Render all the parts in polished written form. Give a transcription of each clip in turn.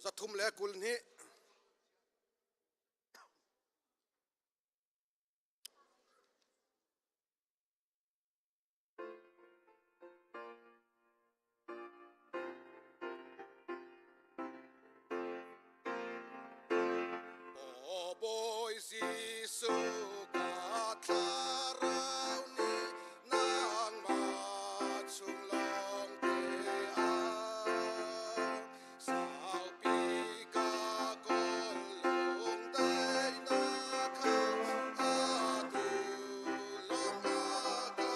322. Aw Bawi Jesuh ka thlarau nih nangmah chung lawng te ah saupi ka kawl lungdaihnak kha atu lawng ah ka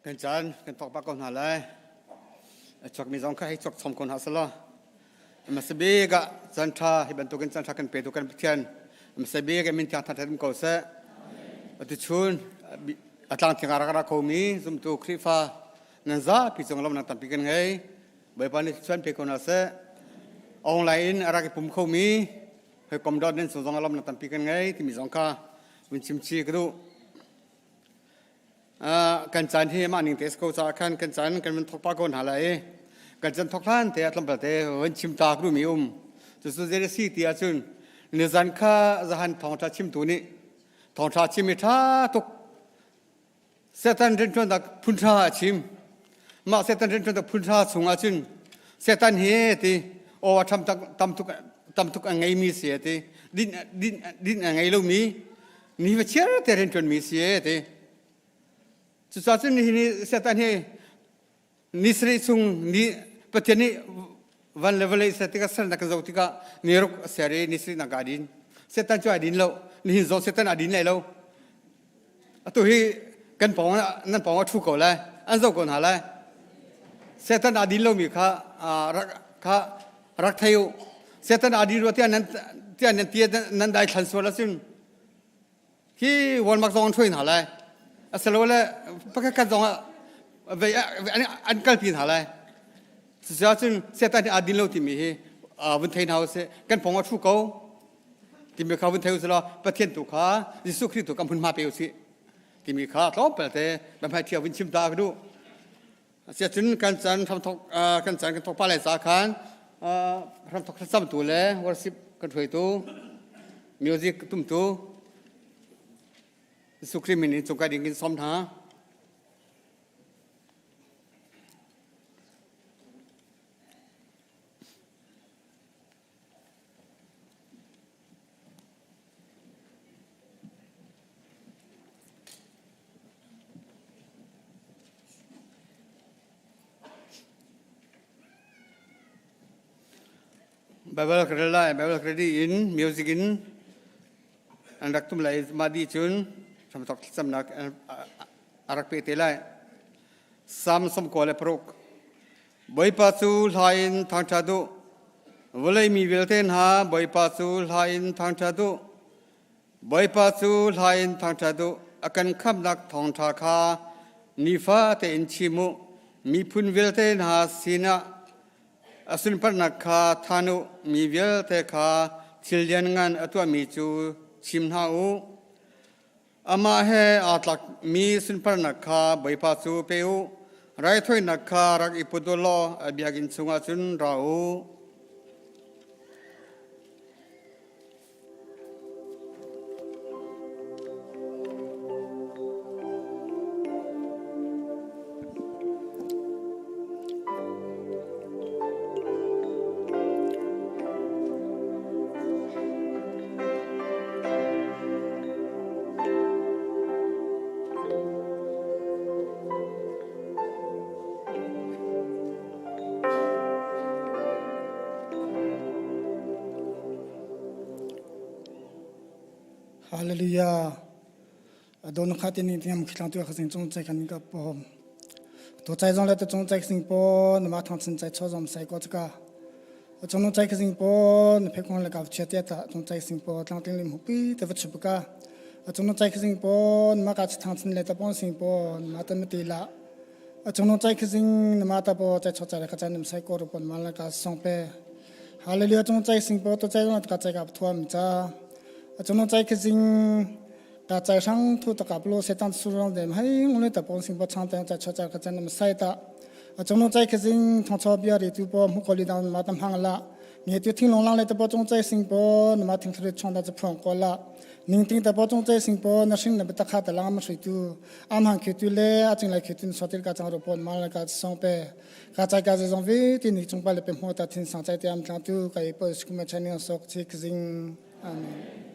Kan caan kan thawk pah ko hna lai. A chuakmi zong kha hei chuak chom ko hna selaw. Hmasa bik ah caan ṭha hi bantukin caan ṭha kan petu kan Pathian hmasa bik in min thiang thangṭhat ko seh. Atuchun a tlangtling ah rak ra khomi zumtu Khrihfa nan zapi cung lawmnak tampi kan ngei. Bawipa nih chuan pe ko hna seh. Online in a rak i pum khomi hawikom dawt nan cung zong lawmnak tampi kan ngei timi zong kha vun chim chih ka duh. Kan caan hi mah ning te ko caah khan kan caan kan vun thawk pah ko hna lai i kan caan thawk hlan te ah tlawmpal te vun chim ta ka duhmi um. Cucu zei a si ti ahcun nizan kha zahan thawngṭha chimtu nih thawngṭha chim i ṭha tuk Satan rianṭuannak phun ṭha a chim. Mah Satan rianṭuannak phun ṭha chung ahcun Satan hi ti aw a ṭham tam tuk tam tuk a ngeimi si a ti. Din din din a ngei lomi ni va chiar te rianṭuanmi si a ti. Cucaah cun nihin hi Satan hi Ni sarih chung ni Pathian nih van le vawlei ser tikah sernak kan zoh tikah ni ruk a ser i ni sarihnak aa din. Satan cu ai din lo. Nihin zong Satan aa din lai lo. Atu hi kan pawng nan pawng a ṭhu ko lai. An zoh ko hna lai. Satan aa din lomi kha rak kha rak thei u. Satan aa din rua tiah nan tiah nan tia nan dai thlan sual ahcun hi Walmart zong an hruai hna lai. Asilole pakhat khat zong ah vei an kalpi hna lai. Cucaah cun Satan hi aa din lo timi hi vun thei hna usih. Kan pawng ah ṭhu ko timi kha vun thei usih law Pathian tu kha Jesuh Khrih tu kan hmunhma pe usih timi kha tlawmpal te biahmai ṭhia vun chim ta ka duh. Asiahcun kan chan hramthok kan chan kan thok pa lai ca khan hramthok thlacamtu le worship kan hruaitu music tumtu Jesuh Khrih min in cungkai ding in sawm hna. Bible ka rel lai, Bible ka ready in music in an rak tum lai mah dih cun hramthok thlacamnak a rak pe te lai. Psalm 96. Bawipa cu hla in thangṭhat u. Vawlei mi vialte hna, Bawipa cu hla in thangṭhat u. Bawipa cu hla in thangṭhat u. A kan khamhnak thawngṭha kha nifa tein chim u. Miphun vialte hna sinah a sunparnak kha than u. Mi vialte kha thil lianngan a tuahmi cu chim hna u. Amah he aa tlakmi sunparnak kha Bawipa cu pe u. Raithawinak kha rak i put u law a biakinn chungah cun ra u. Hallelujah. Adon kha tin ni tiam khitlang tu kha sing chung chai kan ka pom. To chai zong le to chung chai sing po na ma thang chin chai cho zom sai ko chaka. Chung no chai sing po na phe kong le ka chia tia ta chung chai sing po tlang ting lim hupi te va chup ka. Chung no chai sing po na ma ka thang chin le ta pon sing po na ma ta mi ti la. Chung no chai sing na ma ta po chai cho chai ka chai nim sai ko ru pon ma la ka song pe. Hallelujah chung chai sing po to chai zong ka chai ka thuam cha. Chung no chai sing ta chai sang thu ta kap lo setan su rong dem hai ngule ta pon sing po chang ta cha cha cha ka chan nam sai ta chung no chai khazing thong cho bia ri tu po mu ko li dang ma tam hang la nge tu thing long lang le ta po chung chai sing po na ma thing thri chong da cha phong ko la ning ting ta po chung chai sing po na sing na ta kha ta lang ma shui tu am hang khe tu le a ching lai khe tin so til ka chang ro pon ma la ka song pe ka chai ka zong vi ti ni chung pa le pe mo ta thin sang chai te am tlang tu ka i po skum ma chani sok chi khazing amen.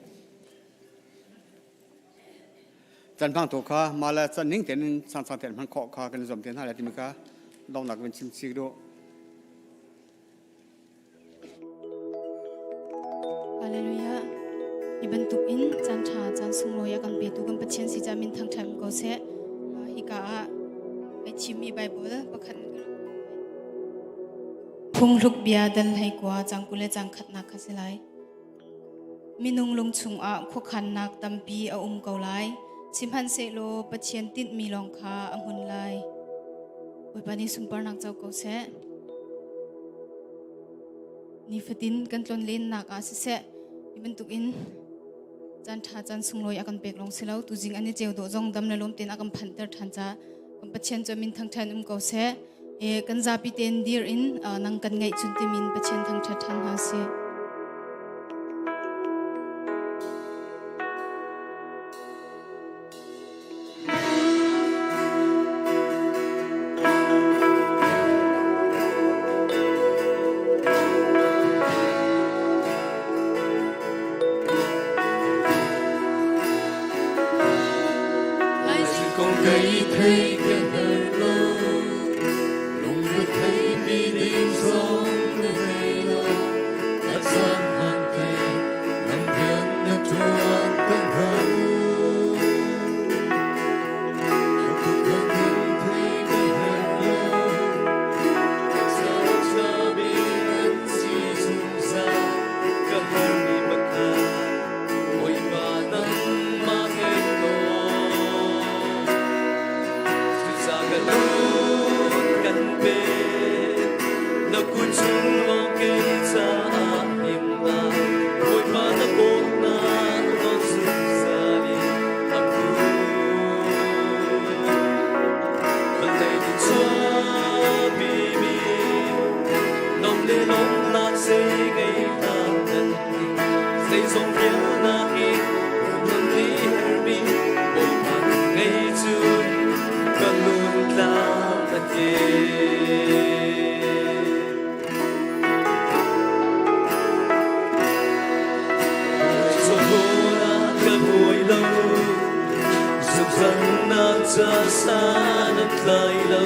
Can hmang tu kha mah le can ning tein sang sang tein hman khawh kha kan i zuam te hna lai timi kha donghnak vun chim chih duh. Hallelujah. Hi bantuk in caan ṭha caan sunglawi a kan petu kan Pathian si ca min thangṭhat ko seh. Hika ah kai thimmi Bible pakhat Phunghluk bia dal hlei kua cang 20 le cang khatnak kha si lai. Minung lung chungah khuakhannak tampi a um ko lai, sihmanhsehlaw Pathian tinhmi lawng kha a hmun lai. Bawipa nih sunparnak co ko seh. Nifatin kan tlonlennak ah siseh, hi bantukin caan ṭha caan sunglawi a kan pek lawng si lo, tuzing an i ceu dawh zong dam le lawm tein a kan phanhter ṭhan caah kan Pathian cu min thangṭhan um ko seh. Kan zapi tein dir in nang kan ngaih chun timin Pathian thangṭhat ṭhan hna sih. Kong kei thei ka hngal lo. ca san an tlai lo.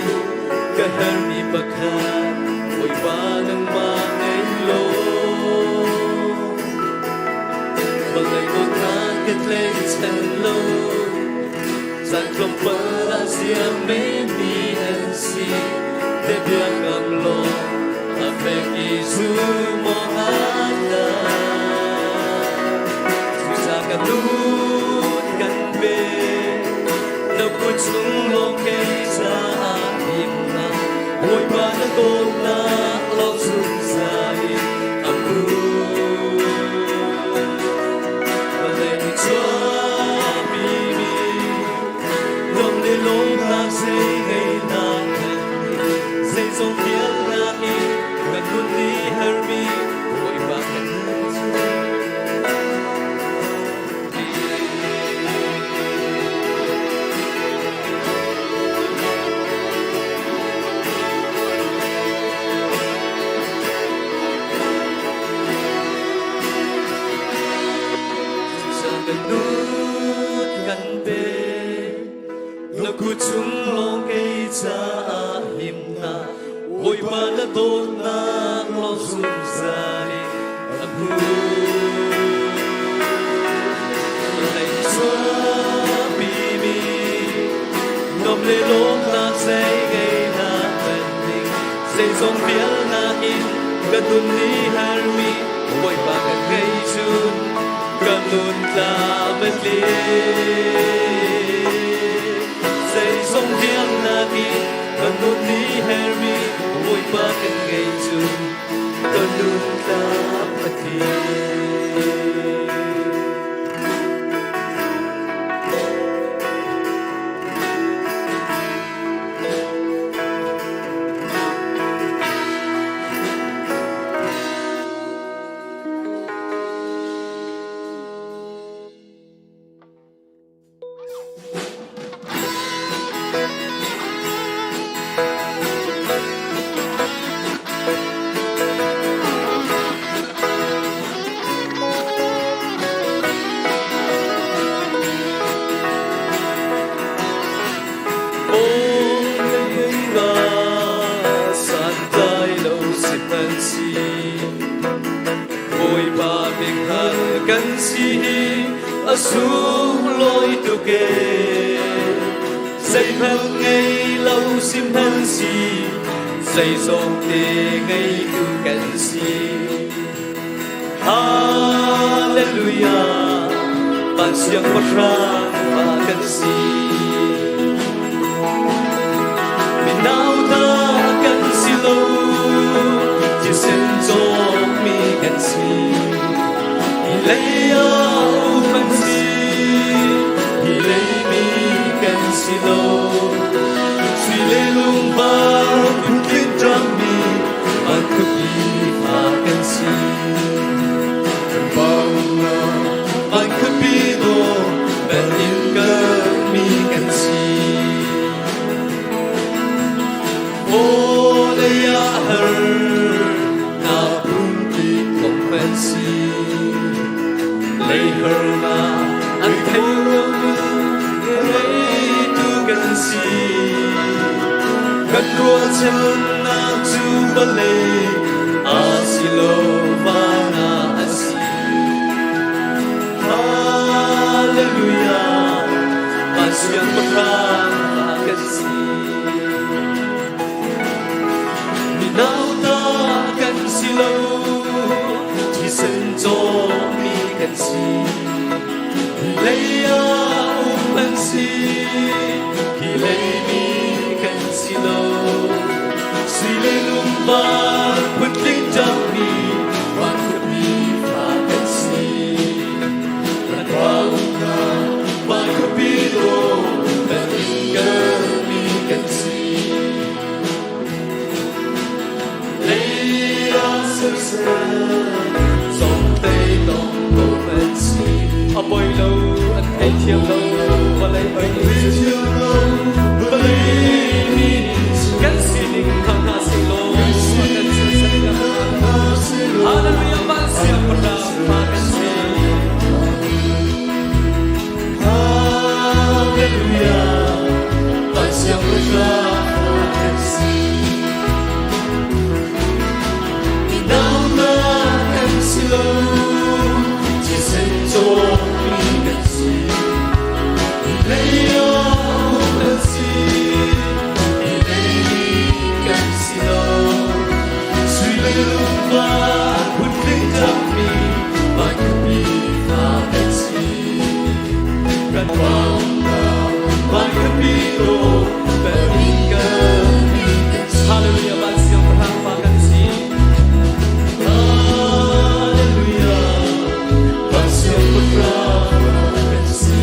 Ka hermi pakhat Bawipa nangmah ngei law. Vawlei dawtnak ka tlaihchan lo. Zan tlawmpal ah ziam menmi an si. Te biakam law a fek i zum awk ah na. Cucaah ka lut kan pe. Na kut chung lawng kei caah himnak. Bawipa na dawtnak lawng zungzal in a hmun. Vawlei nih chuahpimi nuam le lawmnak zei ngeinak kan ngei. Zeizong vialnak in kan nun nih hermi Bawipa kan Kan lut kan pe na kut chung lawng kei caah himnak Bawipa na dawtnak lawng zungzal in a hmu. Vawlei chuahpimi nuam le lawmnak zei ngeinak banning zeizong vialnak in ka nun ni harmi Bawipa kan ngei cun ka nun tlam a tling. Zeizong vialnak in ka nun ni hermi Bawipa kan ngei cun ka nun tlam a tling. Bawipa minghal kan si hi a sunglawi tuk ee. Zeihmanh ngei lo sihmanh si, zeizong te ngeitu kan si. Hallelujah, van siangpahrang fa kan si. Minauta kan si lo, thisen cawkmi kan si. Hi lei ah um kan si, hi leimi kan si lo. Sui le lungvar phuntlin ṭangmi van khuapi fa kan si. Kan pa umnak van khuapi dawh bel in kalmi kan si. Vawlei ah har na pumpi kong kan si. Lei harnak an thei lo ngeitu kan si. Kan ruahchannak cu vawlei a si lo van ah a si. Hallelujah, van siangpahrang kan si. Minauta kan si lo, thisen cawmi kan si. Hi lei ah um an si, hi lei mi kan si lo. Sui le lungvar phutling ṭangmi van khuapi fa kan si. Kan pa umnak van khuapi dawh kan in kalmi kan si. Lei ah siseh, zongtei dong ko kan si. A poi lo, an thei thiam lo, vawlei mi nih vawlei mi nih kan sining kha hna sehlaw kan sersan hna. Hallelujah, van siangpahrang fa kan si. Hallelujah, Kan van kan bi do kan Hallelujah van siangpahrang pa kan si Hallelujah van siangpahrang kan si.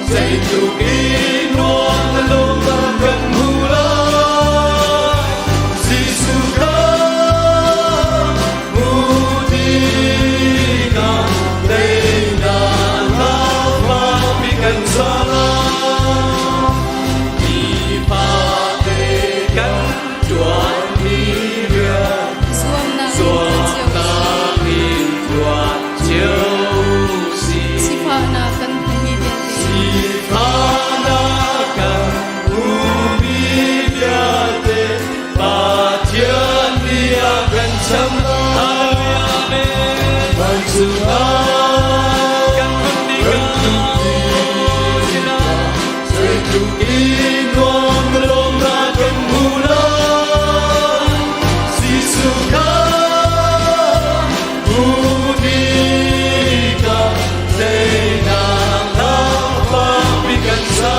Zeitluk in nuam na lung kan hmu lai Jesuh kha hmu tikah teinak lampi kan zala Nifate kan ṭuanmi rian Zuamnak zuamnak in ṭuan cio sih. Sifahnak kan hmumi vialte. Sifahnak kan hmumi vialte Pathian nih a kan cham. Hallelujah, Amen. Vancung ah kan tluk zeitluk in nuam na lawmnak kan hmu lai. Jesuh kha hmu tikah teinak lampi kan sa.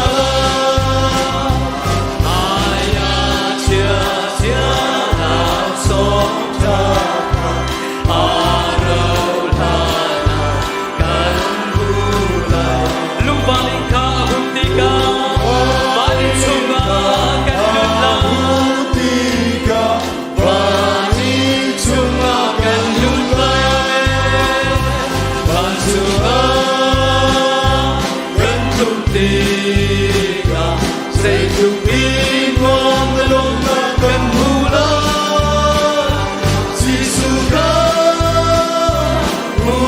Aya chia chia nak song tha Lungvar in kha a hun tikah van in chungah kan lut lai. Van in chungah kan lut lai. Van chungah kan tlung tikah zeitluk in nuam le lawmnak kan hmu lai. Jesuh kha hmu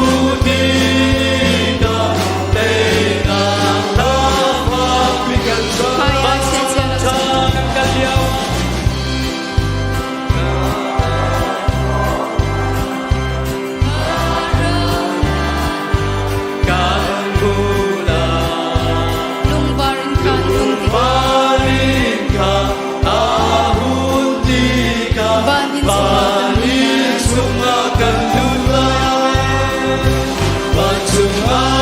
tikah teinak lampi kan Hmai ah chia cia lo kan kal lio. Kan hmu lai. Lungvar in kha an tlung tikah Van in kha a hun tikah Van in van in chungah kan lut lai. Van chungah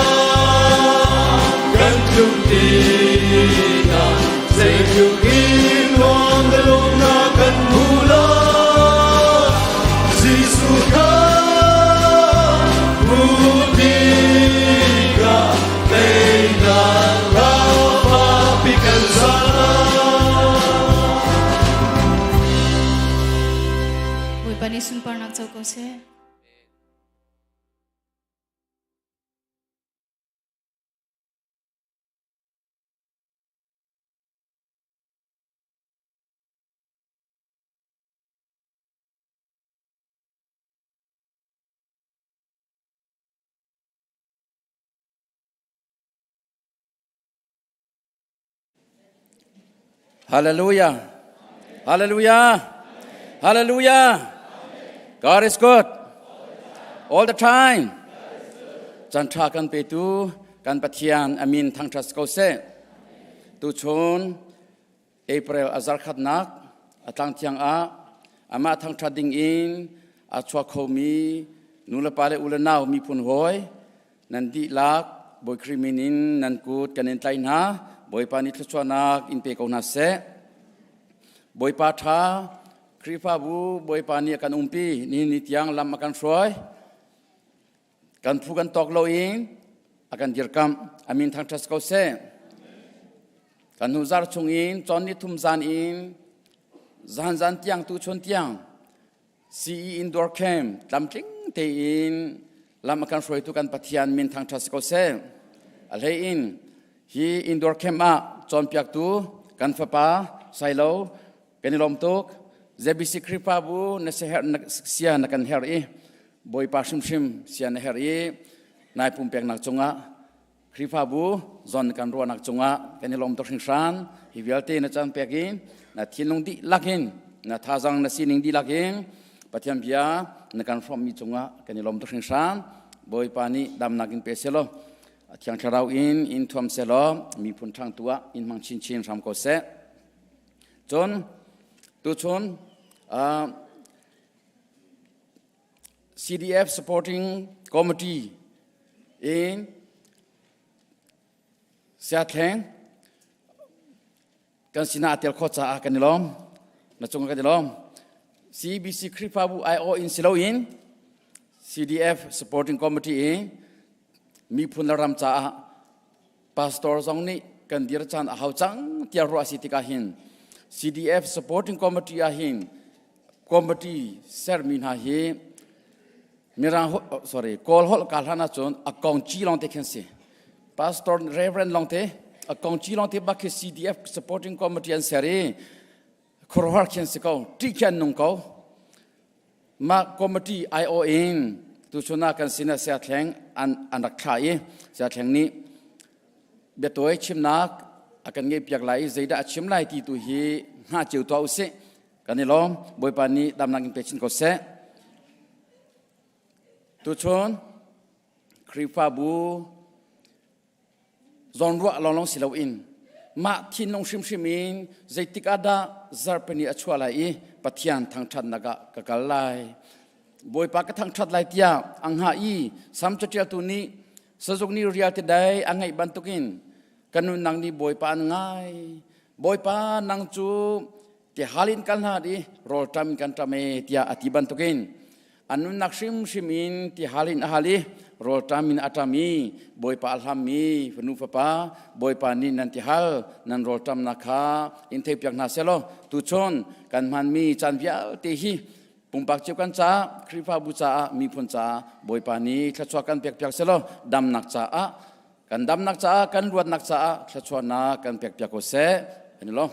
kan tluk tikah zeitluk in nuam le lawmnak kan hmu lai. Jesuh kha hmu tikah teinak lampi kan sa. Bawipa nih sunparnak co ko seh. Hallelujah. Hallelujah. Hallelujah. God is good. All the time. Chan tha kan petu kan Pathian amin thangthat ko seh. Tu chun. April a zarkhatnak a tlangthiang ah amah thangṭhat ding in a chuak khomi nulepa le u le nau miphun hawi nan dihlak Bawi Khrih min in nan kut kan in tlaih hna. Bawipa nih thluachuahnak in pe ko hna seh. Bawipa ṭha Khrihfabu Bawipa nih a kan umpi ni ni tiang lam a kan hruai. Kan phu kan tawk lo in a kan dirkamh. A min thangṭhat ko seh. Kan hnu zar chung in cawn ni thum zan in zan zan tiang tu chun tiang CE indoor camp tlamtling tein lam a kan hruaitu kan Pathian min thangṭhat si ko seh. A hlei in hi indoor camp ah cawnpiaktu kan fapa Sailo kan i lawm tuk. ZBC Khrihfabu na sia na kan herh i Bawipa hrimhrim sia na herh i nai pumpeknak cungah Khrihfabu zawn kan ruahnak cungah kan i lawm tuk hringhran. Hi vialte na caan pek in na thinlung dihlak in na thazang na sining dihlak in Pathian bia na kan hrawmmi cungah kan i lawm tuk hringhran. Bawipa nih damnak in pe selaw Thiang Thlarau in in thuam selaw miphun ṭhangtu ah in hmang chinchin hram ko seh. Cun tuchun uh, CDF Supporting Committee in Siathleng kan sinah a tel khawh caah kan i lawm. Na cung kan i lawm. CBC Khrihfabu IO in si loin CDF Supporting Committee in miphun le ram caah pastor zong nih kan dir caan a hau cang tiah ruah a si tikah hin CDF Supporting Committee ah hin committee sermi hna hi mirang oh, sorry kawl holh ka hlan ahcun a kong ci lawng te khin si pastor reverend lawng te a kong ci lawng te bak khi CDF supporting committee an ser i khuaruahhar khin si ko ṭih khi an nung ko mah committee IO in tuchun ah kan sin ah siathleng an an rak thlah i siathleng nih biatawi chimnak a kan ngeih piak lai i zeidah a chim lai ti tu hi hngah cio tuah usih Kan i lawm. Bawipa nih damnak in pe chin ko seh. Tuchun Khrihfabu zawnruah lawnglawng si loin mah thinlung hrimhrim in zeitik ah dah zarhpini a chuah lai i Pathian thangṭhatnak ah ka kal lai. Bawipa ka thangṭhat lai tiah a hngah i Sam caṭialtu nih sazuk nih rial ti dai a ngeih bantukin ka nunnak nih Bawipa an ngai. Bawipa nang cu tihal in kal hna i rawlṭam in kan ṭam e tiah a ti bantukin a nunnak hrimhrim in tihal in a hal i rawlṭam in a ṭam i Bawipa a hlammi fanu fapa Bawipa nih nan tihal nan rawlṭamnak kha in theipiak hna selaw tuchun kan hmanmi caan vialte hi pumpak cio kan caah Khrihfabu caah miphun caah Bawipa nih thluachuah kan pekpiak selaw damnak caah kan damnak caah kan luatnak caah thluachuahnak kan pekpiak ko seh kan i lawm.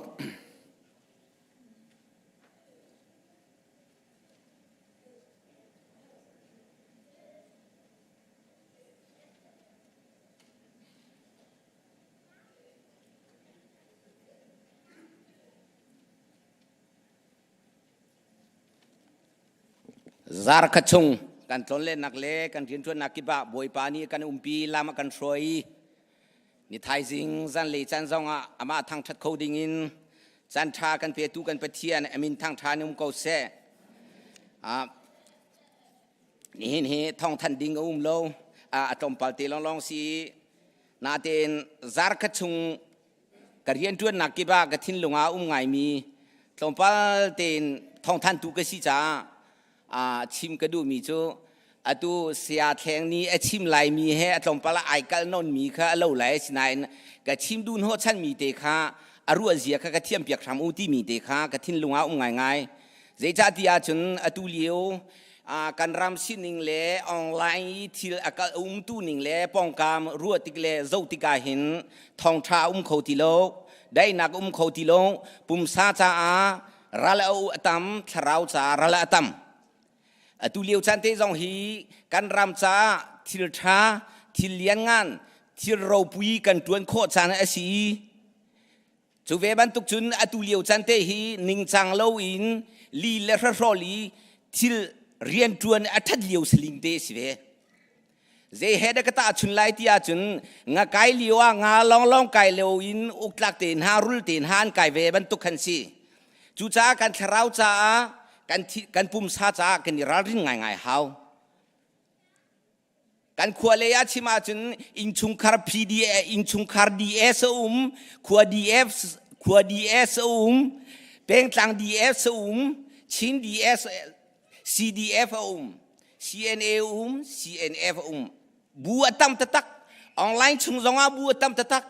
Zarkhat chung kan tlonlennak le kan rianṭuannak kip ah Bawipa nih kan umpi lam a kan hruai. Ni thaizing zanlei caan zongah amah thangṭhat kho dingin caan ṭha kan petu kan Pathian a min thangṭha in um ko seh. Ah, nihin hi thawngthanh ding a um lo. Ah, a tlawmpal te lawnglawng si. Natein zarkhat chung ka rianṭuannak kip ah ka thinlung ah a um ngaimi tlawmpal tein thawngthantu ka si caah ah chim ka duhmi cu atu saya thleng nih a chim laimi he a tlawmpal ah ai kal nawnmi kha a lo lai sinain ka chim duh hnawhchanmi te kha a ruah zia kha ka thiam piak hram u timi te kha ka thinlung ah um ngaingai zeicahtiah cun atu lio kan ram sining le online i thil a kal umtu ning le pawngkam ruah tik le zoh tikah hin thawngṭha um kho ti lo daihnak um kho ti lo pumsa caah ral a u a tam thlarau caah ral a tam atu lio caan te zong hi kan ram caah thil ṭha thil lianngan thil ropui kan ṭuan khawh caan a si i Cu ve bantuk cun atu lio caan te hi ningcang loin li le hrahrol i thil rianṭuan a ṭhat lio saling te a si ve. Zei he dah ka tahchun lai ti ahcun nga kai lio ah nga lawnglawng kai lo in uktlak te hna rul te hna an kai ve bantuk khan si. Cucaah kan thlarau caah kan thi, kan pumsa caah kan i ralrin ngaingai hau. Kan khua lei ah chim ahcun innchungkhar PDA innchungkhar DS a um, khua DF khua DS a um, pengtlang DS a um, Chin DS CDF a um, CNA a um, CNF a um. Bu a tam taktak. Online chung zongah bu a tam taktak.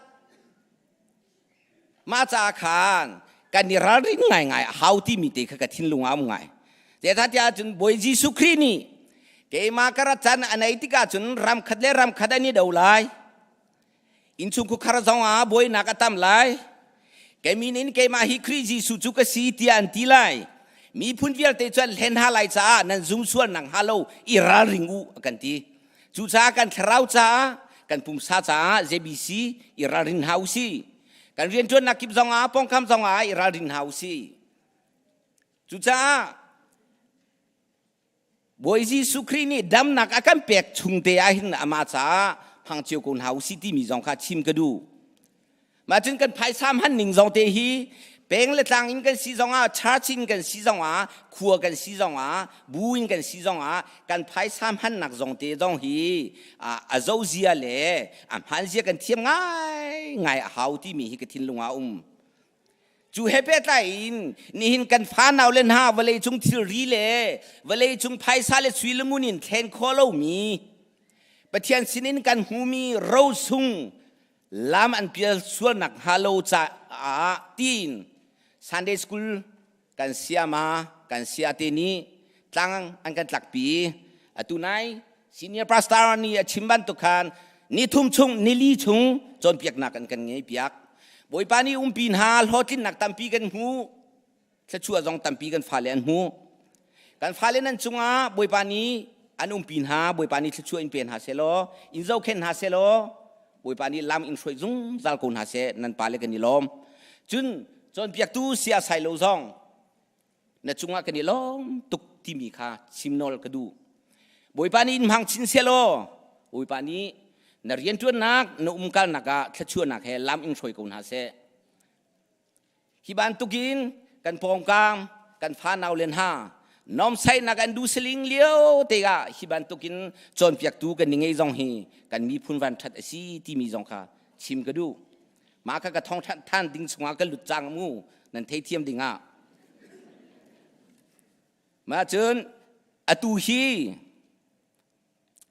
Mah caah khan kan i ralrin ngaingai a hau timi te kha ka thinlung ah um ngai. Zeicahtiah cun Bawi Jesuh Khrih nih keimah ka rat caan a nei tikah cun ram khat le ram khat an i do lai. Innchungkhar zongah buainak a tam lai. Kei min in keimah hi Khrih Jesuh cu ka si tiah an ti lai. Miphun vialte cu an hlen hna lai caah nan zum sual nak hnga lo i ralring u a kan ti. Cucaah kan thlarau caah, kan pumsa caah JBC i ralring hna u si. Kan rianṭuannak kip zongah, pawngkam zongah i ralring hna u si. Cucaah Bawi Jesuh Khrih nih damnak a kan pek chung te ah hin amah caah hmang cio ko hna usih timi zong kha chim ka duh. Mah cun kan phaisa hman ning zong te hi peng le tlang in kan si zongah church in kan si zongah khua kan si zongah bu in kan si zongah kan phaisa hmannak zong te zong hi a zozia le a hmanzia kan thiam ngai ngai a hau timi hi ka thinlung ah um. Cu he pehtlai in nihin kan fanau le hna vawleicung thilri le vawleicung phaisa le sui le ngun in thlen khawh lomi Pathian sinin kan hmumi rosung lam an pial sualnak hnga lo caah tiin Sunday school kan siama kan siate nih tlang an kan tlakpi atu nai senior pastor nih a chim bantuk khan ni thum chung nili chung cawnpiaknak an kan ngei piak bawipa nih umpi hna hlawhtlinnak tampi kan hmu thluachuah zong tampi kan fale an hmu kan fale nan cungah bawipa nih an umpi hna bawipa nih thluachuah in pe hna selaw in zohkhenh hna selaw bawipa nih lam in hruai zungzal ko hna seh nan pale kan i lawm cun cawnpiaktu sia sai lo zong na cungah kan i lawm tuk timi kha chim nawl ka duh bawipa nih in hmang chin selaw bawipa nih na rianṭuannak na umkalnak ah thluachuahnak he lam in hruai ko hna seh hi bantukin kan pawngkam kan fanau le hna nomsaihnak an duh saling lio te ah hi bantukin cawnpiaktu kan ni ngei zong hi kan miphun van ṭhat a si timi zong kha chim ka duh Mah kha ka thong than ding chungah ka lut cang mu nan theithiam ding ah. Mah cun atu hi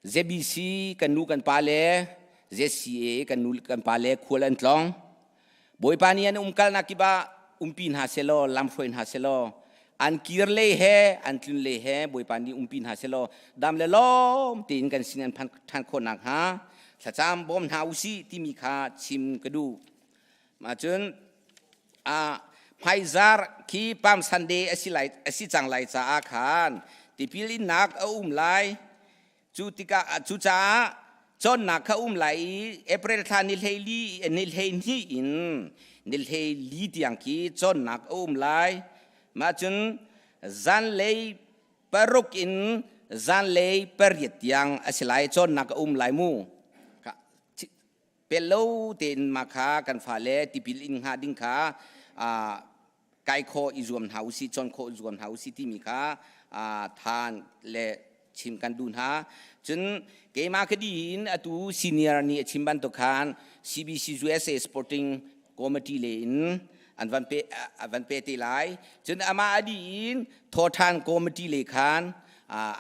ZBC kan nu kan pa le ZCA kan nu kan pa le khual an tlong. Bawipa nih an umkalnak kip ah umpi hna selaw lamhruai hna selaw an kir lei he an tlun lei he Bawipa nih umpi hna selaw dam le lawm tein kan sin an phan ṭhan khawh nakhnga thlacam bawm hna usih timi kha chim ka duh. Mah cun a hmaizar khi Palm Sunday a si lai a si cang lai caah khan tipil innak a um lai. Cu tikah cucaah cawnnak kha um lai i April thla ni hleili ni 12 in ni 14 tiang khi cawnnak a um lai. Mah cun zanlei paruk in zanlei pariat tiang a si lai cawnnak a um lai mu pel lo tein mah kha kan fale tipil in hnga ding kha kai khawh i zuam hna usih cawn khawh i zuam hna usih timi kha than le chim kan duh hna cun keimah ka di in atu senior nih a chim bantuk khan CBC USA Sporting committee le in an van pe an van pe te lai cun amah a dih in thawthan committee le khan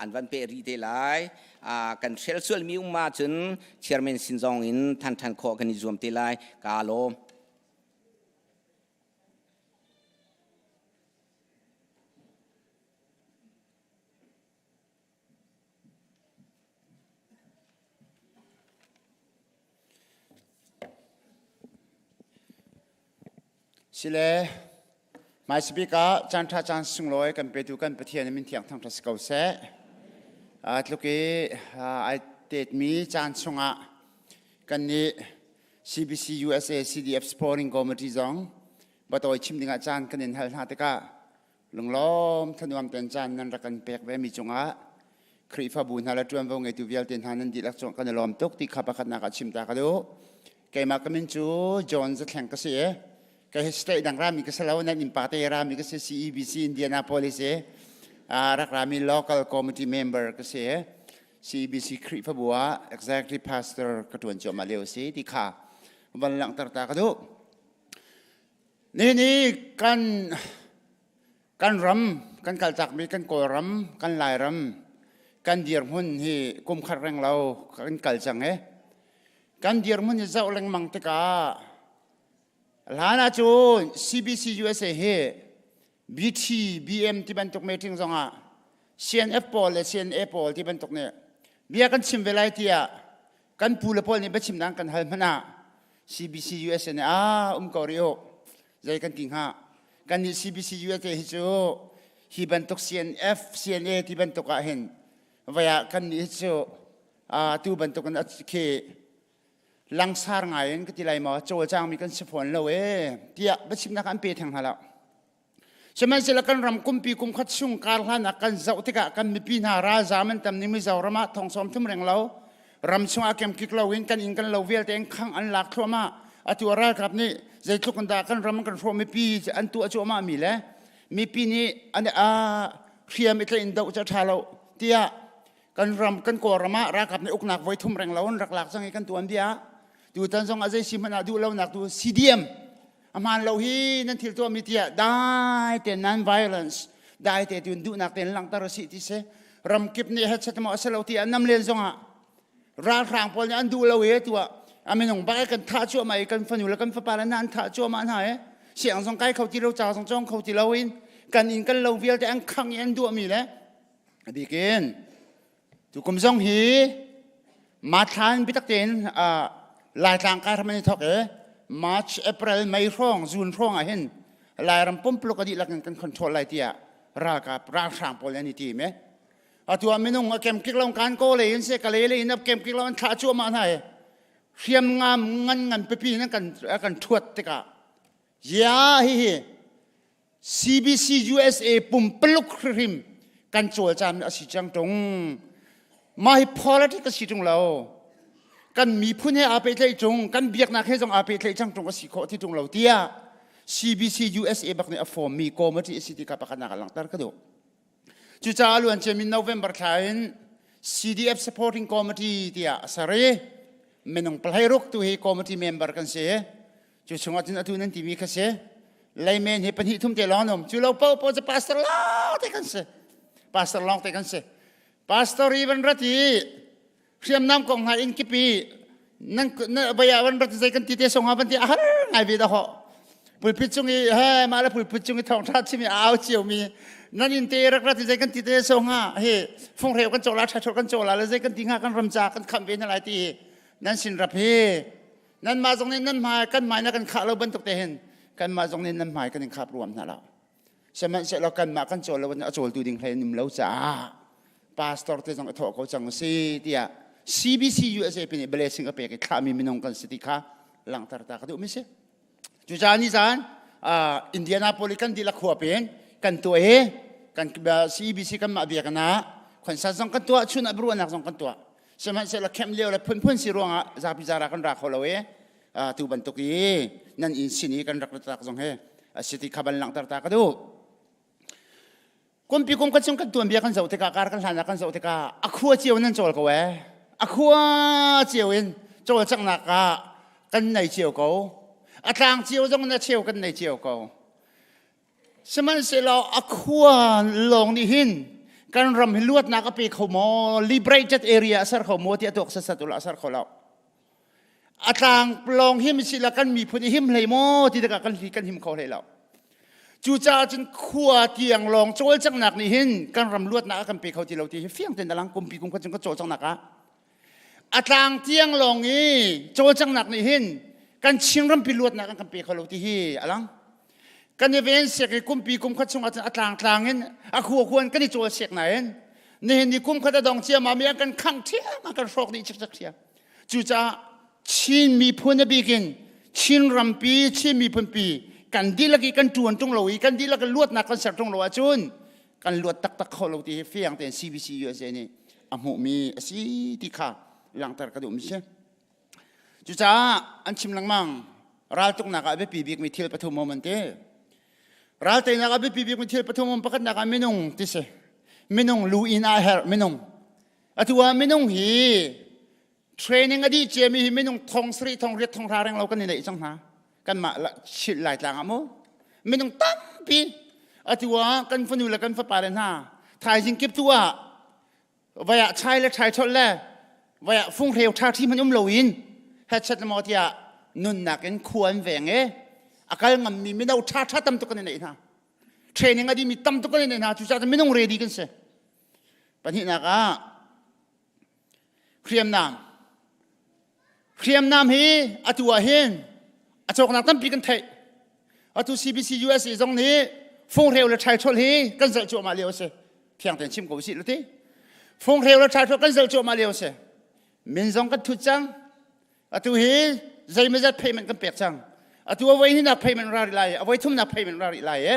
an van pe rih te lai kan hrel sualmi um ma cun chairman sin zong in than than khawh kan i zuam te lai ka lawm Sile hmaisabik ah caanṭha caan sunglawi kan petu kan Pathian min thiang thangṭhat si ko seh. Tluk i ai tetmi caan chungah kannih CBC USA CDF Supporting Committee zong batawi chim dingah caan kan in hal hna tikah lunglawm thanuam ten caan nan rak kan pek ve mi cungah. Khrihfabu hna le ṭuanvo ngeitu vialte hna nan dihlak cung kan i lawm tuk ti kha pakhatnak ah chim ta ka duh. Keimah ka min cu John Zathleng ka si i ka hi state dang rami ka si lo nan innpa te rami ka si CEBC Indianapolis i rak rami local committee member ka si. CEBC Khrihfabu ah executive pastor ka ṭuan cuahmah lio si ti kha van langhter ta ka duh. Nihin i kan Kan ram, kan kaltakmi kan Kawlram, kan Lairam, kan dirhmun hi kum khat reng lo kan kal cang i kan dirhmun hi zoh lengmang tikah hlan ahcun CBC USA hi BT, BM ti bantuk meeting zongah CNF pawl le CNA pawl ti bantuk nih bia kan chim ve lai tiah kan pu le pawl nih biachim dang kan hal hmanh ah CBC USA nih ah um ko rih u zei kan ti hnga kan nih CBC USA hi cu hi bantuk CNF CNA ti bantuk ah hin vai ah kan nih hi cu tu bantuk in khi langsar ngai in ka ti lai maw cawlcangmi kan si fawn lo e tiah biachimnak an pe theng hna lo Sihmanhsehlaw kan ram kumpi kum khat chung kar hlan ah kan zoh tikah kan mipi hna ralzaam an tam ning Mizoram ah thong sawm thum reng lo ram chungah kemkik loin kan inn kan lo vialte in khang an lak thluahmah atu ah ralkap nih zeitluk in dah kan ram kan hrawh mipi an tuah cuahmah mi le mipi nih an a hriam i tlaih in doh cu a ṭha lo tiah kan ram kan Kawlram ah ralkap nih uknak voi thum reng lo an rak lak cang i kan tuan bia tutan zong ah zei si hmanh ah duh lonak tu CDM a hmaan lo hi nan thil tuahmi tiah dai te non violence dai te tun duhnak tein langhter a si ti si ramkip nih headset maw a si lo ti an nam len zongah ralhrang pawl nih an duh lo e tuah a minung bak kan thah cuahmah i kan fanu le kan fapa le nan thah cuahmah hna e siang zong kai kho ti lo ca zong cawng kho ti lo in kan inn kan lo vialte an khang i an duahmi le a bikin Tukum zong hi Mathlan biatak tein Laitlang kai hram an i thawk i March, April, May hrawng, June hrawng ah hin Lairam pumpuluk a dihlak in kan control lai tiah ralkap ralhrang pawl an i tim i atu ah minung a kemkik lo kan ko le in se ka le le in a kemkik lo an thlah cuahmah hna i hriamngam ngan ngan pipi in kan kan thuat tikah ya hihi CBC USA pumpaluk hrim kan cawlcam a si cang tung. Mah hi politics a si tung lo. Kan miphun he aa pehtlaih tung, kan biaknak he zong aa pehtlaih cang tung a si khawh ti tung lo tiah CBC USA bak nih a form mi committee a si ti kha pakhatnak ah langhter ka duh. Cucaah luan ciamin November thla in CDF Supporting Committee tiah a ser i minung pahleiruk tu hi committee member kan si. Cu chungah cun atu nan timi kha si. Layman hi pahnih thum te lawng an um. Cu lo paoh paoh cu pastor lawng te kan si. Pastor lawng te kan si. Pastor i van rat i hriamnam kong hna in kipi nan baya van rat zei kan ti te song ha van ti a har ngai ve da ho. Pulpit cung i he mah le pulpit cung i thawngtha chim i au cio mi nan in te rak rat zei kan ti te song ha he funghreu kan cawla tha kan cawla le zei kan ti nga kan ram ca kan kham ve na lai ti nan sin rap hi Nanmah zong nih nan hmai kan hmai na kan khah lo bantuk te hin kanmah zong nih nan hmai kan in khap ruam hna lo. Sihmanhsehlaw kanmah kan cawl lo a cawltu ding hlei an um lo caah pastor te zong i thawh ko cang si tiah CBC USA pin i blessing a pek i thlahmi minung kan si ti kha langhter ta ka duhmi si. Cucaah ni zan Indianapolis kan dihlak khua pen kan tuah i kan CBC kanmah biakinn ah concert zong kan tuah chun ah biaruahnak zong kan tuah. Sihmanhsehlaw camp lio le phunphun si ruangah zapi zara kan ra kho lo i tu bantuk i nan inn sin i kan rak tak zong he a si ti kha ban langhter ta ka duh. Kumpi kum kan chung kan tuanbia kan zoh tikah kar kan hlan ah kan zoh tikah a khua cio nan cawl ko ee. A khua cio in cawlcanghnak ah kan nei cio ko. A tlang cio zong na cheu kan nei cio ko. Sihmanhsehlaw a khua lawng nih hin kan ram hi luatnak a pe kho maw liberated area a ser kho maw tiah tuak sasat ula a ser kho lo. A tlang lawng him si la kan miphun i him hlei maw ti tikah kan kan him kho hlei lo. Cucaah cun khua tiang lawng cawlcanghnak nih hin kan ram luatnak a kan pe kho ti lo ti hi fiang tein a lang kumpi kum khat cung kan cawlcanghnak ah a tlang tiang lawng i cawlcanghnak nih hin kan Chin rampi luatnak an kan pe kho lo ti hi a lang. Kan i ven siak i kumpi kum khat chung ahcun a tlang tlang in a khua khuan kan i cawl siak nain nihin ni kum khat a dong ciammam i an kan khangh ṭhiam an kan hrawk dih cikcek ṭhiam. Cucaah Chin miphun a bik in Chin rampi Chin miphunpi kan dihlak i kan ṭuan ṭung lo i kan dihlak i luatnak kan ser ṭung lo ahcun kan luat taktak kho lo ti hi fiang tein CBC USA nih a hmuhmi a si ti kha langhter ka duhmi si. Cucaah an chim lengmang raltuknak ah a biapi bikmi thil pathum um an ti. Ralteinak a biapi bikmi thil pathum um pakhatnak ah minung ti si. Minung lu in a herh minung. Atu ah minung hi training a dih ciami hi minung thong sarih thong riat thong hra reng lo kan i neih cang hna. Kanmah Chin Laitlang ah mu minung tampi atu ah kan fanu le kan fapa le hna thaizing kip tu ah vai ah chai le chai cholh le vai ah funghreu ṭha ṭhi hmanh um loin headset le maw tiah nunnak in khua an veng e a kal ngammi mino ṭha ṭha tam tuk kan i neih hna training a dimi tam tuk kan i neih hna cucaah minung ready kan si pahnihnak ah hriamnam hriamnam hi atu ah hin a cawknak tampi kan theih atu CBC USA zong nih funghreu le ṭhaiṭholh hi kan zalh cuahmah lio a si thiang tein chim ko usih luti funghreu le ṭhaiṭholh kan zalh cuahmah lio a si min zong kan thut cang atu hi zeimazat payment kan pek cang atu a voi hnihnak payment ra rih lai a voi thumnak payment ra rih lai e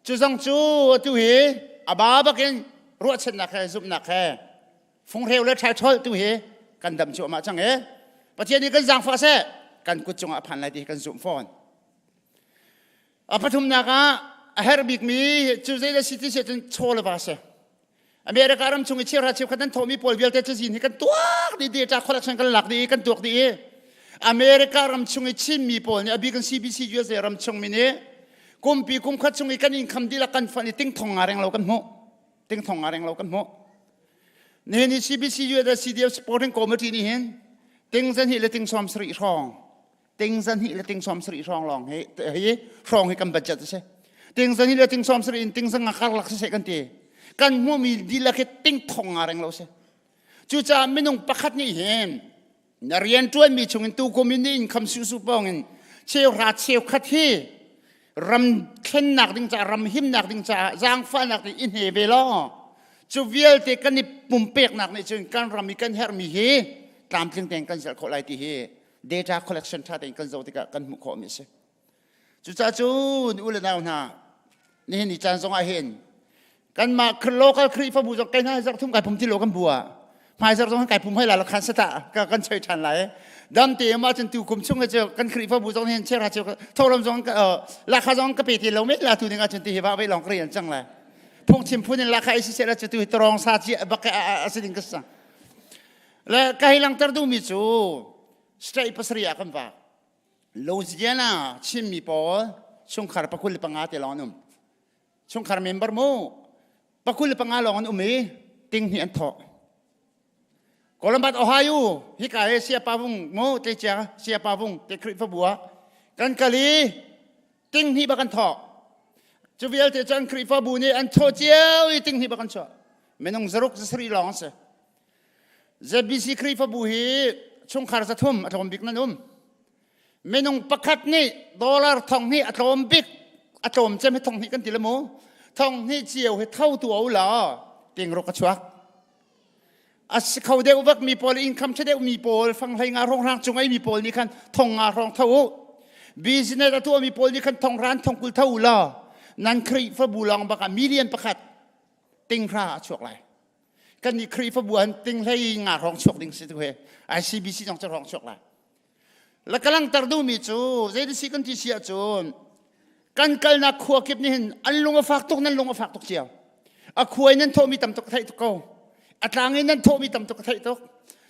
cu zong cu atu hi a ba bakin ruahchannak he zumhnak he funghreu le ṭhaiṭholh tu hi kan dam cuahmah cang e Pathian nih kan zaangfah seh kan kut cungah a phan lai ti kan zumh fawn a pathumnak ah a herh bikmi cu zei si ti si cun chaw le va si America ram chung i cheuhra cheukhat an thawhmi pawl vialte cazin hi kan tuak dih data collection kan lak dih kan tuak dih i America ram chung i Chinmi pawl nih a bik in CBC USA ram chung mi nih kumpi kum khat chung i kan income dihlak kan fund i ting thong nga reng lo kan hmuh ting thong nga reng lo kan hmuh nihin i CBC USA CDF supporting committee nih hin ting zan hi le ting sawm sarih hrawng ting zan hi le ting sawm sarih hrawng lawng hi hi hrawng hi kan budget a si ting zan hi le ting sawm sarih in ting zan nga karlak siseh kan ti kan hmuhmi dihlak hi ting thong nga reng lo si cucaah minung pakhat nih hin na rian ṭuanmi chungin tu kum in income su su pawng in cheuhra cheukhat hi ram thlennak ding caah ram himnak ding caah zaangfahnak ding i hne ve law cu vialte kan i pumpeknak nih cun kan ram i kan herhmi hi tlamtling tein kan zelh khawh lai ti hi data collection ṭha tein kan zoh tikah kan hmuh khawhmi a si. Cucaah cun u le nau hna nihin ni caan zongah hin kanmah local Khrihfabu zong kai hna zarh thum kai pum ti lo kan bu ah hmaizarh zong kai pum hoi la khan sata ka kan choi ṭhan lai dam te ma cun tu kum chung cu kan Khrihfabu zong hin chera chu tholam zong lakha zong ka pe ti lo me la tu ding ah cun ti hi va ve long ka rian cang lai phungchim phun in lakha isi se la cu tu hi torong sa chi bak a si ding ka sa le ka hi langter duhmi cu state pasarih ah kan vak Louisiana Chinmi pawl chungkhar 25 te lawng an um chungkhar member mu 25 lawng an um i ting hnih an thawh Columbus Ohio hika he siapa vung mu te chia siapa vung te Khrihfabu ah kan kal i ting hnih bak an thawh cu vialte cu an Khrihfabu nih an thawh cio i ting hnih bak an chuah minung zaruk zasarih lawng an si ZBC Khrihfabu hi chungkhar zathum a tlawm bik nan um. Minung pakhat nih dollar thong hnih a tlawm bik a tlawm cem hi thong hnih kan ti le mu. Thong hnih cio hi tho tu o la ting ruk a chuak. A si kho deuh vak mi pawl income ṭha deuh mi pawl fang hlei nga hrawng hrang cung ei mi pawl nih khan thong nga hrawng tho u. Business a tuah mi pawl nih khan thong ran thong kul tho u law nan Khrihfabu lawng bak ah million pakhat ting hra a chuak lai. Kan nih Khrihfabu an ting hlei nga hrawng chuak ding si tu he ICBC zong cu hrawng chuak lai. La ka langter duhmi cu zei si kan ti si ahcun kan kalnak khua kip nih hin an lung a fak tuk nan lung a fak tuk cio. A khua in nan thawhmi tam tuk ka theih tuk ko. A tlang in nan thawhmi tam tuk ka theih tuk.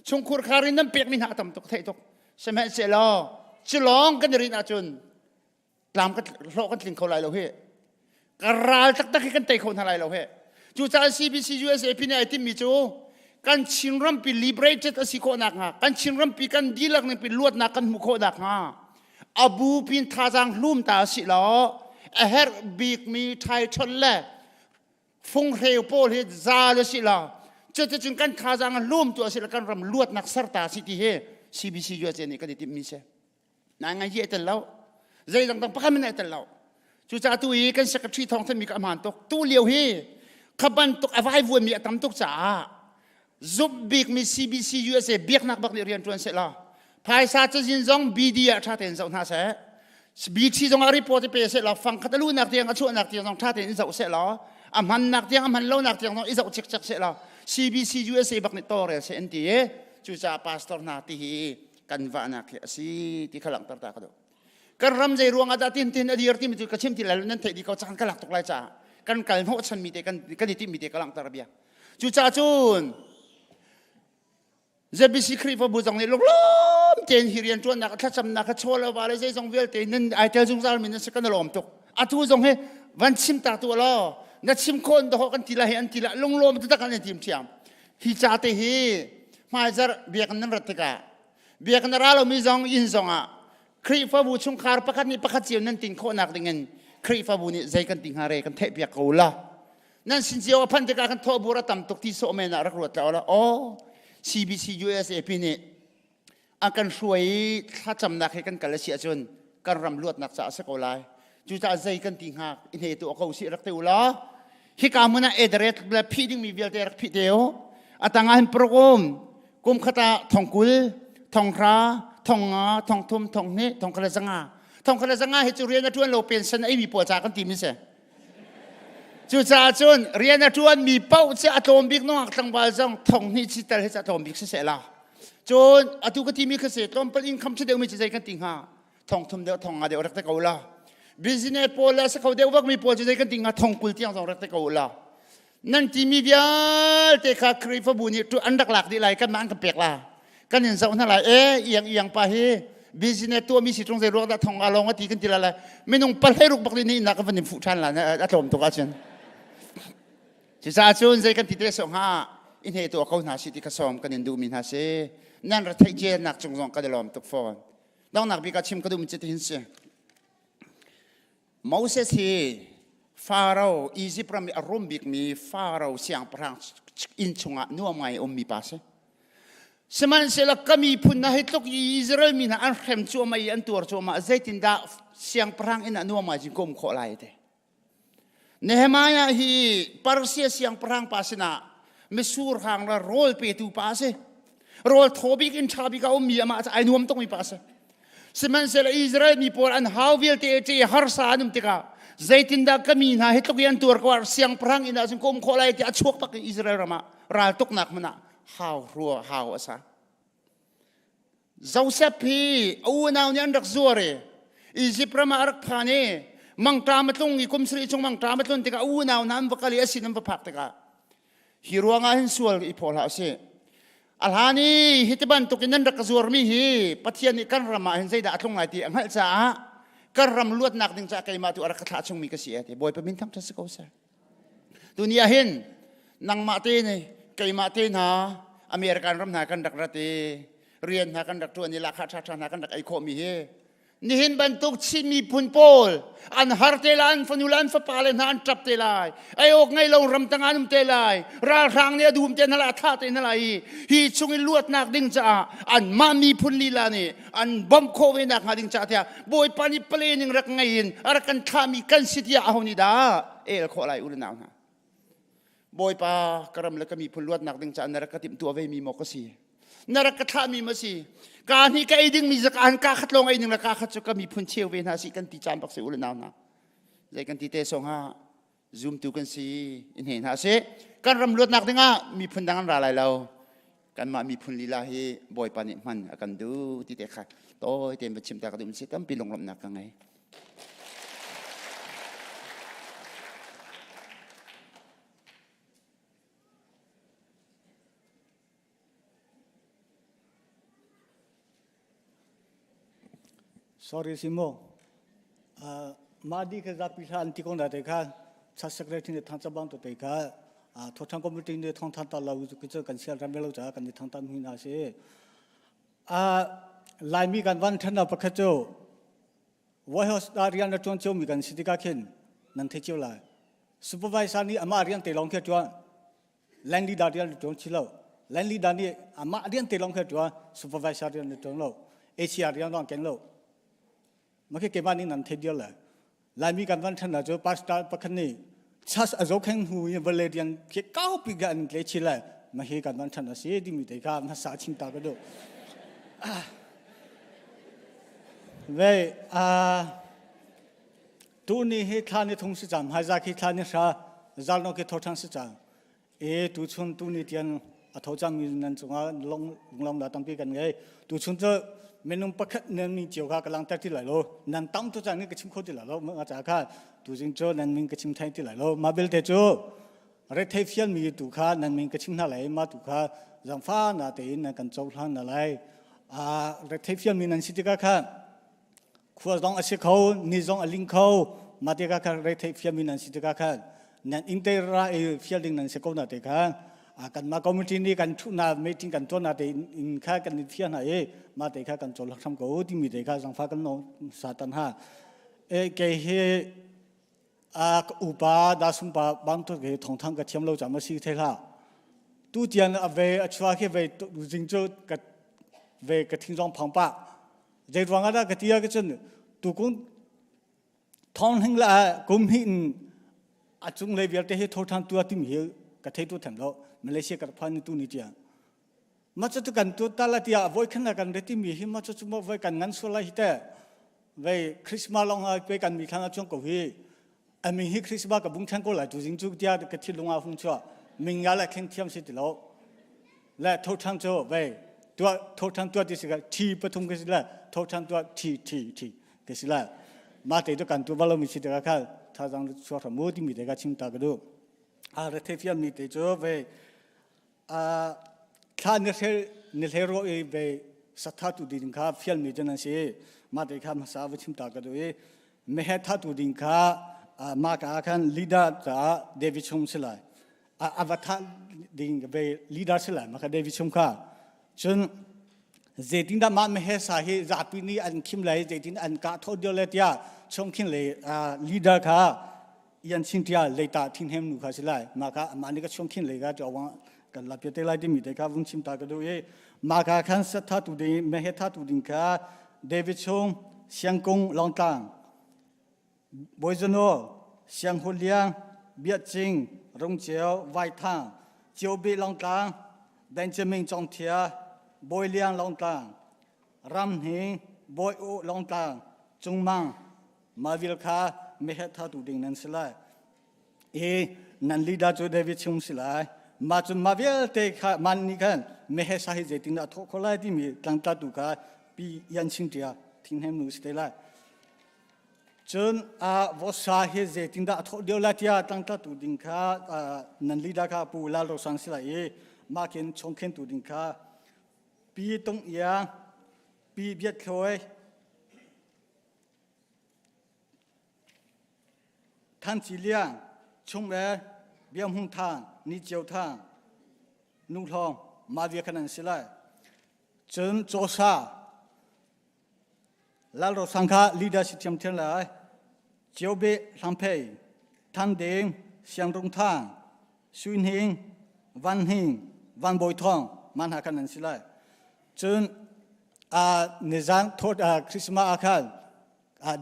Chungkhur khar in nan pekmi hna tam tuk ka theih tuk. Sihmanhsehlaw cu lawng kan i rinh ahcun tlam kan hlawh kan tling kho lai lo hi ka ral taktak hi kan tei kho hna lai lo hi cucaah CBC USA pi nih ai timmi cu kan Chin rampi liberated a si khawh nakhnga kan Chin rampi kan dihlak ning pi luatnak kan hmuh khawh nakhnga a bu pin thazaang hlum ta si law a herh bikmi ṭhaiṭhon le funghreu pawl hi za le si law cuticun kan thazaang hlum tu a si le kan ram luatnak serta si ti hi CBC USA nih kan i timhmi si. Na ngai hi ai tel lo. Zei dangdang pakhat man ai tel lo. Cucaah tu i kan secretary thawng thanmi ka hmaan tuk. Tu lio hi kha bantuk a vaivuanmi a tam tuk caah zumh bikmi CBC USA biaknak bak nih rian ṭuan seh law phaisa cazin zong BD ah ṭha tein zoh hna seh. BT zong ah report pe seh law fang khat a luhnak tiang a chuahnak tiang zong ṭha tein i zoh seh law a hmannak tiang a hman lonak tiang zong i zoh cikcek seh law. CBC USA bak nih tawrel seh an ti i cucaah pastor hna ti hi kan vahnak hi a si ti kha langhter ta ka duh. Kan ram zei ruang ah dah tin tin a dir timi cu ka chim ti lai lo nan theih dih ko caan ka lak tuk lai caah kan kal hnawh chanmi te kan kan i timhmi te ka langhter bia. Cucaah cun ZBC Khrihfabu zong nih lunglawm tein hi rianṭuannak thlacamnak kha chaw le va le zeizong vialte nan ai tel zungzal mi nan si kan i lawm tuk. Atu zong hi van chim ta tu law na chim khon doho kan ti la hi an ti la lunglawm taktak an tim thiam. Hi ca te hi hmaizarh biakinn nan rat tikah biakinn a ra lomi zong inn zong ah Khrihfabu chungkhar pakhat nih pakhat cio nan tin khawhnak dingin Khrihfabu nih zei kan ti hnga re kan theihpiak ko la. Nan sin cio a phanh tikah kan thawhbur a tam tuk ti sawh men ah rak ruat la la aw CBC USA pi nih a kan hruai i thlacamnak he kan kal a si ahcun kan ram luatnak caah a si ko lai. Cucaah zei kan ti hnga i hne tu a ko si rak te u law hika hmun ah ederet le phih dingmi vialte rak phih te u. A tangah hin paruk um kum khat ah thongkul, thonghra, thongnga, thongthum, thonghnih, thongkhat le zanga. Thongkhat le zanga hi cu rian a ṭuan lo pension a eimi pawl ca kan ti mi si. Cucaah cun rian a ṭuanmi paoh cu a tlawm bik nungak tlangval zong thonghnih ci tal hi cu a tlawm bik siseh la. Cun atu ka timi kha si tlawmpal income ṭha deuhmi cu zei kan ti hnga? Thongthum deuh thongnga deuh rak te ko la. Business pawl le a si kho deuh vakmi pawl cu zei kan ti hnga? Thongkul tiang zong rak te ko la. Nan timi vialte kha Khrihfabu nih an rak lak dih lai kanmah an kan pek la. Kan in zoh hna lai e iang iang pa hi business tuahmi si ṭung zei ruang dah thong a lawng a ti kan ti la lai minung pahlei ruk bak nih inn kan van in fuh ṭhan la a tlawm tuk ahcun cucaah cun zei kan ti te sawh hnga i hne tu ko hna si ti kha sawm kan in duhmi hna si nan ra theih cianak cung zong kan i lawm tuk fawn donghnak bik ah chim ka duhmi cu tihin si Moses hi Faro Egypt ram i a rum bikmi Faro siangpahrang inn chungah nuam ngai a ummi pa si. Sihmanhsehlaw ka miphun hna hi tluk i Israel mi hna an hrem cuahmah i an tuar cuahmah zeitindah siangpahrang inn ah nuam ngai cun ka um khawh lai te. Nehemiah hi Persia siangpahrang pa sinah misur hang le rawl petu pa a si. Rawl thaw bik in ṭha bik a ummi amah cu ai nuam tukmi pa a si. Sihmanhsehlaw Israel mi pawl an hau vialte ṭe harsa an um tikah zeitindah ka mi hna hi tluk i an tuar ko ah siangpahrang inn ah cun ka um khawh lai tiah a chuak bak in Israel ram ah raltuknak hmun ah hau rua hau a sa. Joseph hi a unau nih an rak zuar i Egypt ram ah a rak phan i mangṭam a tlung i kum sarih chung mangṭam a tlun tikah a unau hna an va kal i a sin an va phak tikah hi ruangah hin sual i phaw hlah usih. A hlan i hi ti bantuk in nan rak ka zuarmi hi Pathian nih kan ram ah hin zeidah a tlung lai ti a hngalh caah kan ram luatnak ding caah keimah tu a rak ka thlah chungmi ka si e ti Bawipa min thangṭhat si ko seh. Tuni ah hin nangmah te nih keimah te hna American ram hna kan rak rat i rian hna kan rak ṭuan i lahkhah ṭhaṭha hna kan rak ei khawhmi hi nihin bantuk Chin miphun pawl an har te lai an fanu le an fapa le hna an ṭap te lai ei awk ngei lo ramtang an um te lai ralhrang nih a dum te hna lai a thah te hna lai i hi chung i luatnak ding caah anmah miphun lila nih an bawmh khawh ve nak hnga ding caah tiah Bawipa nih planning rak ngei in a rak kan thlahmi kan si tiah aho nih dah el khawh lai u le nau hna Bawipa ka ram le ka miphun luatnak ding caah na rak ka timhtuah ve mi maw ka si na rak ka thlahmi ma si ka hni ka ei dingmi zaka han ka khat lawng ei ding le ka khat cu ka miphun cheu ve hna si kan ti caan bak si u le nau hna zei kan ti te song ha zumtu kan si in he hna si kan ram luatnak dingah miphun dang an ra lai lo kanmah miphun lila hi Bawipa nih hman a kan duh ti te kha tawi tein va chim ta ka duh si tampi lunglawmhnak ka ngei Sorry Simo. Uh, mah di kha zapi hla an ti ko na te kha chat secretary ne thang chabang to te kha thotang committee ne thong than ta lo ku chu kan sial ram lo cha kan ni thang tan hui na si. A laimi kan van than na pakhat chu White House da rian na tuan cheu mi kan si tikah khin nan thei cheu lai. Supervisor nih amah rian te lawng khi tuan Land leader rian na tuan chi lo. Land leader nih amah rian te lawng khi tuan supervisor rian na tuan lo. ACR rian lawng keng lo. Mah khi keimah nih nan thei dial lai. Laimi kan van than cu pastor pakhat nih church a zokheng hnu i vale rian khi kaupi ga an tle chi lai. Mah hi kan van than a si timi te kha hmasa chim ta ka duh. Vei tu ni hi thla ni thung si cang hmaizarh khi thla ni hra zalno khi tho ṭhan si cang. E tuchun tu ni tian a tho cangmi nan cungah lunglawmnak tampi kan ngei. Tuchun cu minung pakhat nan min cio kha ka langter ti lai lo. Nan tam tu cang nih ka chim kho ti lai lo. Mah ca kha tuzing cu nan min ka chim thai ti lai lo. Mah belte cu rethei fialmi tu kha nan min ka chim hna lai. Mah tu kha zangfa na tein nan kan cohlan hna lai. Rethei fialmi nan si tikah khan khua zong a si kho ni zong a ling kho mah tikah khan retheih fiami nan si tikah khan nan inn te ra i fial ding nan si ko na te kha kanmah committee nih kan thuhna meeting kan tuahna te in kha kan in fial hna i mah te kha kan cawl hram ko timi te kha zangfa kan no satan ha e ke hi a ka upa da sumpa bang to ke thong thang ka thiam lo cham si the hla tu tian a ve a chua khi ve jing chu ka ve ka thing zong phang pa Zei ruang ah dah ka ti ah cun tukung thong hing la kum hi in a cung lei vialte hi tho than tua timi hi ka thei tu them lo Malaysia ka phan tu ni tia ma chu kan tu ta la tia voi khan la kan re timi hi ma chu chu mo voi kan ngan so lai hi te vei Christmas long ha pe kan mi thlang a chuang ko hi a min hi Christmas ka bung than ko lai tu jing chu tia ka thil lunga hung chua ming ya la kheng thiam si ti lo le thoṭhan cu vei tuah thoṭhan tuah ti si ka thi pathum ka si le thoṭhan tuah thi thi thi ka si le mah te cu kan tu balo mi si te kha thazang chuak hram mu timi te ka chim ta ka du a re the fiam mi te cu vei a thla ni hle ni hle ro i vei satha tu ding kha fial mi cu nan si mah te kha hmasa va chim ta ka du i mehe tha tu ding kha ma ka khan leader ca David Chung si lai a va thah ding ve leader si lai maka David chung kha cun zeitindah mah mehe sa hi zapi nih an khim lai zeitin an kah tho dio le tia chongkhin le leader kha yan chin tia leita thin hem nu kha si lai ma kha ama ni ka chongkhin le ka chawang kan la te lai timi te kha vung chim ta ka du i ma kha khan satha tu ding mehe tha tu ding kha David chung siangkung longtlang Bawizunawl, Sianghuliang, Biakcing, Rungceo, Vaithang, Ciobi Longtlang, Benjamin Congthia, Bawiliang Longtlang, Ramhni, Bawi U Longtlang, Cungmang, Mavil kha mehet thatu ding nan si lai. I nan leader cu David chung si lai. Mah cun mah vialte kha man nih khan mehe sa hi zeitin dah a thawh khawh lai timi tlangtlatu kha pi Yan Ching tia thinghem nu si te lai. Cun vawsa hi zeitindah a thawh lio lai tiah tlangtlatu ding kha nan leader kha Pu Lal Ro Sang si lai i mah khin chawngkhentu ding kha Pi Tung Iang, Pi Biat Thlawi, Than Ci Liang, Chung Le, Biam Hung Thang, Ni Ceu Thang, Nu Hlawng, mah bia kha nan si lai. Cun Cawsa, Lal Ro Sang kha leader si thiamthiam lai. Ciobe Hlangphei, Thang Ding, Siang Rung Thang, Sui Hning, Van Hning, Van Bawi Thawng, man hna khan an si lai. Cun nizan thawt Christmas ah khan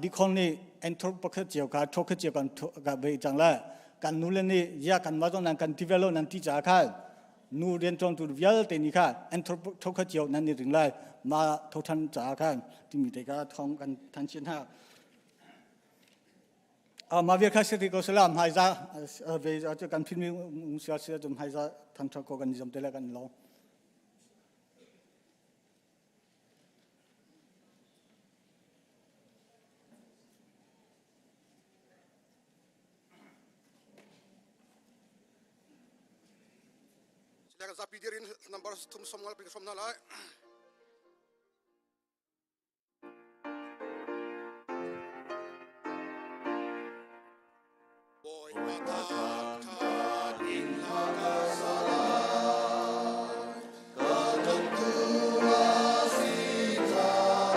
dikhong nih enthur pakhat cio kha thokhat cio kan ka bei cang lai. Kan nu le nih ya kan ma zong nan kan ti velo nan ti ca khan nu rianṭuantu vialte nih kha an thokhat cio nan i ring lai ma thothan caah khan timi te kha thong kan than chin ha ma vial kha siti ko sala hmaiza ve cu kan philmi sia sia cum hmaiza than tha ko kan zam te le kan lo Zapi dir in number thum som ngal pin som na lai. Bawipa thangṭhat in hla ka sa lai, ka tlawmtu a si caah.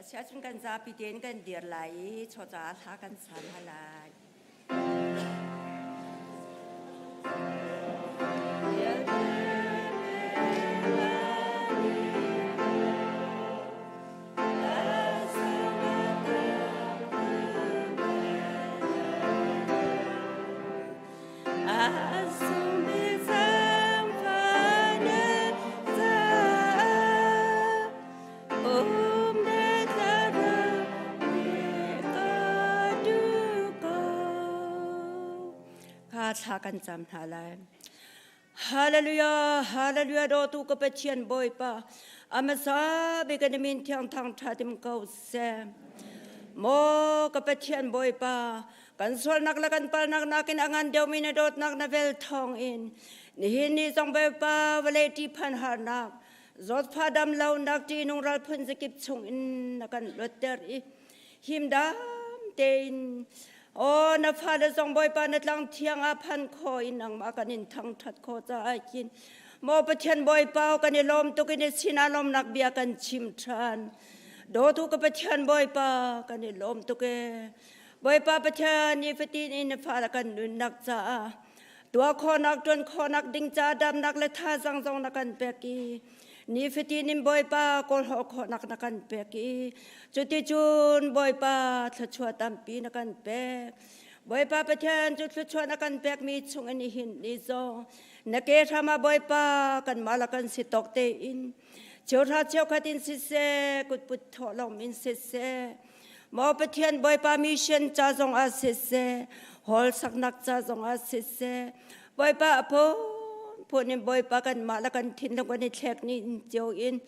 Asiahcun kan zapi tein kan dir lai i chawca hla kan sa hna lai. Thla kan cam hna lai. Hallelujah, hallelujah, dawtu ka Pathian Bawipa, amasa bik na min thiang thang tha tim ko seh. Maw ka Pathian Bawipa, kan sualnak le kan palnak nakin a ngan deuhmi na dawtnak na vel thawng in nihin ni zong Bawipa vawlei ṭihphan harnak, zawtfah dam lonak ṭihnung ral phun zakip chung in na kan luatter i himdam tein aw na fale zong Bawipa na tlang thiang ah phan kho in nangmah kan in thangṭhat khawh caah khin maw Pathian Bawipa kan i lawm tuk in i sinah lawmnak bia kan chim ṭhan. Dawtu ka Pathian Bawipa kan i lawm tuk e. Bawipa Pathian nifatin in na fale kan nunnak caah tuah khawhnak ṭuan khawhnak ding ca damnak le thazaang zong na kan pek i nifatin in Bawipa kawlhawh khawhnak na kan pek i cuticun Bawipa thluachuah tampi na kan pek. Bawipa Pathian cu thluachuah na kan pekmi chung in hin ni zong na ke hram ah Bawipa kanmah la kan si tawk tein cheuhra cheukhat in siseh kutput thawhlawm in siseh Maw Pathian Bawipa mission ca zong ah siseh hall saknak ca zong ah siseh Bawipa a phunphun in Bawipa kanmah le kan thinlung kan i thlek ni in cio in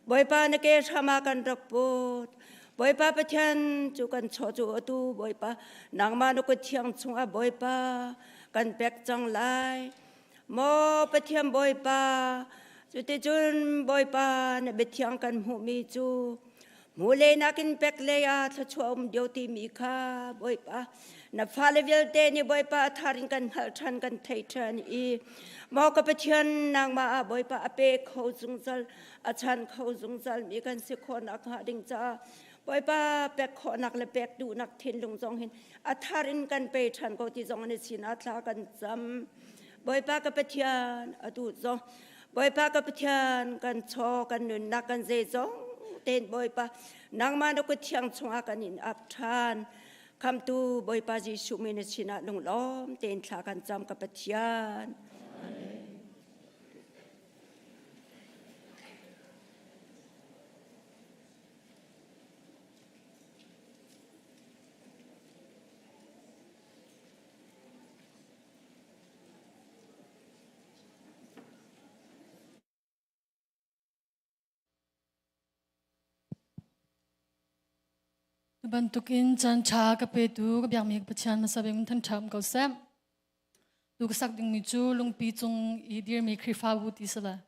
Bawipa na ke hram ah kan rak put Bawipa Pathian cu kan chaw cu atu Bawipa nangmah na kut thiang chungah Bawipa kan pek cang lai Maw Pathian Bawipa cuticun Bawipa na biathiang kan hmuhmi cu Mu le nakin pek lei ah thluachuah um dio timi kha Bawipa na fale vialte nih Bawipa a thar in kan hngalh ṭhan kan thei ṭhan i maw ka Pathian nangmah ah Bawipa a pe kho zungzal a chan kho zungzal mi kan si khawhnak hnga ding caah Bawipa pek khawhnak le pek duhnak thinlung zong hin a thar in kan pe ṭhan ko ti zong na sinah thla kan cam Bawipa ka Pathian atu zong Bawipa ka Pathian kan chaw kan nunnak kan zeizong tein Bawipa nangmah na kut thiang chungah kan in ap ṭhan khamtu Bawipa Jesuh min na sinah lunglawm tein thla kan cam ka Pathian. Amen. Bantukin caan ṭha ka petu ka biakmi ka Pathian hmasa bik thangṭhat ko seh. Tu ka sak dingmi cu lungpi cung i dirmi Khrihfabu ti si lai.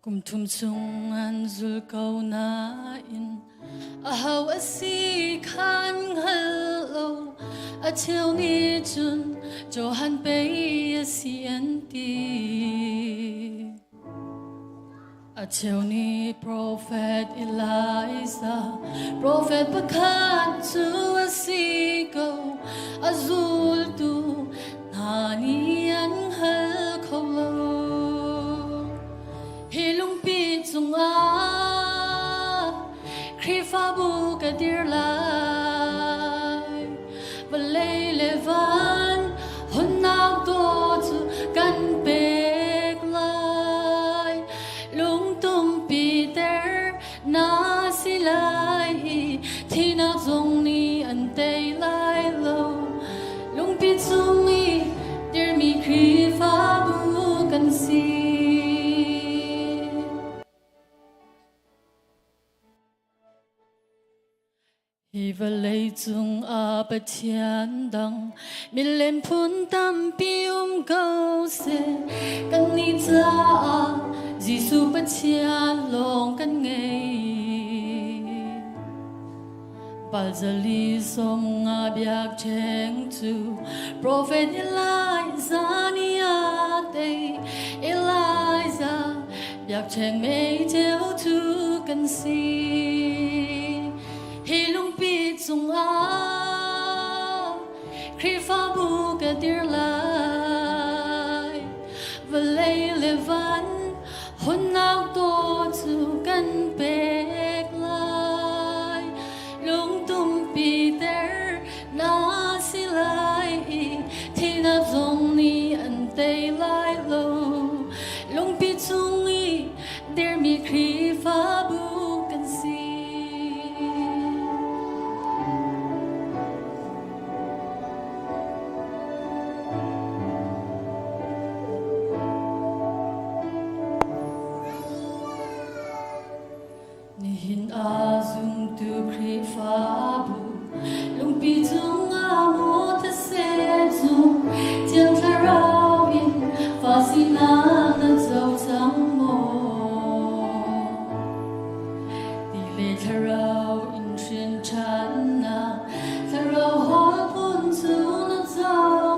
Kum thum chung an zul ko nain aho a si khan hngal lo a cheu nih cun Johan pei a si an ti. A cheu nih profet Elijah, profet pakhat cu a si ko, a zultu hna nih an hngal kho lo. Hi lungpi cungah Khrihfabu ka dir lai, vawlei le van honnak dawt cu kan pek lai. Lungtumpi. Hi vawlei cungah Pathian dang milem phun tampi um ko seh. Kannih caah Jesuh Pathian lawng kan ngei. Balzali song nga biakṭheng cu Prophet Elijah nih a tei. Elijah biakṭheng mei ceu cu kan si. Hi lungpi cungah Khrihfabu ka dir lai. Vawlei le van honnak taw cu kan pek lai. Lungtumpi ter na si lai i thihnak zong nih an tei lai lo. Lungpi cung i dirmi Khrihfabu kan si. Nihin ah zumtu Khrihfabu lungpi cungah maw thase cung Thiang Thlarau in fa sinak na co cang maw? Ti le Thlarau in hrin ṭhannak Thlarau hawl phun cu na co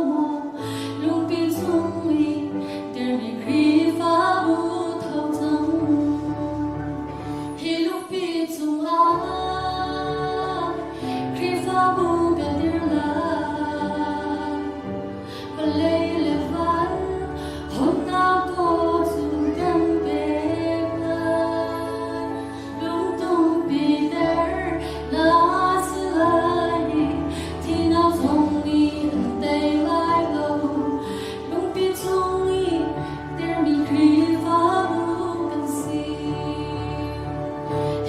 maw? Lungpi cung i dirmi Khrihfabu tho cang. Hi lungpi cungah Khrihfabu kan dir lai. Vawlei le van hawnnak taw cu kan pek lai. Lungtumpi ter na si lai i thihnak zong nih an tei lai lo. Lungpi cung i dirmi Khrihfabu kan si.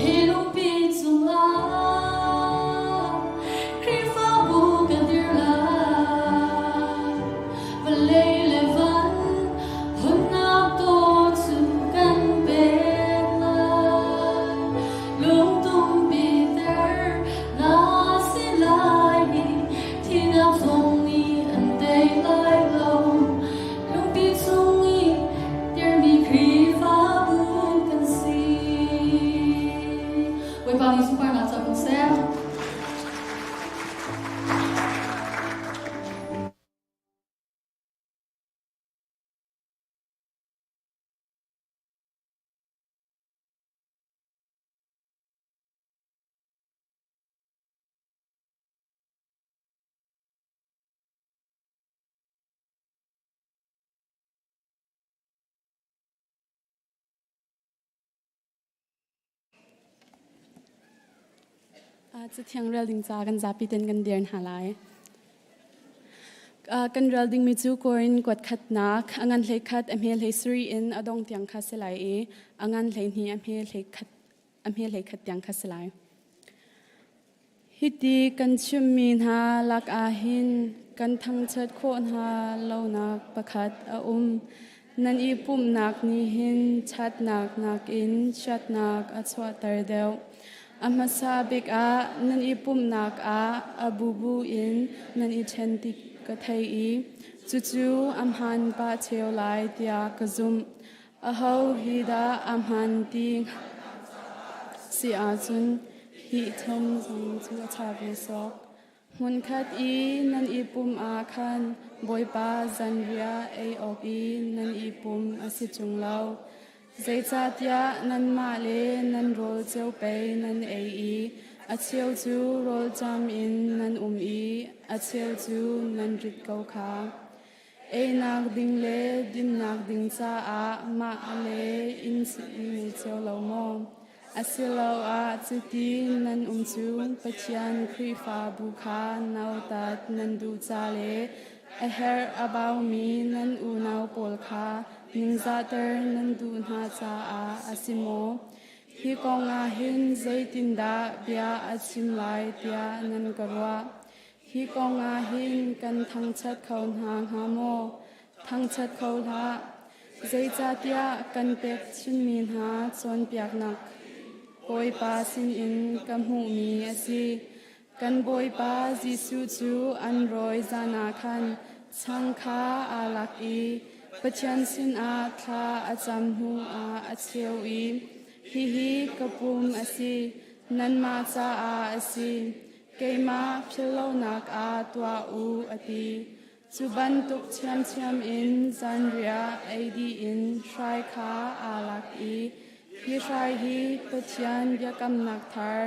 Hi lungpi cungah Khrihfabu kan dir lai. Vawlei le van hawnnak taw cu kan pek lai. Lungtumpi ter na si lai i thihnak zong nih an tei lai lo. Lungpi chung i dirmi Khrihfabu kan si. Bawipa nih sunparnak ca ko seh. Cathiang rel ding ca kan zapi ten kan dir hna lai. Kan rel dingmi cu Korin kuat khatnak a ngan hlei khat a hme hlei sari in a dong tiang kha si lai i a ngan hlei hnih a hme hlei khat a hme hlei khat tiang kha si lai. Hiti kan chimmi hna lakah hin kan thangṭhat khawh hna lonak pakhat a um. Nan i pumhnak nih hin ṭhatnak nakin chiatnak a chuahter deuh. A hmasa bik ah nan i pumhnak ah a bubu in nan i ṭhen ti ka thei i cucu a hmaan pah ṭheo lai tiah ka zumh. Aho hi dah a hmaan ti si ahcun hi thum zong cu a ṭha ve sawk. Hmunkhat i nan i pumh ah khan Bawipa zanriah ei awk i nan i pum a si ṭung lo. Zeicahtiah nanmah le nan rawl cio pei nan ei i a cheu cu rawlṭam in nan um i a cheu cu nan rit ko kha. Einak ding le dinnak ding caah mah le inn ngei cio lo maw? Asiloah cuti nan um cu Pathian Khrihfabu kha nautat nan duh ca le a herh a baumi nan unau pawl kha ningzahter nan duh hna caah a si maw? Hi kong ah hin zeitindah bia a chim lai tiah nan ka ruah? Hi kong ah hin kan thangṭhat kho hna hnga maw? Thangṭhat kho hlah. Zeicahtiah kan pek chinmi hna cawnpiaknak Bawipa sinin ka hmuhmi a si. Kan Bawipa Jesuh cu an rawi zan ah khan chang kha aa lak i Pathian sinah thla a cam hnuah a cheu i, Hihi ka pum a si, nanmah caah a si. Keimah philhlonak ah tuah u, a ti. Cu bantuk ṭhiamṭhiam in zanriah ei dih in hrai kha aa lak i, Hi hrai hi Pathian biakamnak thar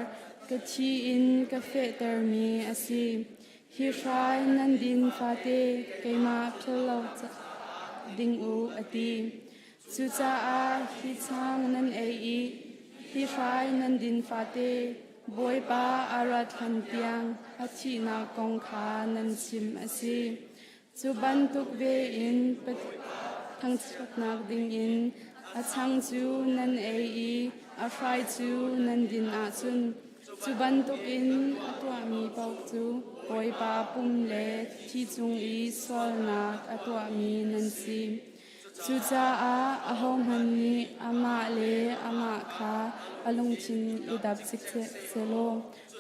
ka thi in ka fehtermi a si. Hi hrai nan din fate keimah philh lo ding u, a ti. Cucaah hi chang nan ei i hi hrai nan din fate Bawipa a rat hlan tiang a thihnak kong kha nan chim a si. Cu bantuk ve in thangchiatnak dingin a chang cu nan ei i a hrai cu nan din ahcun cu bantukin a tuahmi paoh cu Bawipa pum le thi cung i sualnak a tuahmi nan si. Cucaah ahohmanh nih amah le amah kha a lungthin i dap cikcek sehlaw,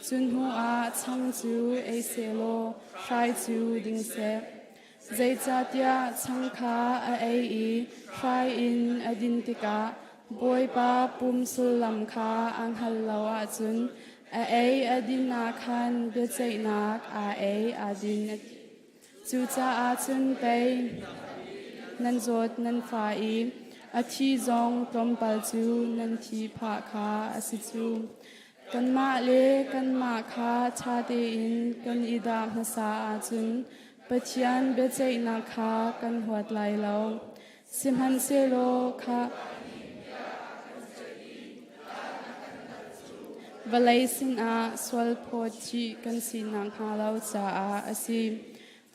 cu hnuah chang cu ei sehlaw hrai cu ding seh. Zeicahtiah chang kha a ei i hrai in a din tikah Bawipa pum sullam kha a hngalh lo ahcun a ei a din ah khan biaceihnak aa ei aa din. Cucaah cun pei nan zawt nan fa i a thi zong tlawmpal cu nan thi phah kha a si cu. Kanmah le kanmah kha ṭha tein kan i dah hmasa ahcun Pathian biaceihnak kha kan huat lai lo. Sihmanhsehlaw kha vawlei sinah sualphawt chih kan si nakhnga lo caah a si.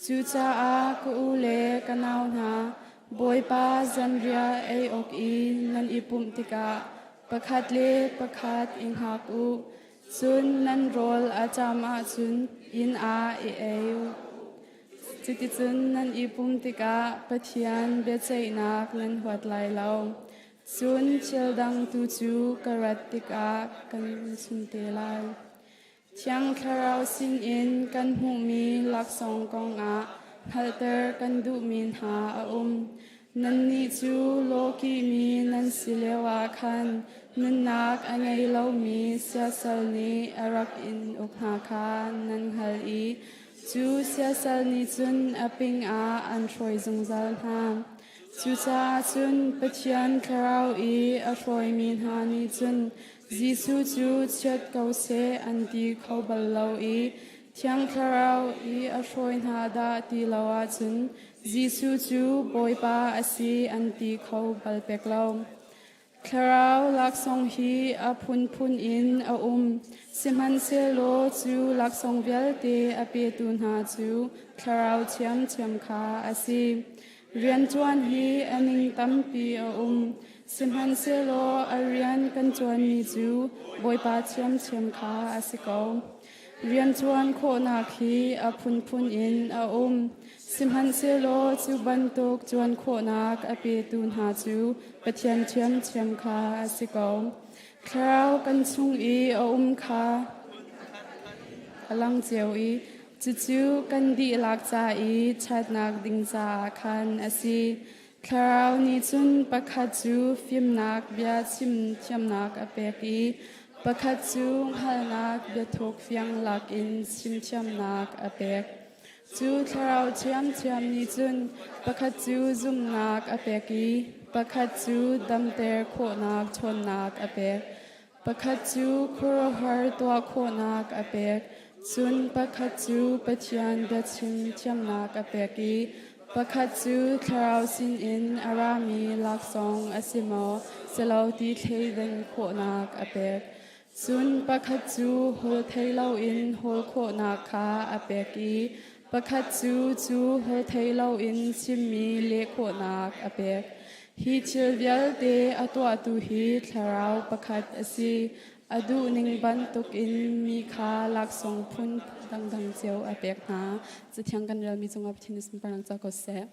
Cucaah ka u le ka nau hna, Bawipa zanriah ei awk i nan i pumh tikah pakhat le pakhat i hngak u. Cun nan rawl a ṭam ahcun inn ah i ei u. Cuticun nan i pum tikah Pathian biaceihnak nan huat lai lo. Cun thil dang tu cu ka rat tikah kan chim te lai. Thiang Thlarau sinin kan hmuhmi laksawng kongah hngalhter kan duhmi hna a um. Nannih cu lawkihmi nan si lioah khan nunnak a ngei lomi siasal nih a rak in uk hna kha nan hngalh i Cu siasal nih cun a ping ah an hruai zungzal hna. Cucaah cun Pathian Thlarau i a hruaimi hna nih cun Jesuh cu chiat ko seh an ti kho bal lo i Thiang Thlarau i a hruai hna dah ti lo ahcun Jesuh cu Bawipa a si an ti kho bal pek lo. Thlarau laksawng hi a phunphun in a um, sihmanhsehlaw cu laksawng vialte a petu hna cu Thlarau ṭhiamṭhiam kha a si. Rianṭuan hi a ning tampi a um, sihmanhsehlaw a rian kan ṭuanmi cu Bawipa ṭhiamṭhiam kha a si ko. Rianṭuan khawhnak hi a phunphun in a um, sihmanhsehlaw cu bantuk ṭuan khawhnak a petu hna cu Pathian ṭhiamṭhiam kha a si ko. Thlarau kan chung i a um kha a lang cio i cucu kan dihlak ca i ṭhatnak ding caah khan a si. Thlarau nih cun pakhat cu fimnak bia chim thiamnak a pek i pakhat cu hngalhnak biathuk fiang lakin chim thiamnak a pek. Cu thlarau ṭhiamṭhiam nih cun pakhat cu zumhnak a pek i pakhat cu damter khawhnak ṭhawnnak a pek. Pakhat cu khuaruahhar tuah khawhnak a pek, cun pakhat cu Pathian biachim thiamnak a pek i pakhat cu Thlarau sinin a rami laksawng a si maw si lo ti thleidan khawhnak a pek. Cun pakhat cu hawl thei loin hawl khawhnak kha a pek i pakhat cu cu hawl thei loin chimmi leh khawhnak a pek. Hi thil vialte a tuahtu hi thlarau pakhat a si. A duhning bantukin mi kha laksawng phun dangdang cio a pek hna. Cathiang kan relmi cungah Pathian nih sunparnak ca ko seh.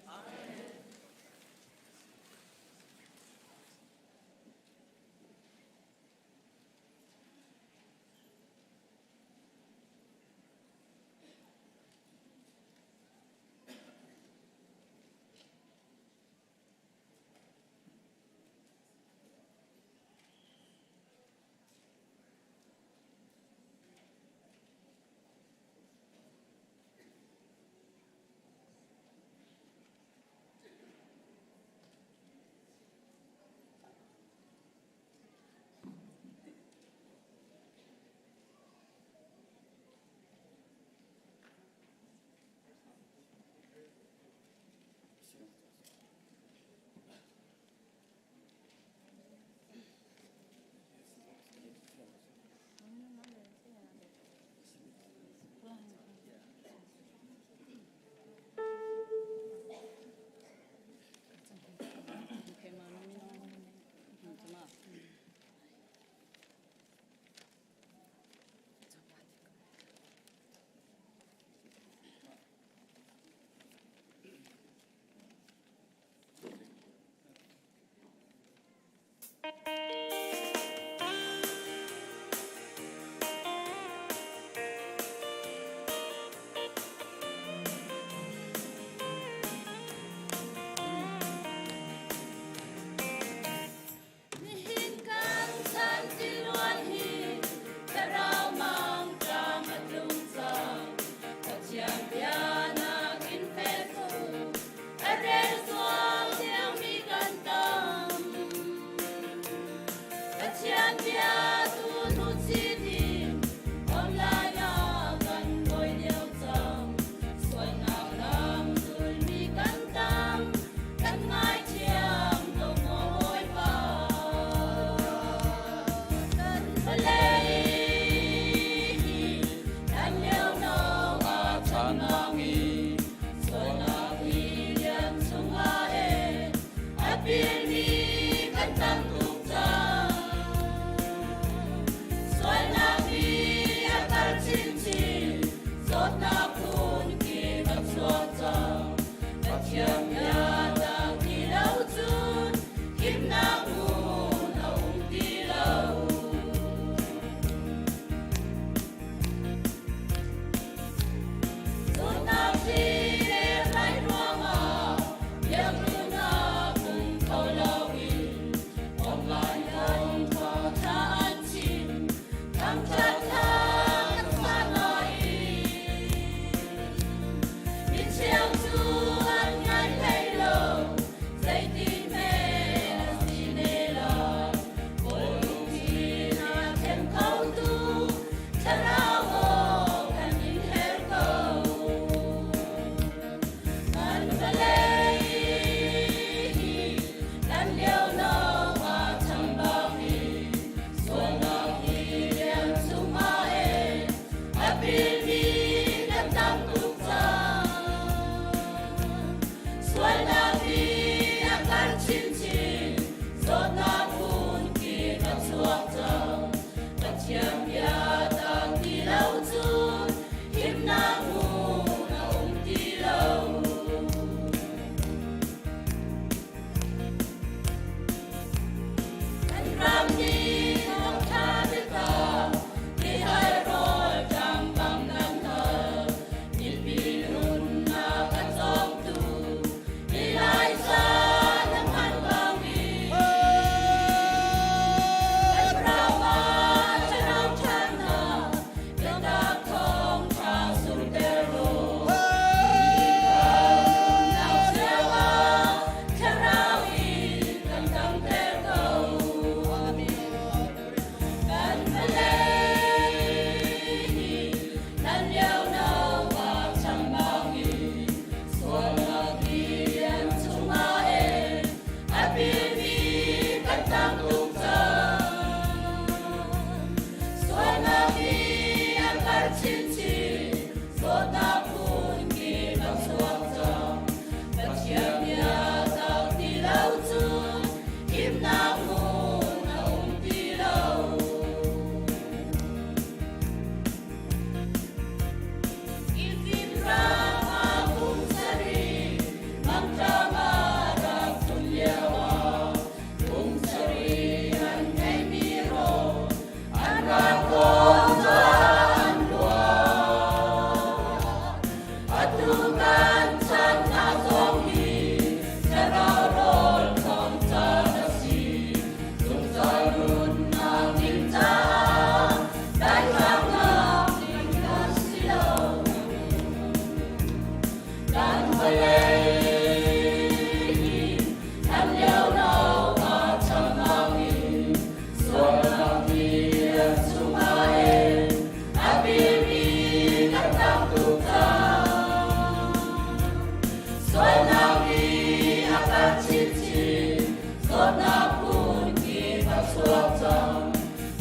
chuak cang.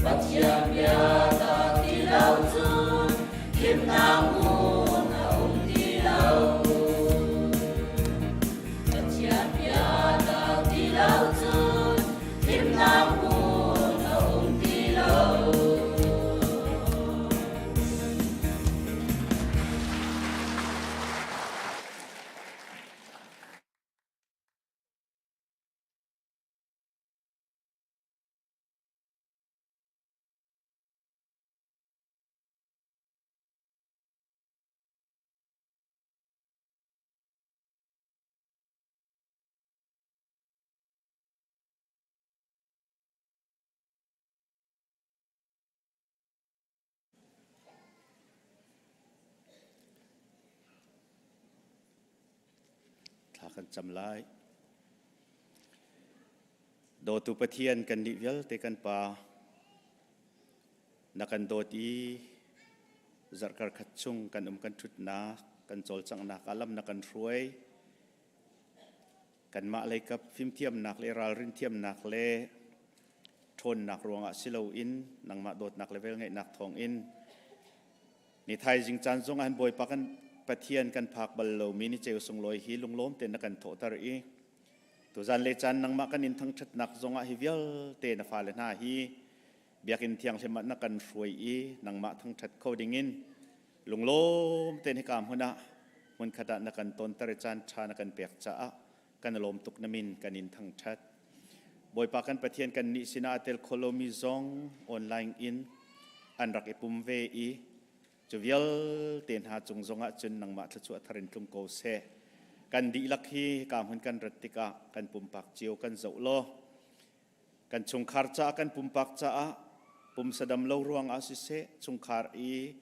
Pathian bia tak ti lo cun himnak hmun a um ti lo. Pathian bia tak ti lo cun himnak hmun a um ti lo. Thla kan cam lai. Dawtu Pathian kan nih vialte kan Pa, na kan dawt i zarhkar khat chung kan um kan ṭhutnak, kan cawlcanghnak ah lam na kan hruai. Kanmah leikap fimthiamnak le ralrin thiamnak le ṭhawnnak ruangah si loin nangmah dawtnak le velngeihnak thawngin ni thaizing caan zong ah Bawipa kan Pathian kan phak bal lomi ni ceu sunglawi hi lunglawm tein na kan thawhter i tuzan le caan nangmah kan in thangṭhatnak zongah hi vialte na fale hna hi biakinn thianghlim ah na kan hruai i nangmah thangṭhat kho dingin lunglawm tein hika hmun ah hmunkhat ah na kan tonter i caan ṭha na kan pek caah kan lawm tuk na min kan in thangṭhat. Bawipa kan Pathian kan nih sinah a tel kho lomi zong online in an rak i pum ve i cu vialte hna cung zongah cun nangmah thluachuah thar in tlung ko seh. Kan dihlak hi ka hmun kan rat tikah kan pumpak cio kan zoh law kan chungkhar caah kan pumpak caah pumsa dam lo ruangah siseh chungkhar i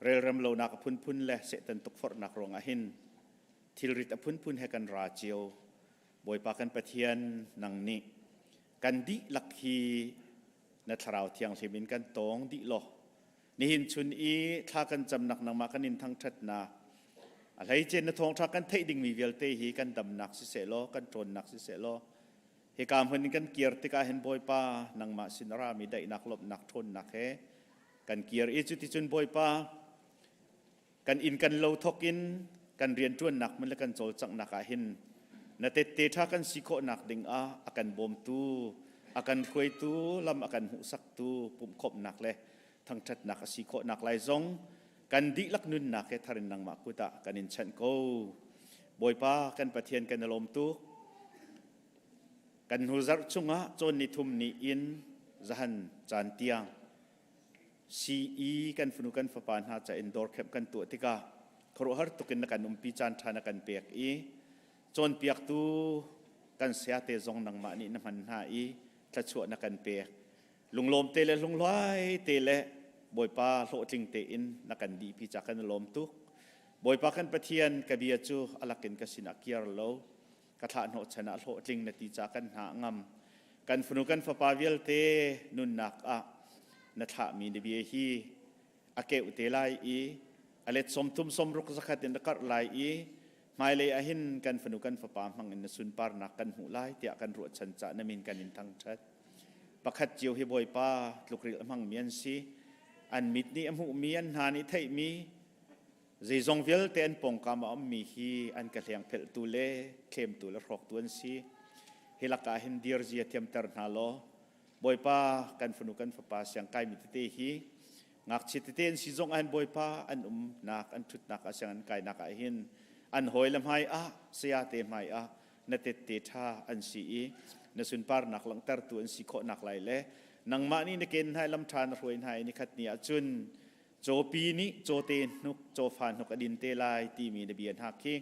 relrem lonak a phunphun le sehtan tukforhnak ruangah hin thilrit a phunphun he kan ra cio. Bawipa kan Pathian nang nih kan dihlak hi na thlarau thianghlim in kan tawng dih law nihin chun i thla kan camnak nangmah kan in thangṭhatnak a hleice na thawngṭha kan theih dingmi vialte hi kan damnak siseh law kan ṭawnnak siseh law hika hmun in kan kir tikah hin Bawipa nangmah sin a rami daihnak lawmhnak ṭhawnnak he kan kir i cuticun Bawipa Kan inn kan lo thawk in kan rianṭuannak hmun le kan cawlcanghnak ah hin na tette ṭha kan si khawhnak ding ah a kan bawmtu, a kan hruaitu, lam a kan hmuhsaktu pumhkhawmhnak le thangṭhatnak a si khawhnak lai zong kan dihlak nunnak he thar in nangmah kut ah kan in chanh ko. Bawipa kan Pathian kan i lawm tuk. Kan hnu zarh chungah cawn ni thum ni in zahan caan tiang CE kan fanu kan fapa hna ca in dawrkhemh kan tuah tikah khuaruahhar tuk in na kan umpi caan ṭha na kan pek i cawnpiaktu kan sayate zong nangmah nih na hman hna i thluachuah na kan pek. Lunglawm te le hlunghlai te le Bawipa hlawhtling tein na kan dihpi ca kan i lawm tuk. Bawipa kan Pathian ka bia cu a lakin ka sinah kiar lo. Ka thlah hnawhchan ah hlawhtling na ti ca kan hna ngam. Kan fanu kan fapa vialte nunnak ah na thlahmi na bia hi a keuh te lai i a let 30 60 zakhat in a karh lai i hmailei ah hin kan fanu kan fapa hmang in na sunparnak kan hmuh lai tiah kan ruahchan ca na min kan in thangṭhat. Pakhat cio hi Bawipa tlukril a hmangmi an si. An mit nih a hmuhmi, an hna nih theihmi, Zeizong vialte an pawngkam a ummi hi an ka hlengphelhtu le thlemtu le hrawktu an si. Hi lakah hin dirzia thiamter hna law, Bawipa kan fanu kan fapa siangkaimi tete hi ngakchia tete an si zong ah hin Bawipa an umnak an ṭhutnak ah siang an kainak ah hin an hawile hmai ah sayate hmai ah na tette ṭha an si i na sunparnak langhtertu an si khawhnak lai le nangmah nih na ken hna i lam ṭha na hruai hna i nikhat ni ah cun Cawpi nih cawte hnuk cawfa hnuk a din te lai timi na bia hna khi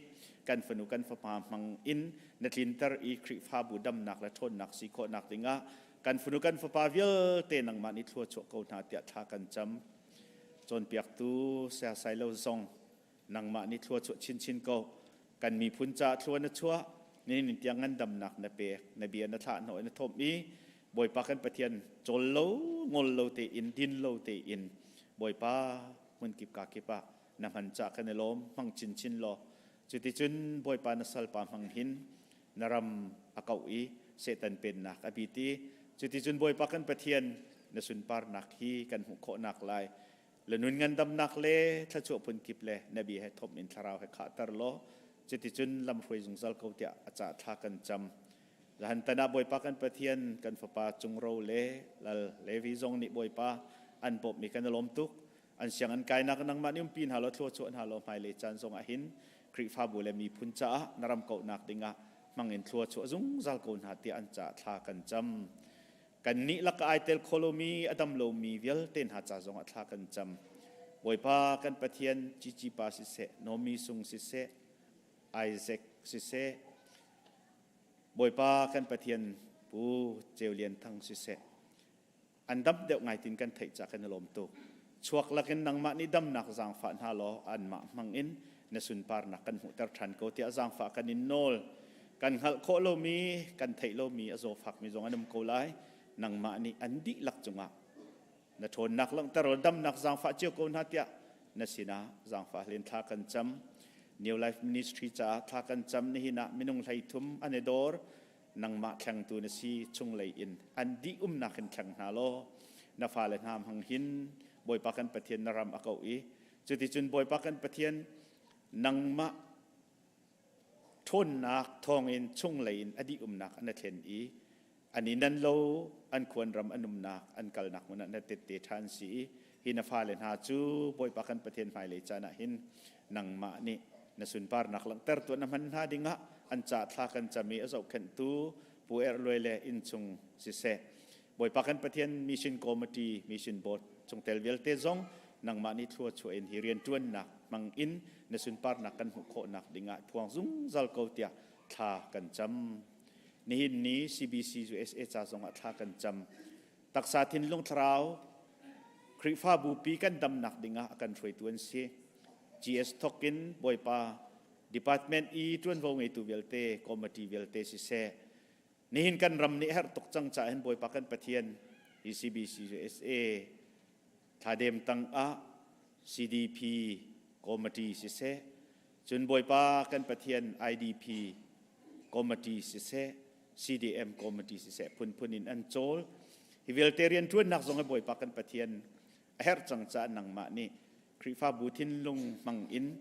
kan fanu kan fapa hmang in na tlinter i Khrihfabu damnak le ṭhawnnak si khawhnak dingah kan fanu kan fapa vialte nangmah nih thlua chuah ko hna tiah thla kan cam. Cawnpiaktu Saya Sailo zong nangmah nih thlua chuah chinchin ko. Kan miphun caah thlua na chuah, nihin tiang ngandamnak na pek, na bia na thlah hnawh i na thawmh i Bawipa kan Pathian cawl lo ngol lo tein din lo tein Bawipa hmunkip ka kip ah na hman cah kan i lawm hmang chinchin law cuticun Bawipa na salpa hmang hin na ram a kauh i Satan pennak a bit i Cuticun Bawipa kan Pathian na sunparnak hi kan hmuh khawhnak lai le nun ngandamnak le thluachuah phunkip le na bia he thawm in thlarau he khahter law cuticun lamhruai zungzal ko tiah a ca thla kan cam. Zahan tan ah Bawipa kan Pathian kan fapa Cungro le Lal Levi zong nih Bawipa an bawmhmi kan i lawm tuk. An siang an kainak nangmah nih umpi hna law thluachuah hna law hmailei caan zong ah hin Khrihfabu le miphun caah na ram kauhnak dingah hmang in thlua chuah zungzal ko hna tiah an caah thla kan cam. Kannih lakah ai tel kho lomi a dam lomi vialte hna ca zongah thla kan cam. Bawipa kan Pathian Cici pa siseh, Nomi sung siseh, Isaac siseh, Bawipa kan Pathian Pu Ceu Lian Thang siseh, an dam deuh ngai tin kan theih ca kan i lawm tuk. Chuak lakin nangmah nih damnak zaangfah hna law anmah hmang in na sunparnak kan hmuhter ṭhan ko tiah zaangfah kan in nawl. Kan hngalh khawh lomi, kan theih lomi a zawfakmi zong an um ko lai. Nangmah nih an dihlak cungah na ṭhawnnak langhter law damnak zaangfah cio ko hna tiah na sinah zaangfah len thla kan cam. New Life Ministry caah thla kan cam nihin ah minung 33 an i dawr. Nangmah thlengtu na si chunglei in an dih umnak in thleng hna law na fale hna hmang hin Bawipa kan Pathian na ram a koh i cuticun Bawipa kan Pathian nangmah ṭhawnnak thawngin chunglei in a dih umnak an thlen i an i nan lo an khuan ram an umnak an kalnak hmun ah na tette ṭha an si i hi na fale hna cu Bawipa kan Pathian hmailei caan ah hin nangmah nih na sunparnak langhter tuah na hman hna dingah an ca thla kan cam i a zohkhenhtu Pu Er Luai le innchung siseh Bawipa kan Pathian Mission Committee Mission Board chungtel vialte zong nangmah nih thlua chuah in hi rianṭuannak hmang in na sunparnak kan hmuh khawhnak dingah phuang zungzal ko tiah thla kan cam. Nihin ni CBC USA ca zongah thla kan cam. Taksa thinlung thlarau Khrihfabu pi kan damnak dingah a kan hruaitu an si. GS thok in Bawipa department i ṭuanvo ngeitu vialte, committee vialte siseh, nihin kan ram nih herh tuk cang caah hin Bawipa kan Pathian ECBC USA thladem tang ah CDP committee siseh, cun Bawipa kan Pathian IDP committee siseh, CDM committee siseh phunphun in an cawl. Hi vialte rianṭuannak zong hi Bawipa kan Pathian a herh cang caah nangmah nih Khrihfabu thinlung hmang in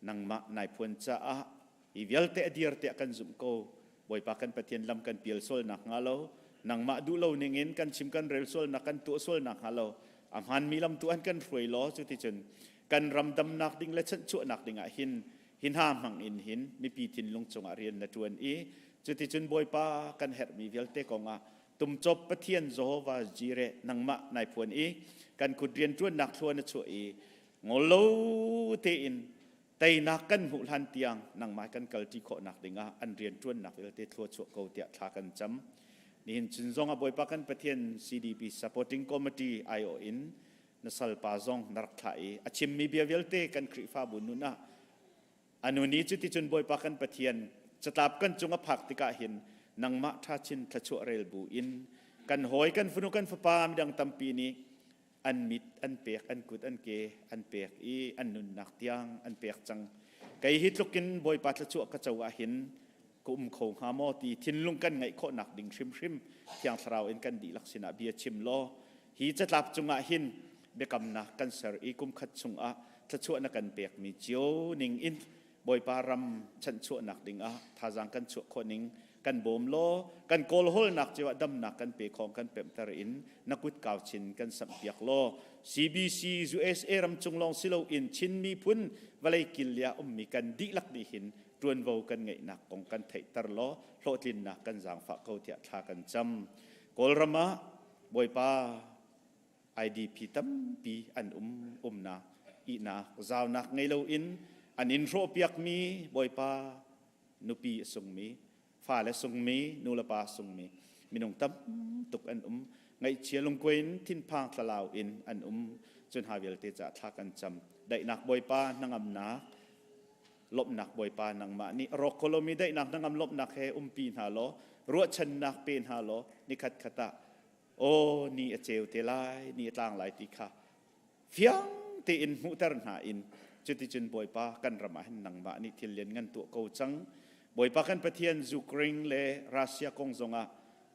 nangmah nai phuan caah hi vialte a dir tiah kan zumh ko. Bawipa kan Pathian lam kan pial sual nak hnga lo, nangmah duh lo ning in kan chim kan rel sual nak kan tuah sual nak hnga lo, a hmaanmi lam tu an kan hruai law cuticun kan ram damnak ding le chanhchuahnak ding ah hin hi hna hmang in hin mipi thinlung cungah rian na ṭuan i cuticun Bawipa kan herhmi vialte kongah tumcop Pathian Jehovah Jireh nangmah nai phuan i kan kut rian ṭuannak thlua na chuah i ngol lo tein teinak kan hmuh hlan tiang nangmah kan kalṭi khawhnak dingah an rian ṭuannak vialte thlua chuah ko tiah thla kan cam. Nihin chun zong ah Bawipa kan Pathian CDP Supporting Committee aiawh in na salpa zong na rak thlah i a chimmi bia vialte kan Khrihfabu nun ah a nun i cuticun Bawipa kan Pathian catlap kan cung a phak tikah hin nangmah ṭha chin thluachuah rel bu in kan hawi kan fanu kan fapa midang tampi nih an mit an pek an kut an ke an pek i an nunnak tiang an pek cang kei hi tlukin Bawipa thluachuah ka co ah hin ka um kho hnga maw ti thinlung kan ngeih khawhnak ding hrimhrim Thiang Thlarau in kan dihlak sinah bia chim law hi catlap cungah hin biakamnak kan ser i kum khat chungah thluachuah na kan pekmi cio ning in Bawipa ram chanhchuahnak dingah thazaang kan chuah khawh ning kan bawm law kan kawlhawlnak cio ah damnak kan pe khawng kan pemhter in na kut kau chin kan samhpiak law CBC USA ram cung lawng si loin Chin miphun vawlei kil lia ummi kan dihlak nih hin ṭuanvo kan ngeihnak kong kan theihter law hlawhtlinnak kan zaangfah ko tiah thla kan cam. Kawlram ah Bawipa IDP tampi an um umnak ihnak zaunak ngei loin an in hrawhpiakmi Bawipa nupi a sungmi fale sungmi nulepa sungmi minung tam tuk an um ngaihchia lungkuai in thinphang thlalau in an um cun ha vialte caah thla kan cam daihnak Bawipa hnangamnak lawmhnak Bawipa nangmah nih rawk ko lomi daihnak hnangam lawmhnak he umpi hna law ruahchannak pe hna law nikhat khat ah aw ni a ceu te lai ni a tlang lai ti kha fiang tein hmuhter hna in cuticun Bawipa kan ram ah hin nangmah nih thil lian ngan tuah ko cang Bawipa kan Pathian Ukraine le Russia kong zongah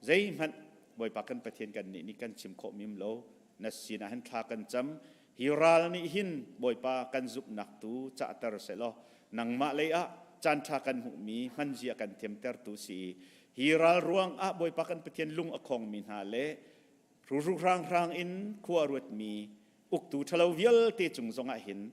zeihmanh Bawipa kan Pathian kan nih nih kan chim khawh mim lo. Na sinah hin thla kan cam. Hi ral nih hin Bawipa kan zumhnak tu cahter sehlaw nangmah lei ah caanṭha kan hmuhmi hmanzia kan thiamtertu si. Hi ral ruang ah Bawipa kan Pathian lung a khongmi hna le ruru hranghrang in khua ruatmi uktu ṭhalo vialte cung zongah hin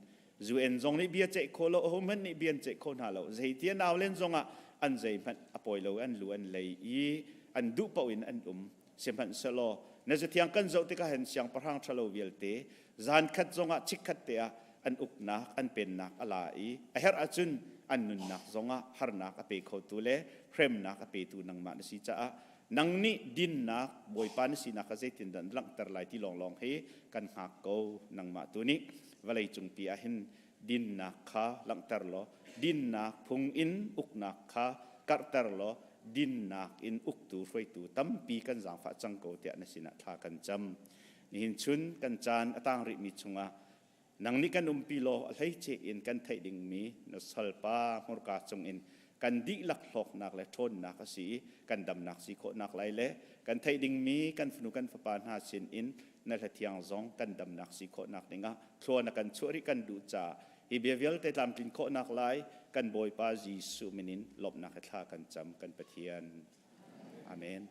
UN zong nih bia ceih khawh lo ahohmanh nih bia an ceih kho hna lo zeiti an au len zongah an zeihmanh a pawi lo an lu an lei i an duh paoh in an um Sihmanhsehlaw na zathiang kan zoh tikah hin siangpahrang ṭhalo vialte zan khat zongah chikkhat te ah an uknak an pennak a la i a herh ahcun an nunnak zongah harnak a pe khotu le hremnak a petu nangmah na si caah nang nih dinnak Bawipa na sinak kha zeitindah na langhter lai ti lawnglawng hi kan hngak ko. Nangmah tu nih vawlei cungpi ah hin dinnak kha langhter law dinnak phung in uknak kha karhter law dinnak in uktu hruaitu tampi kan zaangfah cang ko tiah na sinah thla kan cam. Nihin chun kan caan a tang rihmi chungah nang nih kan umpi law a hleice in kan theih dingmi na salpa hmurka cungin kan dihlak hlawknak le ṭhawnnak a si i kan damnak si khawhnak lai le kan theih dingmi kan fanu kan fapa hna sin in na hlathiang zong kan damnak si khawhnak dingah thlua na kan chuah rih kan duh caah hi bia vialte tlamtlin khawhnak lai kan Bawipa Jesuh min in lawmhnak he thla kan cam kan Pathian. Amen.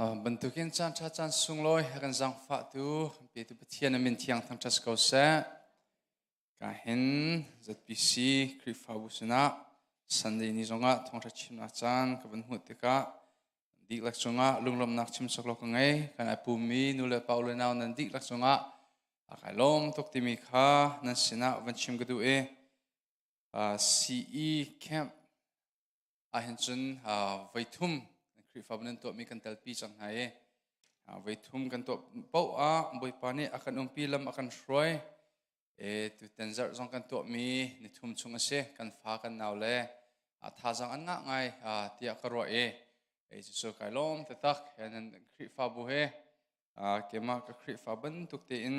Bantukin caan ṭha caan sunglawi a kan zaangfahtu kan petu Pathian a min thiang thangṭhat si ko seh. Ka hin ZPC Khrihfabu sinah Sunday ni zongah thawngṭha chimnak caan ka van hmuh tikah dihlak cungah lunglawmhnak chim sawk lo ka ngei. Kan ai pummi nu le pa le nau nan dihlak cungah a kai lawm tuk timi kha nan sinah van chim ka duh i CE camp ahhin cun voithum Khrihfabu nan tuahmi kan telpi cang hna i voithum kan tuah paoh ah Bawipa nih a kan umpi lam a kan hruai. E tutan zarh zong kan tuahmi nithum chung a si. Kan fa kan nau le thazaang an ngah ngai tiah ka ruah i ei cu kai lawm taktak. Nan Khrihfabu he keimah ka Khrihfa bantuk tein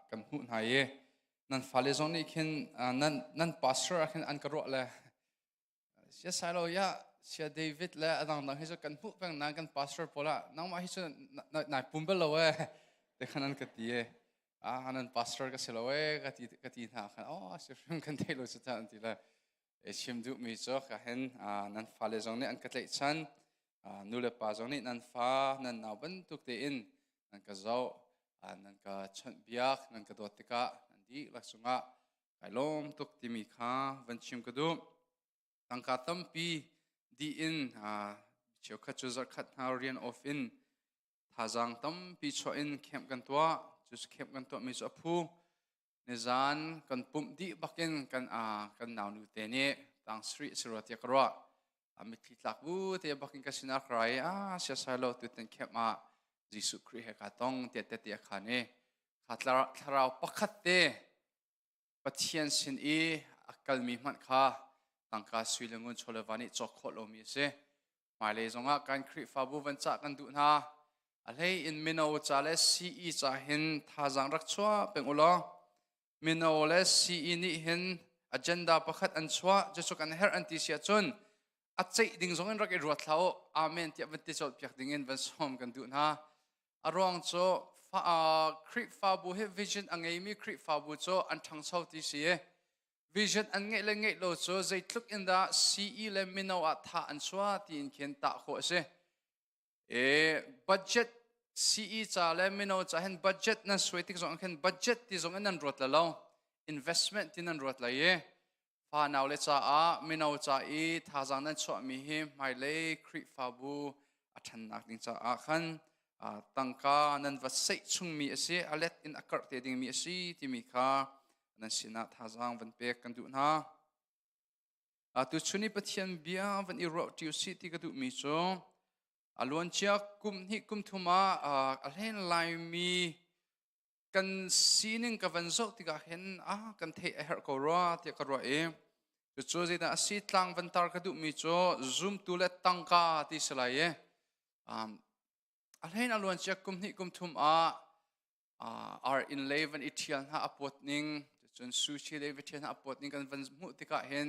kan hmuh hna i nan fale zong nih khin nan nan pastor ah khin an ka ruah le sia sai lo ya sia David le adang dang hi cu kan hmuh peng nan kan pastor pawl ah nangmah hi cu nai pum bel lo e te khan an ka ti e ah nan pastor ka si lo e ka ti ka ti hna khan oh si hrim kan thei lo chu ta an ti le e chim duh mi cu ka hen nan fale zong nih an ka tlaih chan nu le pa zong nih nan fa nan nau bantuk tein nan ka zoh nan ka chawnhbiak nan ka dawt tikah nan dihlak cungah kai lawm tuk timi kha van chim ka duh. Tangka tampi dih in cheukhat cu zarhkhat hna rian off in thazaang tampi chuah in camp kan tuah. Cu camp kan tuahmi cu a phu. Nizan kan pumh dih bakin kan kan naunu te nih tang sri si rua tiah ka ruah. A mitthli tlak bu te bakin ka sinah ka rai a sia sai lo tutan camp ah Jesuh Khrih he ka tong tiah te te khan i kha thlarau pakhat te Pathian sin i a kalmi hmanh kha tangka sui le ngun chawle va nih cawk khawh lomi a si. Hmailei zongah kan Khrihfabu van cah kan duh hna. A hlei in mino ca le CE ca hin thazaang rak chuah peng u law mino le CE nih hin agenda pakhat an chuah cucu kan herh an ti si ahcun a ceih ding zong in rak i ruat hlah u amen tiah van ti colh piak ding in van sawm kan duh hna. A ruang cu Khrihfabu hi vision a ngeimi Khrihfabu cu an ṭhangcho ti si i vision an ngeih le ngeih lo cu zeitluk in dah CE le mino ah tha an chuah tiin khin tah khawh a si. E, budget CE ca le mino ca hin budget nan suai tik zong khin budget ti zong in nan ruat la lo investment ti nan ruat lai i fa nau le caah mino ca i thazaang nan chuahmi hi hmailei Khrihfabu a ṭhannak ding caah khan tangka nan va seih chungmi a si a let in a karh te dingmi a si timi kha nan sinah thazaang van pek kan duh hna. Tuchun i Pathian bia van i ruah ṭi usih ti ka duhmi cu a luancia kum hnih kum thum ah a hlen laimi kan sining ka van zoh tikah hin a kan theih a herh ko rua tiah ka ruah i cucu zeidah a si tlang van tar ka duhmi cu zumtu le tangka ti si lai i a hlein a luancia kum hnih kum thum ah ar inn lei van i ṭhial hna a pawt ning cun sushi lei va ṭhial hna a pawt ning kan van hmuh tikah hin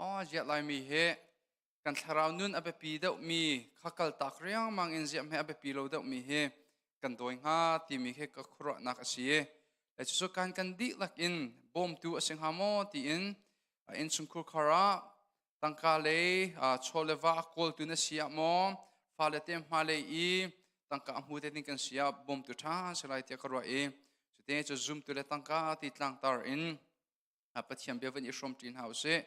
oh ziah laimi hi kan thlarau nun a biapi deuhmi kha kaltak riangmang in ziah hme a biapi lo deuhmi hi kan dawi hnga timi khi ka khuaruahnak a si i cucu kan kan dihlak in bawmtu a si hnga maw tiin innchungkhur khar ah tangka lei chaw le va a kawltu na si ah maw fale te hmalei i tangka a hmu te ding kan si ah bawmtu ṭha si lai tiah ka ruah i cute cu zumtu le tangka ti tlangtar in Pathian bia van i hrawm ṭi hna usih.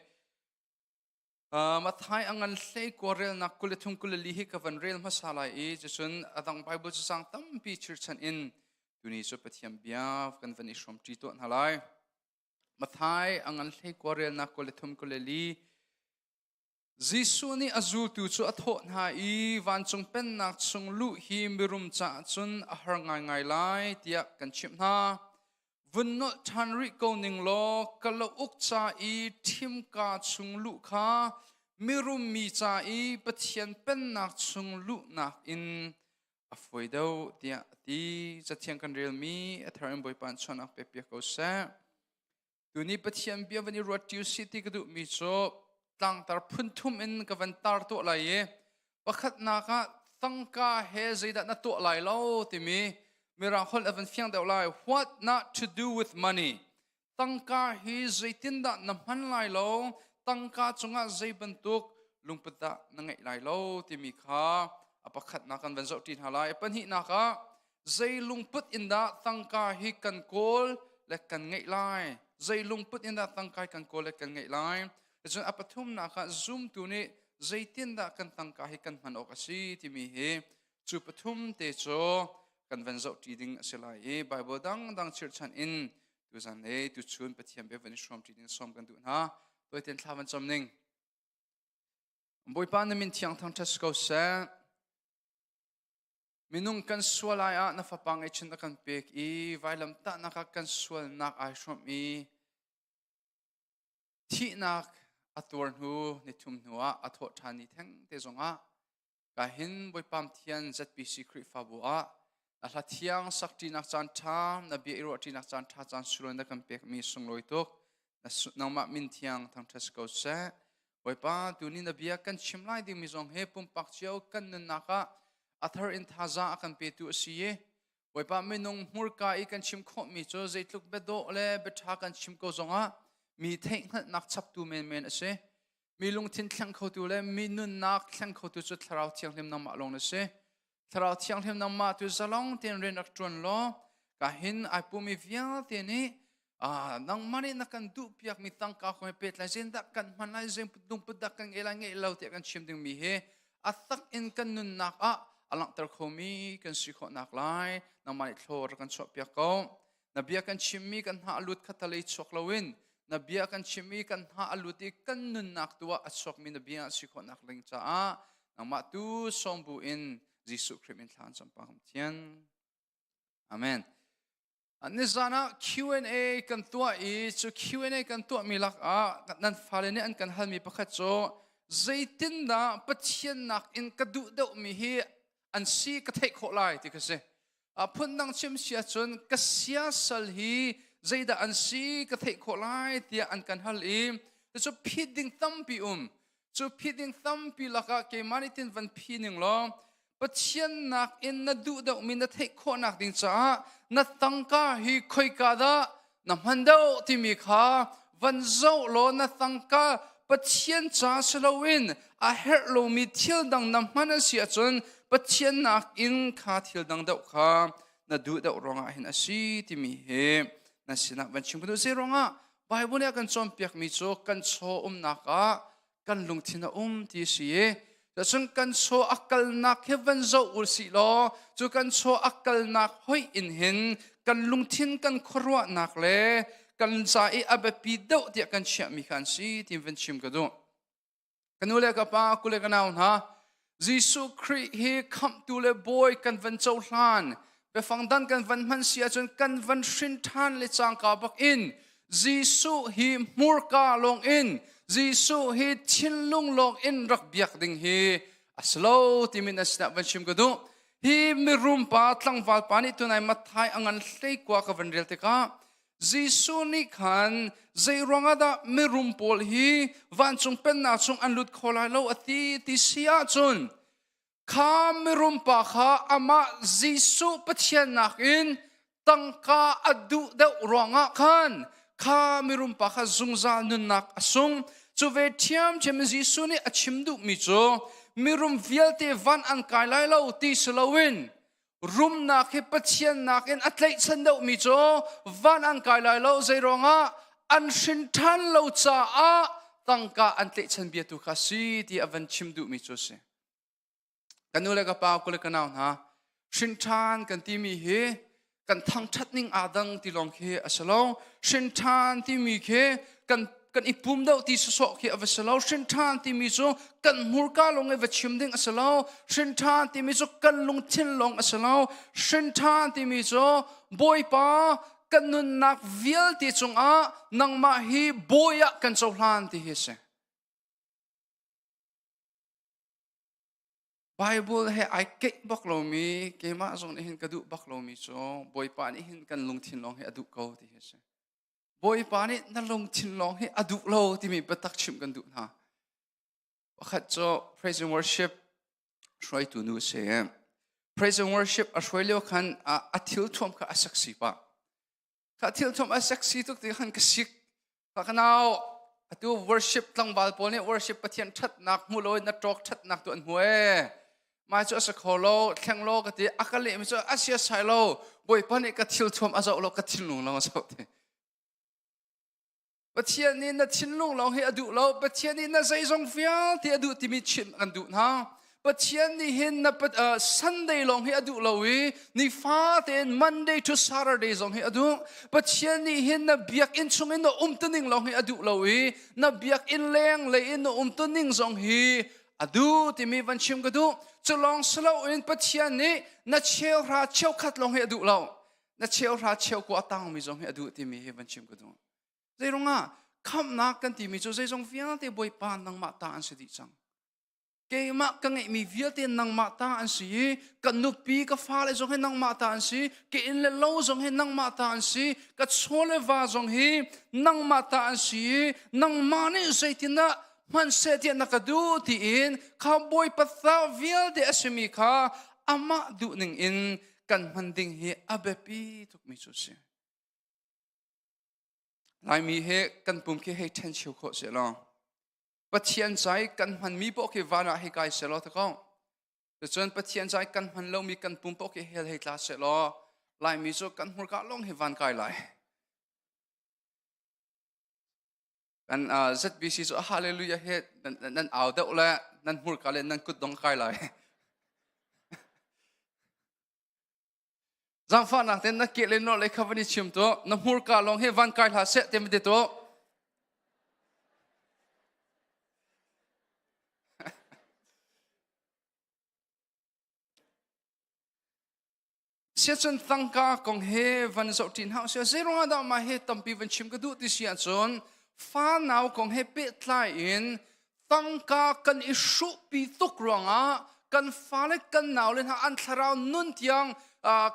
Matthai a ngan hlei kua relnak 23 24 hi ka van rel hmasa lai i cucun a dang Bible cacang tampi chirchan in tuni cu Pathian bia kan van i hrawm ṭi tuah hna lai. Matthai a ngan hlei kua relnak 23 24 Jesuh nih a zultu cu a thawh hna i vancung pennak chung luh hi mirum caah cun a har ngaingai lai tiah kan chimh hna. Vun nolh ṭhan rih ko ning law kalauk ca i ṭhimka chung luh kha mirum mi ca i Pathian pennak chung luhnak in a fawi deuh tiah a ti. Cathiang kan relmi a thar in Bawipa in chuahnak pek piak ko seh. Tuni Pathian bia van i ruat ṭi usih ti ka duhmi cu tlangtar phun thum in ka van tar tuah lai i pakhatnak ah tangka he zeidah na tuah lai lo timi mirang holh a van fiang deuh lai. What not to do with money. Tangka hi zeitindah na hman lai lo, tangka cungah zei bantuk lungput dah na ngeih lai lo timi kha. A pakhatnak kan van zoh ṭi hna lai. A pahnihnak ah zei lungput in dah tangka hi kan kawl le kan ngeih lai? Zei lungput in dah tangka hi kan kawl le kan ngeih lai? Cun a pathumnak ah zumtu nih zeitindah kan tangka hi kan hman awk a si timi hi cu pathum te cu kan van zoh ṭi ding a si lai i Bible dangdang chirhchan in tuzan le tuchun Pathian bia van i hrawm ṭi ding sawm kan duh hna. Tuaiten thla van cam ning. Bawipa na min thiang thangṭhat si ko seh. Minung kan sual ai ah na fapa ngeihchun a kan pek i vailam tahnak ah kan sualnak ai hrawmh i thihnak a tuar hnu nithum hnu ah a thawh ṭhan ni theng te zongah ka hin Bawipa Thian ZPC Khrihfabu ah na hla thiang sak ṭinak caan ṭha na bia i ruah ṭinak caan ṭha caan sulawi na kan pekmi sunglawi tuk nangmah min thiang thangṭhat si ko seh Bawipa tuni na bia kan chim lai dingmi zong hi pumpak cio kan nunnak ah a thar in thazaang a kan petu a si i Bawipa minung hmurka i kan chim khawhmi cu zeitluk biadawh le biaṭha kan chim ko zongah mi theihhngalhnak chaptu menmen a si. Mi lungthin thleng khotu le mi nunnak thleng khotu cu Thlarau Thianghlim nangmah lawng na si. Thlarau Thianghlim nangmah tu zalong tein rian rak ṭuan law ka hin ai pumi vialte nih nangmah nih na kan duh piakmi tangka kong he pehtlai zeitindah kan hman lai lungput dah kan ngei lai ngei lo tiah kan chim dingmi hi a tak in kan nunnak ah a langhter khomi kan si khawh nak lai nangmah nih thlaw rak kan chuah piak ko na bia kan chimmi kan hna a lut kha talei chuak loin na bia kan chimmi kan hna a lut i kan nunnak tu ah a chuakmi na bia a si khawh nak ding caah nangmah tu sawm bu in Jesuh Khrih min thla an cam Pathian Amen Nizan ah Q&A kan tuah i cu Q&A kan tuahmi lakah nan fale nih an kan halmi pakhat cu zeitindah Pathian nakin ka duh deuhmi hi an si ka theih khawh lai ti kha si. Phundang chim si ahcun ka siasal hi zeidah an si ka theih khawh lai tiah an kan hal i cucu phit ding tampi um. Cu phit ding tampi lakah keimah nih tin van phi ning law Pathian nakin na duh deuhmi na theih khawhnak ding caah na tangka hi khoika dah na hman deuh timi kha van zoh law na tangka Pathian ca si loin a herh lomi thil dang na hman a si ahcun Pathian nakin kha thil dang deuh kha na duh deuh ruangah hin a si timi hi na sinah van chim ka duh. Zei ruangah Bible nih a kan cawnpiakmi cu kan chaw umnak ah kan lungthin a um ti a si i cun kan chaw a kalnak hi van zoh u sih law cu kan chaw a kalnak hoih in hin kan lungthin kan khuaruahnak le kan ca i a biapi deuh tiah kan chiahmi kha an si ti van chim ka duh. Ka nu le ka pa, ku le ka nau hna, Jesuh Khrih hi khamhtu le bawi kan van cohlan biafang dan kan van hman si ahcun kan van hrin ṭhan le cangka bak in Jesuh hi hmurka lawng in Jesuh hi thinlung lawng in rak biak ding hi a si lo timi na sinah van chim ka duh. Hi mirum pa tlangval pa nih tunai Matthai a ngan hleikua ka van rel tikah Jesuh nih khan zei ruangah dah mirum pawl hi vancung pennak chung an lut kho lai lo a ti ti si ahcun kha mirum pa kha amah Jesuh Pathian nakin tangka a duh deuh ruangah khan kha mirum pa kha zungzal nunnak a sung. Cu ve ṭhiamṭhiam in Jesuh nih a chim duhmi cu mirum vialte van an kai lai lo ti si loin rumnak hi Pathian nakin a tlaihchan deuhmi cu van an kai lai lo zei ruangah an hrin ṭhan lo caah tangka an tlaihchan bia tu kha si ti a van chim duhmi cu a si. Ka nu le ka pa ku le ka nau hna hrin ṭhan kan timi hi kan thangṭhat ning aa dang ti lawng khi a si lo. Hrin ṭhan timi khi kan kan i pum deuh ti sawsawh khi a va si lo hrin ṭhan timi cu kan hmurka lawng i va chim ding a si lo hrin ṭhan timi cu kan lungthin lawng a si lo hrin ṭhan timi cu Bawipa kan nunnak vialte cungah nangmah hi bawi ah kan cohlan ti hi a si Bible he ai keih bak lomi keimah zong nih hin ka duh bak lomi cu Bawipa nih hin kan lungthin lawng hi a duh ko ti hi a si Bawipa nih na lungthin lawng hi a duh lo timi biatak chimh kan duh hna. Pakhat cu praise and worship hruaitu nu a si. Praise and worship a hruai lio khan a thil thuam kha a sexy pah. Kha thil thuam a sexy tuk ti khan ka sik. Ka kanau atu worship tlangval pawl nih worship Pathian ṭhatnak hmu lo in na ṭawk ṭhatnak tu an hmu ee. Mai cu a si kho lo, thleng lo ka ti, a ka lehmi cu a sia sai lo, Bawipa nih ka thil thuam a zoh lo, ka thinlung lawng a zoh ti. Pathian nih na thinlung lawng hi a duh lo. Pathian nih na zeizong vialte a duh timi chimh kan duh hna. Pathian nih hin na Sunday lawng hi a duh lo i nifa tein Monday to Saturday zong hi a duh. Pathian nih hin na biakinn chung in na umtuning lawng hi a duh lo i na biakinn leng lei in na umtuning zong hi a duh timi van chim ka duh. Cu lawng si loin Pathian nih na cheuhra cheukhat lawng hi a duh lo. Na cheuhra cheukua a tangmi zong hi a duh timi hi van chim ka duh. Zeirungah khamhnak kan timi cu zeizong vialte Bawipa nangmah ta an si dih cang. Keimah ka ngeihmi vialte nangmah ta an si i ka nupi ka fale zong hi nangmah ta an si, ka inn le lo zong hi nangmah ta an si, ka chaw le va zong hi nangmah ta an si i nangmah nih zeitindah hmanhseh tiah na ka duh tiin kha Bawipa ta vialte a simi kha amah duhning in kan hman ding hi a biapi tukmi cu a si. Laimi he kan pum khi hei ṭhen cheu khawh seh law Pathian ca i kan hmanmi paoh khi van ah hei kai seh law ta ko. Cun Pathian ca i kan hman lomi kan pum paoh khi hell hei tla seh law Laimi cu kan hmurka lawng hi van kai lai. Kan ZBC cu hallelujah he nan au deuh le nan hmurka le nan kut dong kai lai. Zaangfahnak ten na ke le nawr le kha van i chim tu na hmurka lawng hi van kai hlah seh te ti tu. Siacun tangka kong he van zoh ṭin hau sia zeiruang ah dah mah hi tampi van chim ka duh ti si ahcun fa nau kong he pehtlai in tangka kan i hruhpi tuk ruangah kan fale kan naule hna an thlarau nun tiang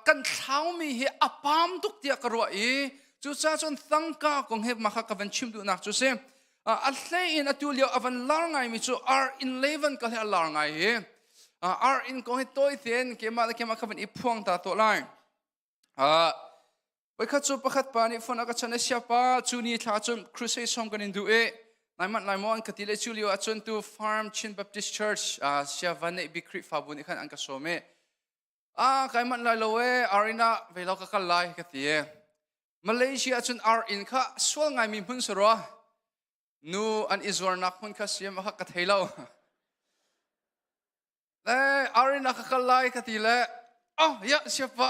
kan thlaumi hi a pam tuk tiah ka ruah i cucaah cun tangka kong he mah kha ka van chim duhnak cu si a hlei in atu lio a van lar ngaimi cu ar in levan ka he a lar ngai hi ar in kong hi tawi tein keimah le keimah ka van i phuang ta to lai Voikhat cu pakhat pa nih phone a ka chawnh i siapa cu ni thla cun crusade song kan in duh i nai manh lai maw an ka ti le cu lio ahcun tu Farm Chin Baptist Church sia van neih bik Khrihfabu nih khan an ka sawm i ah kai manh lai lo e arena ve lo ka kal lai ka ti e Malaysia cun ar inn kha sual ngaimi hmun si rua nu an i zuarnak hmun kha siam a kha ka thei lo Le arin a ka kal lai ka ti le oh ya siapa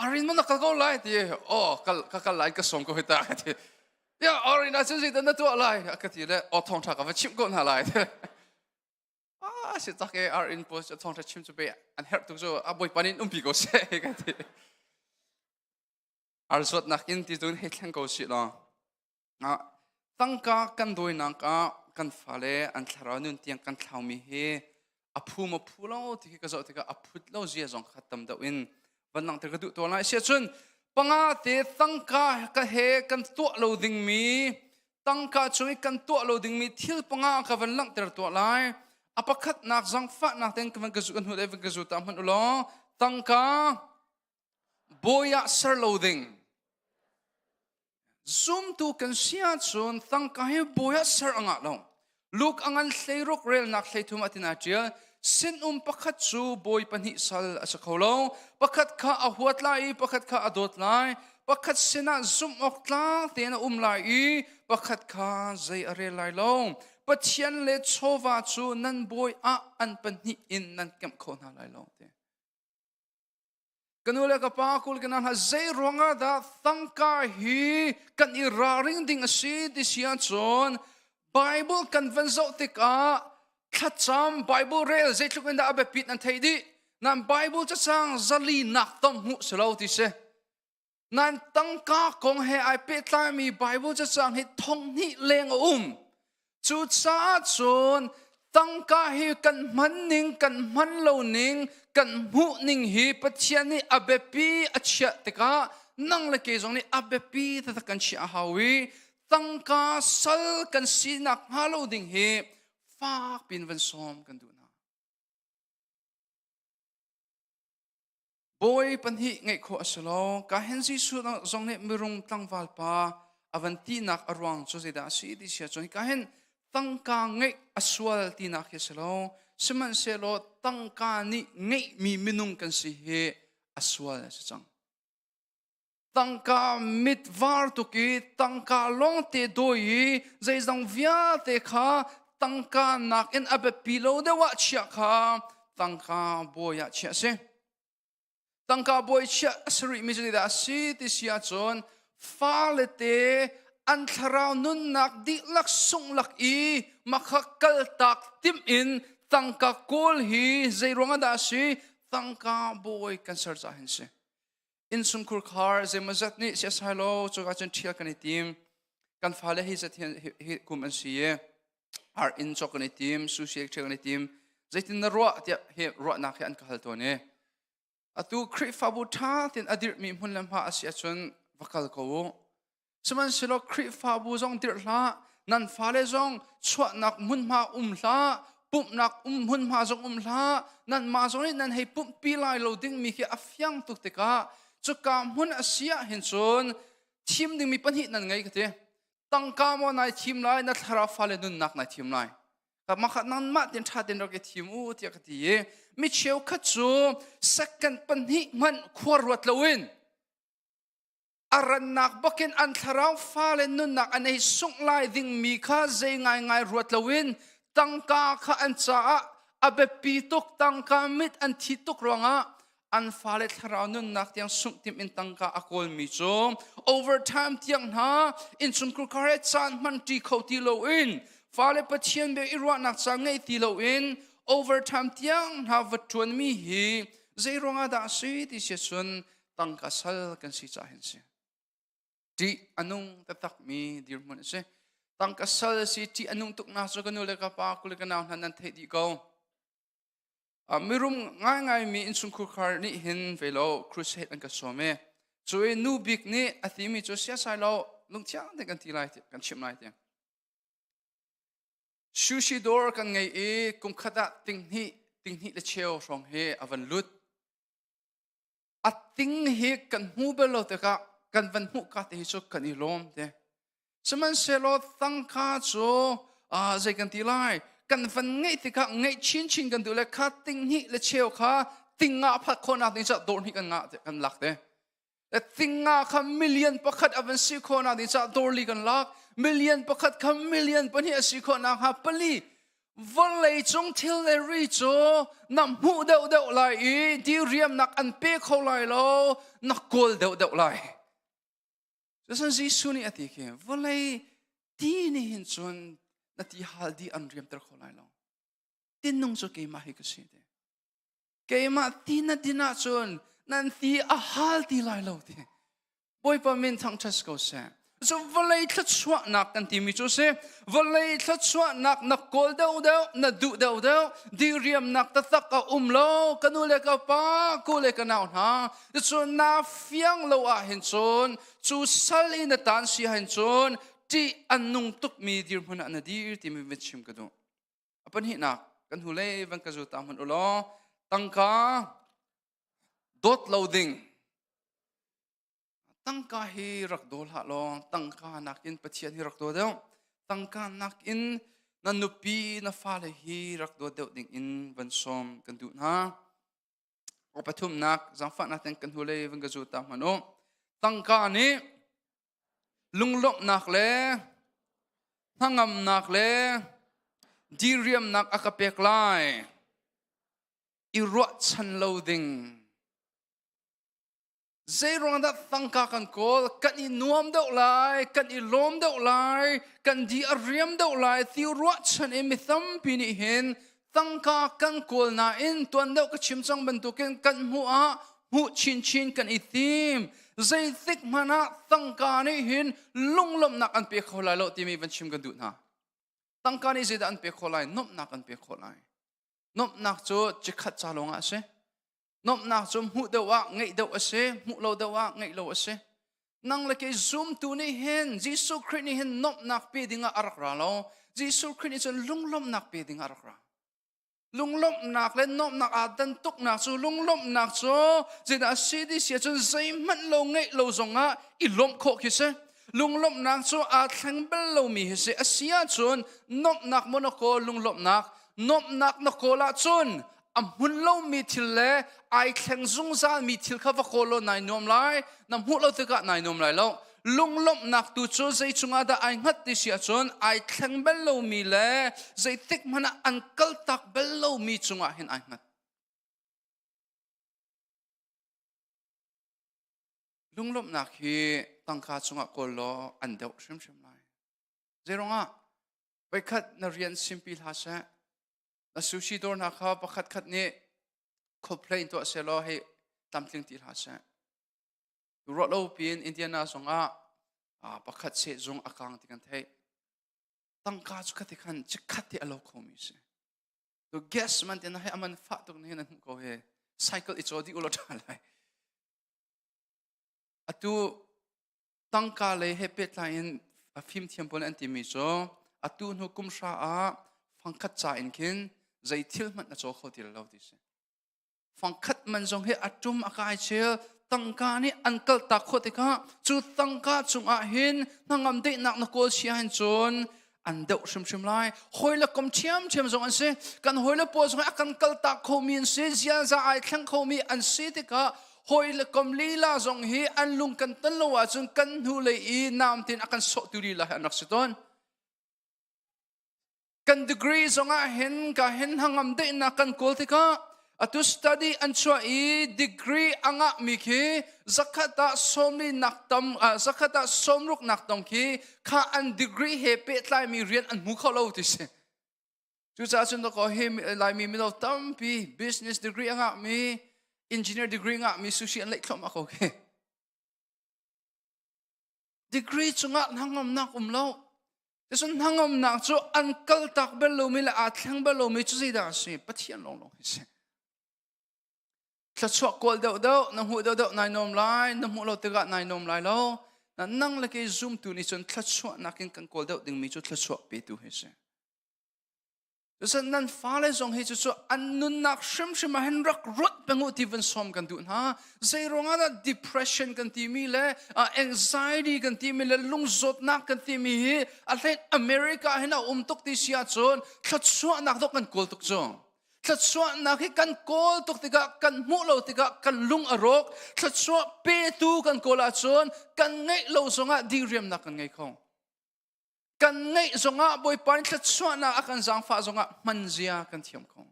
arin man na kal ko lai ti oh kal ka kal lai ka som ko hita ka ti ya arin a cun zeidah na tuah lai ka ti le oh thong tha ka va chimh ko hna lai ah si tak e arin post thong tha chim chu be an herh tuk cu a bawipa nin umpi ko se ka ti ar zuat nak in ti cun hei thleng ko si law Tangka kan dawinak ah kan fale an thlarau nun tiang kan thlaumi hi a phu maw phu lo ti khi ka zoh tikah a phut lo zia zong kha tam deuh in van langhter ka duh tawn lai. Asiahcun panga te tangka ka he kan tuah lo dingmi tangka chung i kan tuah lo dingmi thil panga ka van langhter tuah lai. A pakhatnak zangfahnak tein ka van ka zu kan hnu le van ka zu ta hmanh u law tangka bawi ah ser lo ding Zumtu kan si ahcun tangka hi bawi ah ser a ngah lo. Luke a ngan hleiruk relnak hleithum ah tin aa ṭial. Sinum pakhat cu bawi pahnih sal a si kho lo. Pakhat kha a huat lai i pakhat kha a dawt lai. Pakhat sinah zumh awk tlak tein a um lai i pakhat kha zei a rel lai lo. Pathian le chawva cu nan bawi ah an pahnih in nan kemh kho hna lai lo. Ka nu le ka pa kul ka hna zei ruangah dah tangka hi kan i ralring ding a si ti si ahcun Bible kan van zoh tikah thlacam Bible rel zeitluk in dah a biapit nan theih dih nan Bible cacang zali nak tam hmuh si lo ti si nan tangka kong he ai pehtlaimi Bible cacang hi thong hnih leng a um. Cucaah cun tangka hi kan hman ning, kan hman lo ning, kan hmuh ning hi Pathian nih a biapi a chiah tikah nang le kei zong nih a biapi taktak kan chiah a hau i tangka sal kan sinak hnga lo ding hi fak pin van sawm kan duh hna. Bawi pahnih ngeih khawh a si lo. Ka hen Jesuh zong nih mirung tlangval pa a van tinak a ruang cu zeidah a si ti sia cun ka hen tangka ngeih a sual tinak hi a si lo. Sihmanhsehlaw tangka nih ngeihmi minung kan si hi a sual a si cang. Tangka mit var tuk i tangka lawngte dawi i zeizong vialte kha tangka nakin a biapi lo deuh ah chiah kha tangka bawi ah chiah a si. Tangka bawi chiah a si rihmi cu zeidah a si ti si ahcun fale te an thlarau nunnak dihlak sunglak i makha kaltak timh in tangka kawl hi zei ruangah dah a si? Tangka bawi kan ser caah hin si. Innchungkhur khar zeimawzat nih siasai lo cuka cun ṭhial kan i tim. Kan fale hi zat hi kum an si i ar inn cawk kan i tim, sushi ṭhial kan i tim. Zeitin na ruah tiah hi ruahnak hi an ka hal tawn i atu Khrihfabu ṭha tein a dirhmi hmun le hma a si ahcun va kal ko u. Sihmanhsehlaw Khrihfabu zong dirh hlah, nan fale zong chuahnak hmunhma um hlah, pumhnak um hmunhma zong um hlah, nanmah zong nih nan hei pumhpi lai lo dingmi khi a fiang tuk tikah cuka hmun a si ah hin cun thim dingmi pahnih nan ngei ka ti. Tangka maw nai thim lai, na thlarau fale nunnak nai thim lai. Makhat nangmah tin ṭha ten rak i thim u tiah ka ti i mi cheukhat cu second pahnih hmanh khua ruat loin a rannak bakin an thlarau fale nunnak an ei sungh lai dingmi kha zei ngaingai ruat loin tangka kha an caah a biapi tuk tangka mit an thi tuk ruangah an fale thlarau nunnak tiang sungh tim in tangka a kawlmi cu overtime tiang hna innchungkhur khar he caan hman ṭi kho ti loin fale Pathian bia i ruahnak caan ngei ti loin overtime tiang hna va ṭuanmi hi zei ruangah dah a si ti si cun tangka sal kan si caah hin si. Ṭih a nung taktakmi dirhmun a si. Tangka sal a si, ṭih a nung tuk na cu ka nu le ka pa, kule ka nau hna nan theih dih ko. Mirum ngaingaimi innchungkhur khar nih hin ve lo crusade an ka sawm e. Cu i nu bik nih a timi cu siasai lo lungthiang te kan ti lai kan chimh lai ti. Sushi dawr kan ngei i kum khat ah tinghnih tinghnih le cheu hrawng hi a van lut. A ting hi kan hmu bal lo tikah kan van hmuh ka te hi cu kan i lawm te. Sihmanhsehlaw tangka cu zei kan ti lai kan van ngeih tikah ngeih chinchin kan duh le kha ting hnih le cheu kha ting nga phat khawhnak ding caah dawr hnih kan ngah kan lak te. Le ting nga kha million pakhat a van si khawhnak ding caah dawr li kan lak. Million pakhat kha million pahnih a si khawhnak hnga pali Vawlei cung thil le ri cu na hmuh deuhdeuh lai i diriamnak an pe kho lai lo, na kawl deuhdeuh lai. Cucun Jesuh nih a ti khi, vawlei ti nih hin cun na ti hal di an riamter kho lai lo. Tinnung cu keimah hi ka si ti. Keimah ti na din ahcun nan ti a hal ti lai lo ti. Bawipa min thangṭhat ko seh. Cu vawlei thluachuahnak kan timi cu si vawlei thluachuahnak na kawl deuhdeuh na duh deuhdeuh diriamnak taktak a um lo ka nu le ka pa ku le ka nau hna cu na fiang lo ah hin cun cu sal i na tan si hin cun ṭih an nung tukmi dirhmun ah na dir timi van chim ka duh a pahnihnak kan hnulei van ka zu ta hmanh u law tangka dawt lo ding Tangka hi rak daw hlah law tangka nakin Pathian hi rak daw deuh. Tangka nakin na nupi na fale hi rak dawt deuh ding in van sawm kan duh hna. O pathumnak zaangfahnak ten kan hnulei van ka zu ta hmanh u. Tangka nih lunglawmhnak le hnangamnak le diriamnak a ka pek lai. I ruahchan lo ding. Zeiruang dah tangka kan kawl, kan i nuam deuh lai, kan i lawm deuh lai, kan di a riam deuh lai ti ruahchan i mi tampi nih hin tangka kan kawl nain tuan deuh ka chim cang bantukin kan hmuh ah hmuh chinchin kan i tim. Zeitik hmanh ah tangka nih hin lunglawmhnak an pe kho lai lo timi van chim kan duh hna. Tangka nih zeidah an pe khawh lai? Nuamhnak an pe khawh lai. Nuamhnak cu chikkhat ca lawngah a si. Nuamhnak cu hmuh deuh ah ngeih deuh a si, hmuh lo deuh ah ngeih lo a si. Nang le kei zumtu nih hin Jesuh Khrih nih hin nuamhnak pe dingah a rak ra lo. Jesuh Khrih nih cun lunglawmhnak pe dingah a rak ra. Lunglawmhnak le nuamhnak aa dan tuknak cu lunglawmhnak cu zeidah a si ti si ahcun zeihmanh lo ngeih lo zongah i lawmh khawh khi si. Lunglawmhnak cu aa thleng bal lomi hi si. A si ahcun nuamhnak maw na kawl lunglawmhnak, nuamhnak na kawl ahcun A hmun lomi thil le ai thleng zungzalmi thil kha va kawl law nai nuam lai. Na hmuh lo tikah nai nuam lai lo. Lunglawmhnak tu cu zei cungah dah ai hngat ti si ahcun ai thleng bal lomi le zeitik hmanh ah an kaltak bal lomi cungah hin ai hngat. Lunglawmhnak hi tangka cungah kawl law an deuh hrimhrim lai. Zeiruangah? Voikhat na rian simpi hlah seh. Na sushi dawr hna kha pakhat khat nih complain tuah seh law hei tlamtling ti hlah seh. Ruah lo piin Indiana zongah pakhat sehzung a kang ti kan theih. Tangka cu khati khan chikkhat te a lo khomi si. Tu gas man te na hei aman fah tuk ni nan hmuh ko he. Cycle i caw dih ulaw ṭha lai. Atu tangka lei he pehtlai in a fimthiam pawl an timi cu atu hnu kum hra ah fangkhat ca in khin zei thil hmanh na caw kho ti lo ti si. Fangkhat man zong hi a tum a kai chel tangka nih an kaltak khawh tikah cu tangka cungah hin hnangam deihnak na kawl sia hin cun an deuh hrimhrim lai. Hawi le kom ṭhiamṭhiam zong an si. Kan hawi le pawl zong a kan kaltak khomi an si, ziaza ai thleng khomi an si tikah hawi le kom lila zong hi an lung kan ton lo ahcun kan hnu lei i naam tein a kan sawhtu lila hi an rak si tawn. Kan degree zongah hin ka hin hangam deihnak kan kawl tikah atu study an chuah i degree a ngahmi khi zakhat ah sawmli nak tam zakhat ah sawmruk nak tam khi kha an degree he pehtlaimi rian an hmu kho lo ti si. Cucaah cun dakaw hi Laimi mino tampi business degree a ngahmi, engineer degree ngahmi sushi an leih thluahmah ko khi. Degree cungah hnangamnak um lo. Cun hnangamnak cu an kaltak bal lomi le aa thleng bal lomi cu zeidah a si? Pathian lawnglawng hi si. Thluachuah kawl deuhdeuh, na hmuh deuhdeuh nai nuam lai, na hmuh lo tikah nai nuam lai lo. Na nang le kei zumtu nih cun thluachuahnak in kan kawl deuh dingmi cu thluachuah petu hi si. Cucaah nan fale zong hi cucu an nunnak hrimhrim ah hin rak ruat peng u ti van sawm kan duh hna. Zei ruangah dah depression kan timi le anxiety kan timi le lungzawtnak kan timi hi a hlei America hin a um tuk ti si ahcun thluachuahnak dawh kan kawl tuk cu. Thluachuahnak hi kan kawl tuk tikah kan hmuh lo tikah kan lung a rawk. Thluachuah petu kan kawl ahcun kan ngeih lo zongah diriamnak kan ngei kho. Kan ngeih zongah Bawipa nih thluachuahnak a kan zaangfah zongah hman zia kan thiam kho.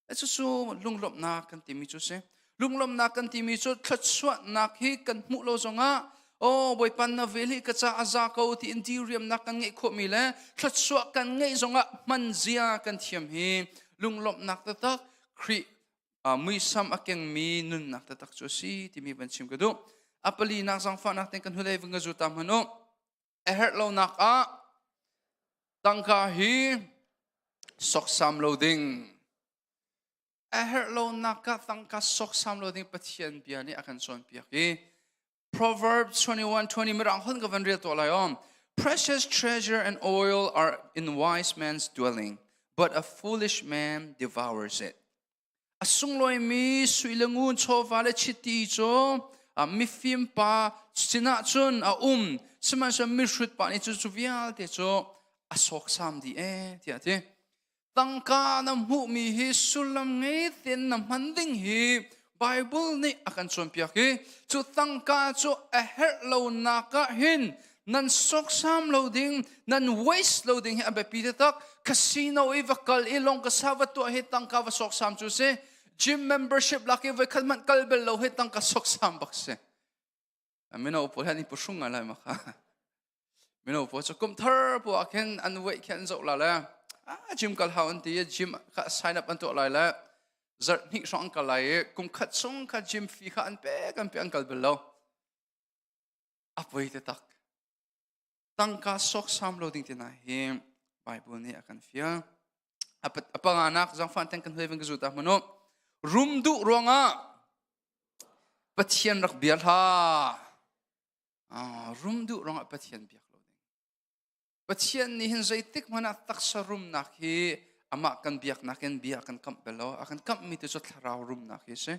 Cucu lunglawmhnak kan timi cu si. Lunglawmhnak kan timi cu thluachuahnak hi kan hmuh lo zongah oh Bawipa na vel hi ka ca a za ko ti in diriamnak kan ngeih khawhmi le thluachuah kan ngeih zongah hman zia kan thiam hi lunglawmhnak taktak Khrih muisam a kengmi nunnak taktak cu a si timi van chim ka duh. A palinak zaangfahnak ten kan hulei van ka zu ta hmanh u. A herh lonak ah tangka hi soksam lo ding. A herh lonak ah tangka soksam lo ding Pathian bia nih a kan cawnpiak i Proverbs 21:20 mirang hon ka van rel tuah lai om. Precious treasure and oil are in wise man's dwelling, but a foolish man devours it. A sunglawimi sui le ngun chawva le chiti cu mifim pa sinah cun a um. Sihmanhsehlaw mihrut pa nih cu cu vialte cu a sawksam dih ee tiah a ti. Tangka na hmuhmi hi sullam ngei tein na hman ding hi Bible nih a kan cawnpiak i cu tangka cu a herh lonak ah hin nan sawksam lo ding nan waste lo ding hi a biapi taktak. Casino i va kal i long ka sa va tuah hi tangka va sawksam cu si. Gym membership lak i voi khat hmanh kal bel lo hi tangka sawksam bak si. Mino pawl han i puhrung ngai lai ma kha. Mino pawl cu kum thar pu ah khin an weight khi an zoh la le gym kal hau an ti i gym kha sign up an tuah lai le zarh hnih hrawng an kal lai i kum khat chung kha gym fee kha an pek an pe an kal bel lo. A poi taktak. Tangka sawksam lo ding te hna hi Bible nih a kan fial. A panganak zangfan ten kan hui van ka zu ta hmanu. Rum duh ruangah Pathian rak bia hlah. Rum duh ruangah Pathian biak lo ding. Pathian nih hin zeitik hmanh ah taksa rumnak hi amah kan biaknak in bia kan kamh bel lo. A kan kamhmi tu cu thlarau rumnak hi a si.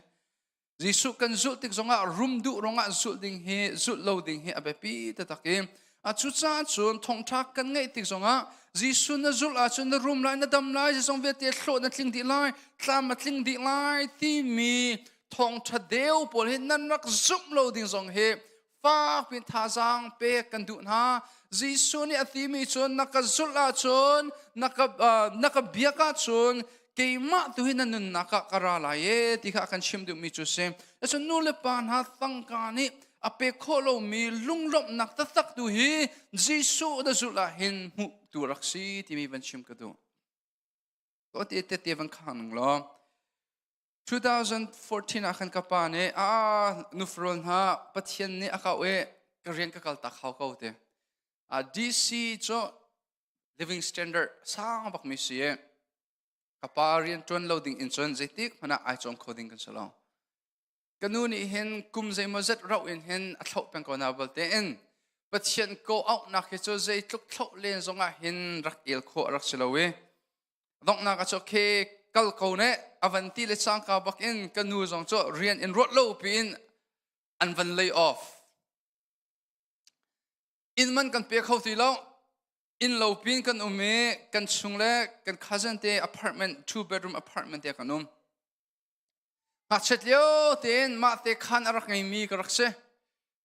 Jesuh kan zulh tik zongah rum duh ruangah zulh ding hi zulh lo ding hi a biapi taktak i. Cucaah cun thawngṭha kan ngeih tik zongah Jesuh na zulh ahcun na rum lai, na dam lai, zeizong vialte hlawh na tling dih lai, tlam a tling dih lai timi thawngṭha deu pawl hi nan rak zumh lo ding zong hi fak piin thazaang pek kan duh hna. Jesuh nih a timi cun na ka zulh ahcun, na ka, uh, na ka biak ahcun keimah tu hi na nunnak ah ka ra lai e ti kha a kan chim duhmi cu si. Cun nu le pa hna tangka nih a pek khawh lomi lunglawmhnak taktak tu hi Jesuh na zulh ah hin hmuh tu rak si timi van chim ka duh. Ko te te te van khang ning law 2014 ah khan ka pa nih a nufrol hna Pathian nih a kau i ka rian ka kal tak hau ko te. A DC cu living standard sang bak mi si i ka pa rian ṭuan lo ding in cun zeitik hmanh ah ai cawm kho ding kan si lo. Ka nu nih hin kum zeimawzat rauh in hin a thloh peng ko na balte in Pathian ko auhnak hi cu zeitluk thloh len zongah hin rak el khawh a rak si lo i donghnak ah cu khe kal ko ne a van ti le cangka bak in ka nu zong cu rian in ruat lo piin an van lay off. Inn man kan pe kho ti lo. Inn lo pin kan um i kan chung le kan cousin te apartment two bedroom apartment te kan um. Ngakchiat lio tein mah te khan a rak ngeimi ka rak si.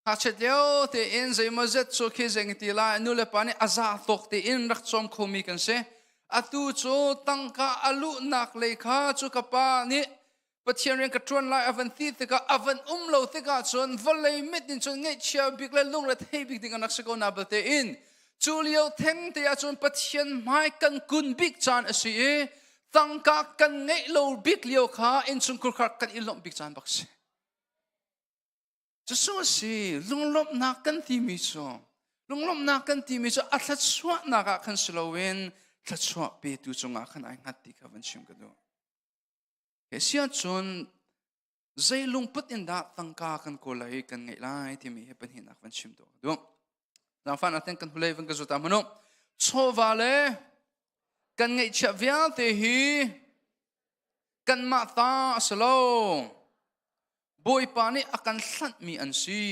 Ngakchiat lio tein zeimawzet cu khi zeing ti lai nu le pa nih a za tawk tein rak cawm khomi kan si. Atu cu tangka a luhnak lei kha cu ka pa nih Pathian rian ka ṭuan lai a van ti tikah a van um lo tikah cun vawlei mit in cun ngaihchia bik le lungre thei bik ding an rak si ko na balte in cu lio theng te ah cun Pathian hmai kan kun bik caan a si i tangka kan ngeih lo bik lio kha innchungkhur kha kan i lawmh bik caan bak si. Cucu a si lunglawmhnak kan timi cu lunglawmhnak kan timi cu a thluachuahnak ah khan si loin thluachuah petu cungah khan ai hngat ti kha van chim ka duh. He si ahcun zei lungput in dah tangka kan kawl lai i kan ngeih lai timi hi pahnihnak van chim tuah ka duh. Zaangfahnak ten kan hulei van ka zut ah hmanu. Chawva le kan ngeihchiah vialte hi kanmah ta a si lo. Bawipa nih a kan hlanhmi an si.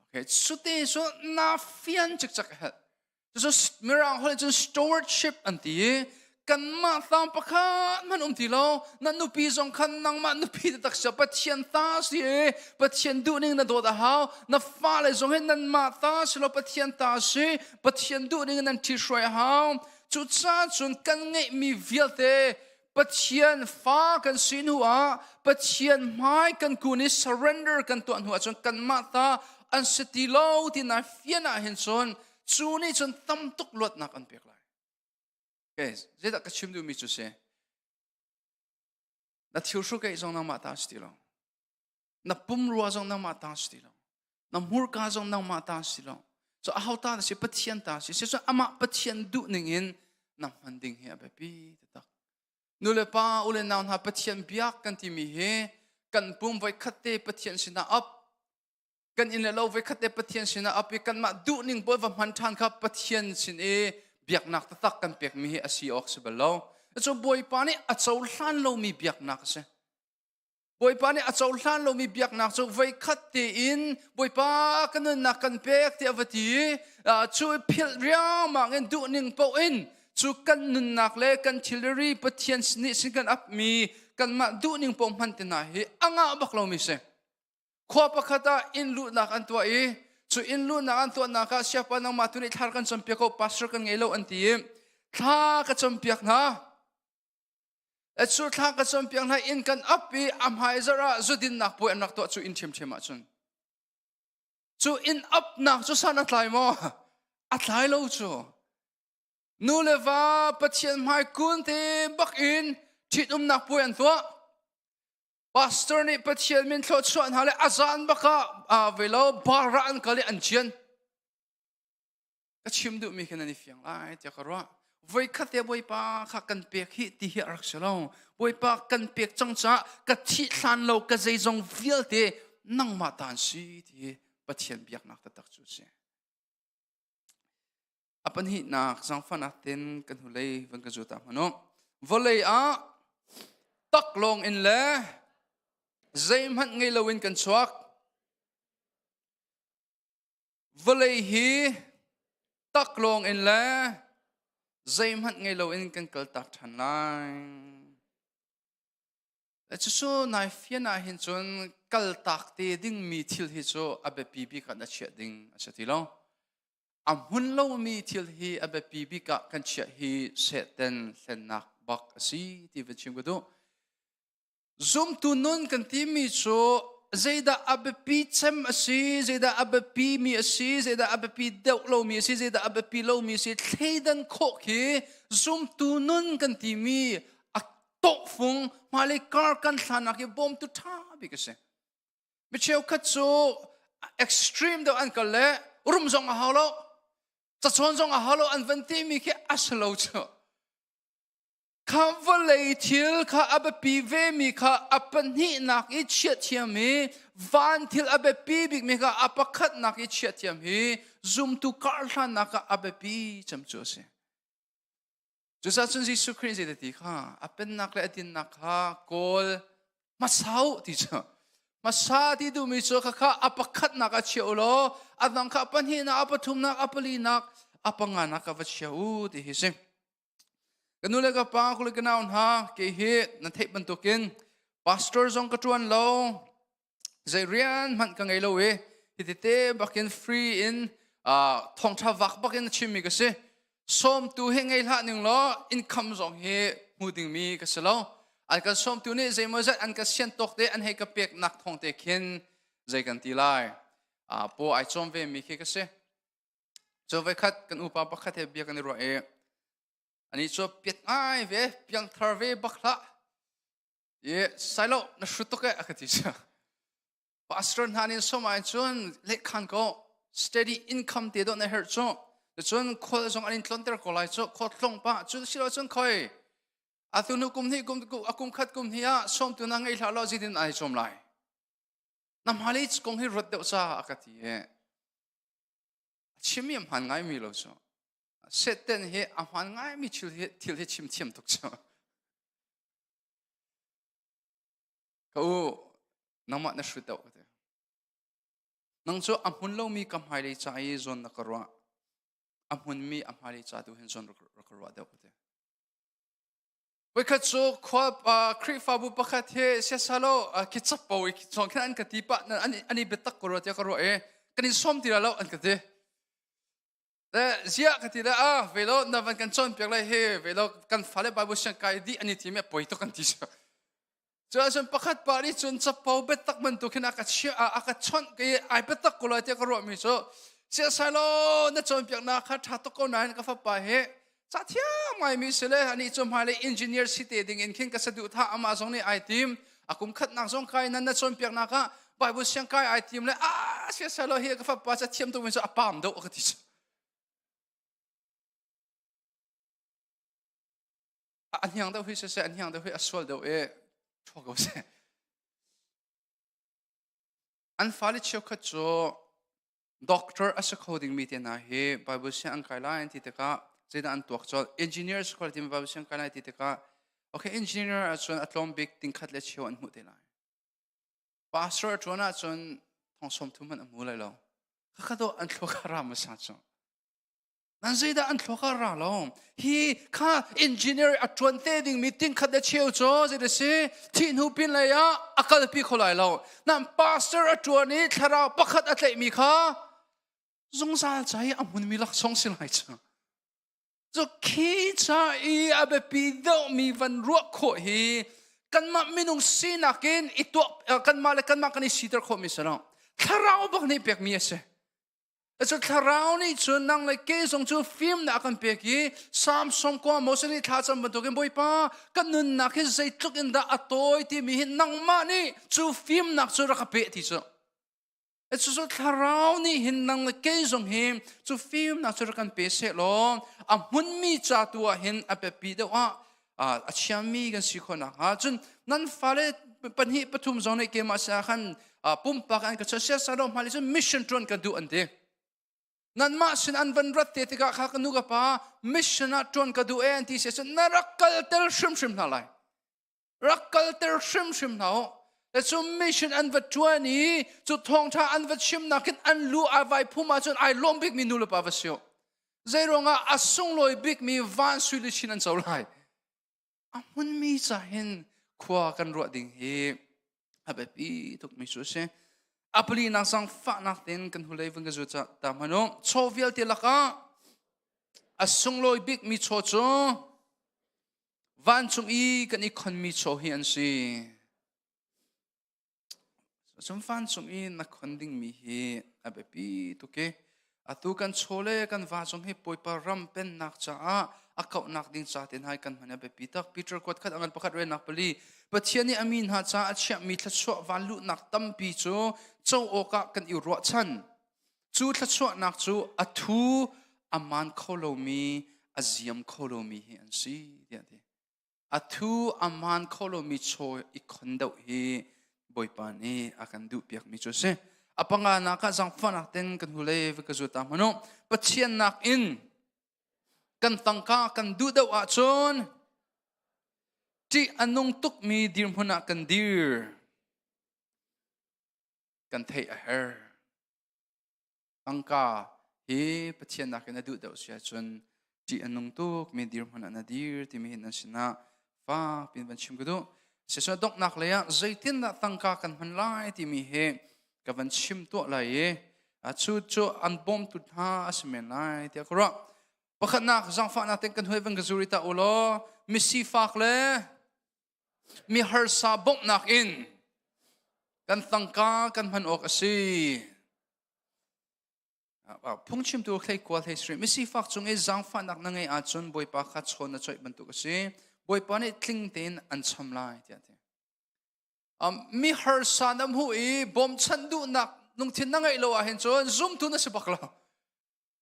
Okay, cute cu na fian cikcek a helh. Cucu Mirang holh cun stewardship an ti i kanmah ta pakhat hmanh um ti lo. Na nupi zong khan nangmah nupi taktak si Pathian ta si i Pathian duhning na dawt a hau. Na fale zong hi nanmah ta si lo Pathian ta si. Pathian duhning nan ṭhihruai a hau. Cucaah cun kan ngeihmi vialte Pathian fa kan si hnu ah Pathian hmai kan kun i surrender kan tuah hnu ahcun kanmah ta an si ti lo ti nai fian ah hin cun cu nih cun tam tuk luatnak an pek lai. Okay, zeidah ka chim duhmi cu si? Na thil hrukaih zong nangmah ta si ti lo. Na pumrua zong nangmah ta si ti lo. Na hmurka zong nangmah ta si lo. So aho ta na si Pathian ta si. Si amah Pathian duh ning in na hman ding hi a biapi taktak. Nu le pa u le nau hna Pathian biak kan timi hi kan pum voi khat te Pathian sinah up kan inn le lo voi khat te Pathian sinah up i kanmah duh ning pawl va hman ṭhan kha Pathian sin i biaknak taktak kan pekmi hi a si awk si bal lo. Cu Bawipa nih a cohlan lomi biaknak a si. Bawipa nih a cohlan lomi biaknak cu voikhat tein Bawipa ka nunnak kan pek tiah va ti i cu philh riangmang in duhning paoh in cu kan nunnak le kan thilri Pathian nih sin kan apmi kanmah duhning paoh hman te hna hi a ngah bak lomi si. Khua pakhat ah inn luhnak an tuah i cu inn luhnak an tuahnak ah siapa nangmah tu nih thla kan campiak ko pastor kan ngei lo an ti i thla ka campiak hna. Cu thla ka cawnpiak hna inn kan ap i a hmaizarh ah zudinnak puai an rak tuah cu inn ṭhiamṭhiam ahcun. Cu inn apnak cu san a tlai maw? A tlai lo cu. Nu le va Pathian hmai kun te bak in ṭhitumnak puai an tuah. Pastor nih Pathian min thluachuah hna le a zan bak ah ve lo bar ah an kal i an cian. Ka chim duhmi khi nan i fiang lai tiah ka ruah. Voikhat te Bawipa kha kan pek hi ti hi a rak si lo. Bawipa kan pek cang caah ka thih hlan lo ka zeizong vialte nangmah ta an si ti hi Pathian biaknak taktak cu a si. A pahnihnak zaangfahnak ten kan hnulei van ka zu ta hmanh u. Vawlei ah taklawng in le zeihmanh ngei loin kan chuak. Vawlei hi taklawng in le zeihmanh ngei loin kan kaltak ṭhan lai. Cucu nai fian ah hin cun kaltak te dingmi thil hi cu a biapi bik ah na chiah ding a si ti lo. A hmun lomi thil hi a biapi bik ah kan chiah hi Satan hlennak bak a si ti van chim ka duh. Zumtu nun kan timi cu zeidah a biapi cem a si, zeidah a biapi mi a si, zeidah a biapi deuh lomi a si, zeidah a biapi lomi a si, thleidan khawh khi zumtu nun kan timi a tawhfung hmailei kar kan hlannak hi bawmtu ṭha bik a si. Mi cheukhat cu extreme deuh an kal le rum zong a hau lo, cacawn zong a hau lo an van timi khi a si lo cu. Kha vawlei thil kha a biapi vemi kha a pahnihnak i chiah thiam i van thil a biapi bikmi kha a pakhatnak i chiah thiam hi zumtu karhlannak ah a biapi cem cu a si. Cucaah cun Jesuh Khrih zei ti kha a pennak le a dinnak kha kawl hmasa u ti cu hmasa ti duhmi cu khakha a pakhatnak ah chia u law a dang kha a pahnihnak a pathumnak a palinak a panganak ah va chia u ti hi si. Ka nu le ka pa, ka le ka nau hna, kei hi nan theih bantukin pastor zong ka ṭuan lo, zei rian hmanh ka ngei lo i hi tete bakin free in thawngṭha vak bakin a chimmi ka si. Sawmtu hi ngei hlah ning law income zong hi hmu dingmi ka si lo. An kan sawmtu nih zeimawzat an ka sian tawk te an hei ka peknak thawng te khin zei kan ti lai. Paw ai cawm ve mi khi ka si. Cu voikhat kan upa pakhat he bia kan i ruah i ani cu piat ngai ve piangthar ve bak hlah i sailo na hrut tuk e a ka ti cu pastor hna nih som ai cun lehkhan ko steady income te dawh na herh cu cun khual zong an in tlonter ko lai cu khual tlong pa cu silo cun khoi atu nu kum hnih kum a kum khat kum hnih ah sawmtu na ngei hlah lo zidin ai chom lai na hmalei kong hi ruat deuh ca a ka ti e A chimmi a hmaan ngaimi lo cu. Satan hi a hmaan ngaimi thil hi thil hi chim thiam tuk cu. Ka u, nangmah na hrut deuh ka ti. Nang cu a hmun lomi ka hmailei ca i zawn na ka ruah. A hmunmi a hmailei ca tu hin zawn rak ka ruah deuh ka ti. Voikhat cu khua Khrihfabu pakhat hi siasalo khi capo i khi khin an ka ti pah an i biatak ko rua tiah ka ruah i kan in sawm ti lo an ka ti. Le ziah ka ti le ah velo na van kan cawnpiak lai hi velo kan fale Bible siang kai dih an i ti mi poi tuk kan ti. Cu ahcun pakhat pa nih cun capo biatak bantuk hin a ka chiah a ka chawnh ka i ai biatak ko lai tiah ka ruahmi cu siasai law na cawnpiaknak kha ṭha tuk ko nain ka fapa hi ca thiam ngaimi si le anih cu hmailei engineer si te ding in khin ka saduhthah amah zong nih ai tim a kum khatnak zong kai nan na cawnpiaknak ah Bible siang kai ai tim le a siasai law hi ka fapa ca thiam tuk mi cu a pam deuh ka ti cu a hniang deuh hi siseh a hniang deuh hi a sual deuh i ṭhua ko seh an fale cheukhat cu doctor a si kho dingmi te hna hi Bible siang an kai lai an ti tikah zeidah an tuak colh engineer si kho timi Bible siang kai lai ti tikah okay engineer ahcun a tlawm bik tingkhat le cheu an hmuh te lai pastor a ṭuan ahcun thong sawm thum hmanh a hmu lai lo khakha dawh an thluak a ram a sa cu Nan zeidah an thluak ah ra lo. Hi kha engineer a ṭuan te dingmi tingkhat le cheu cu zei si thih hnu pin lei ah a kalpi kho lai lo. Nan pastor a ṭuan i thlarau pakhat a tlaihmi kha zungzal ca i a hmunmi laksawng si lai cu. Cu khi ca i a biapi deuhmi van ruah khawh hi kanmah minung sinak in i tuah kanmah le kanmah kan i siter khawhmi si lo. Thlarau bak nih pekmi a si. Cu thlarau nih cun nang le kei zong cu fimnak a kan pek i Samson kua Moses nih thlacam bantukin Bawipa kan nunnak hi zeitluk in dah a tawi timi hi nangmah nih cu fimnak cu rak ka pe ti cu. Cucu thlarau nih hin nang le kei zong hi cu fimnak cu rak kan pe seh law a hmunmi ca tu ah hin a biapi deuh ah a chiami kan si khawh nakhnga cun nan fale pahnih pathum zong nih keimah sinah khan pumpak an ka siasalo hmai cun mission ṭuan ka duh an ti nanmah sin an van rat te tikah kha ka nu ka pa mission ah ṭuan ka duh e an ti si cun na rak kalter hrimhrim hna lai rak kalter hrimhrim hna u. Le cu mission an va ṭuan i cu thawngṭha an va chimnak in an lu ai vai phum ahcun ai lawm bikmi nu le pa va si. Zeiruangah a sunglawi bikmi van sui luchin an co lai. A hmunmi ca hin khua kan ruah ding hi a biapi tukmi cu a si. A palinak zangfahnak tein kan hulei vun ka zu ca ta hmanh u. Chaw vialte lakah a sunglawi bikmi chaw cu vancung i kan i khonmi chaw hi an si. Cun vancung i na khon dingmi hi a biapi tuk i atu kan chaw le kan va zong hi Bawipa ram pennak caah a kauhnak ding ca te hna hi kan hman a biapi tak. Peter kuat khat angan pakhat relnak pali Pathian nih a mi hna caah a chiahmi thluachuah van luhnak tampi cu co awkah kan i ruahchan. Cu thluachuahnak cu a thu a maan kho lomi, a ziam kho lomi hi an si tiah a ti. A thu a maan kho lomi chaw i khon deuh hi Bawipa nih a kan duhpiakmi cu a si. A panganak ah zaangfahnak ten kan hu le va ka zu ta hmanh u. Pathian nakin kan tangka kan duh deuh ahcun ṭih a nung tukmi dirhmun ah kan dir. Kan theih a herh. Tangka hi Pathian nakin a duh deuh si ahcun ṭih a nung tuk mi dirhmun ah na dir timi hin nan sinah fak piin van chim ka duh. Siseh donghnak lei ah zeitindah tangka kan hman lai timi hi ka van chim tuah lai i cu cu an bawmtu hna a si men lai tiah ka ruah. Pakhatnak zaangfahnak ten kan huai van ka zuri ta u law misifak le mi harsa bawmhnak in kan tangka kan hman awk a si. Phungchimtu hlei kual hlei sri misifak cung i zaangfahnak na ngeih ahcun Bawipa kha chawn na coih bantuk a si. Bawipa nih tling tein an cham lai tiah a ti. Mi harsa na hmuh i bawmchanh duhnak lungthin na ngeih lo ahhin cun zumtu na si bak lo.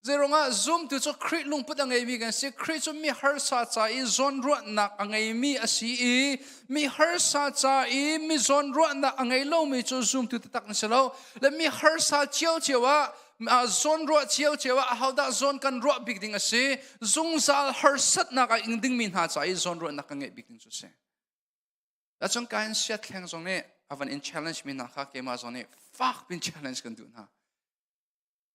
Zeiruangah zumtu cu Khrih lungput a ngeimi kan si. Khrih cu mi harsa ca i zawnruahnak a ngeimi a si i mi harsa ca i mi zawnruahnak a ngei lomi cu zumtu taktak an si lo. Le mi harsa ciocio ah zawnruah ciocio ah ahodah zawn kan ruah bik ding a si. Zungzal harsatnak a ing dingmi hna ca i zawnruahnak kan ngeih bik ding cu a si. Cun kain siathleng zong nih a van in challenge mi hna kha keimah zong nih fak pin challenge kan duh hna.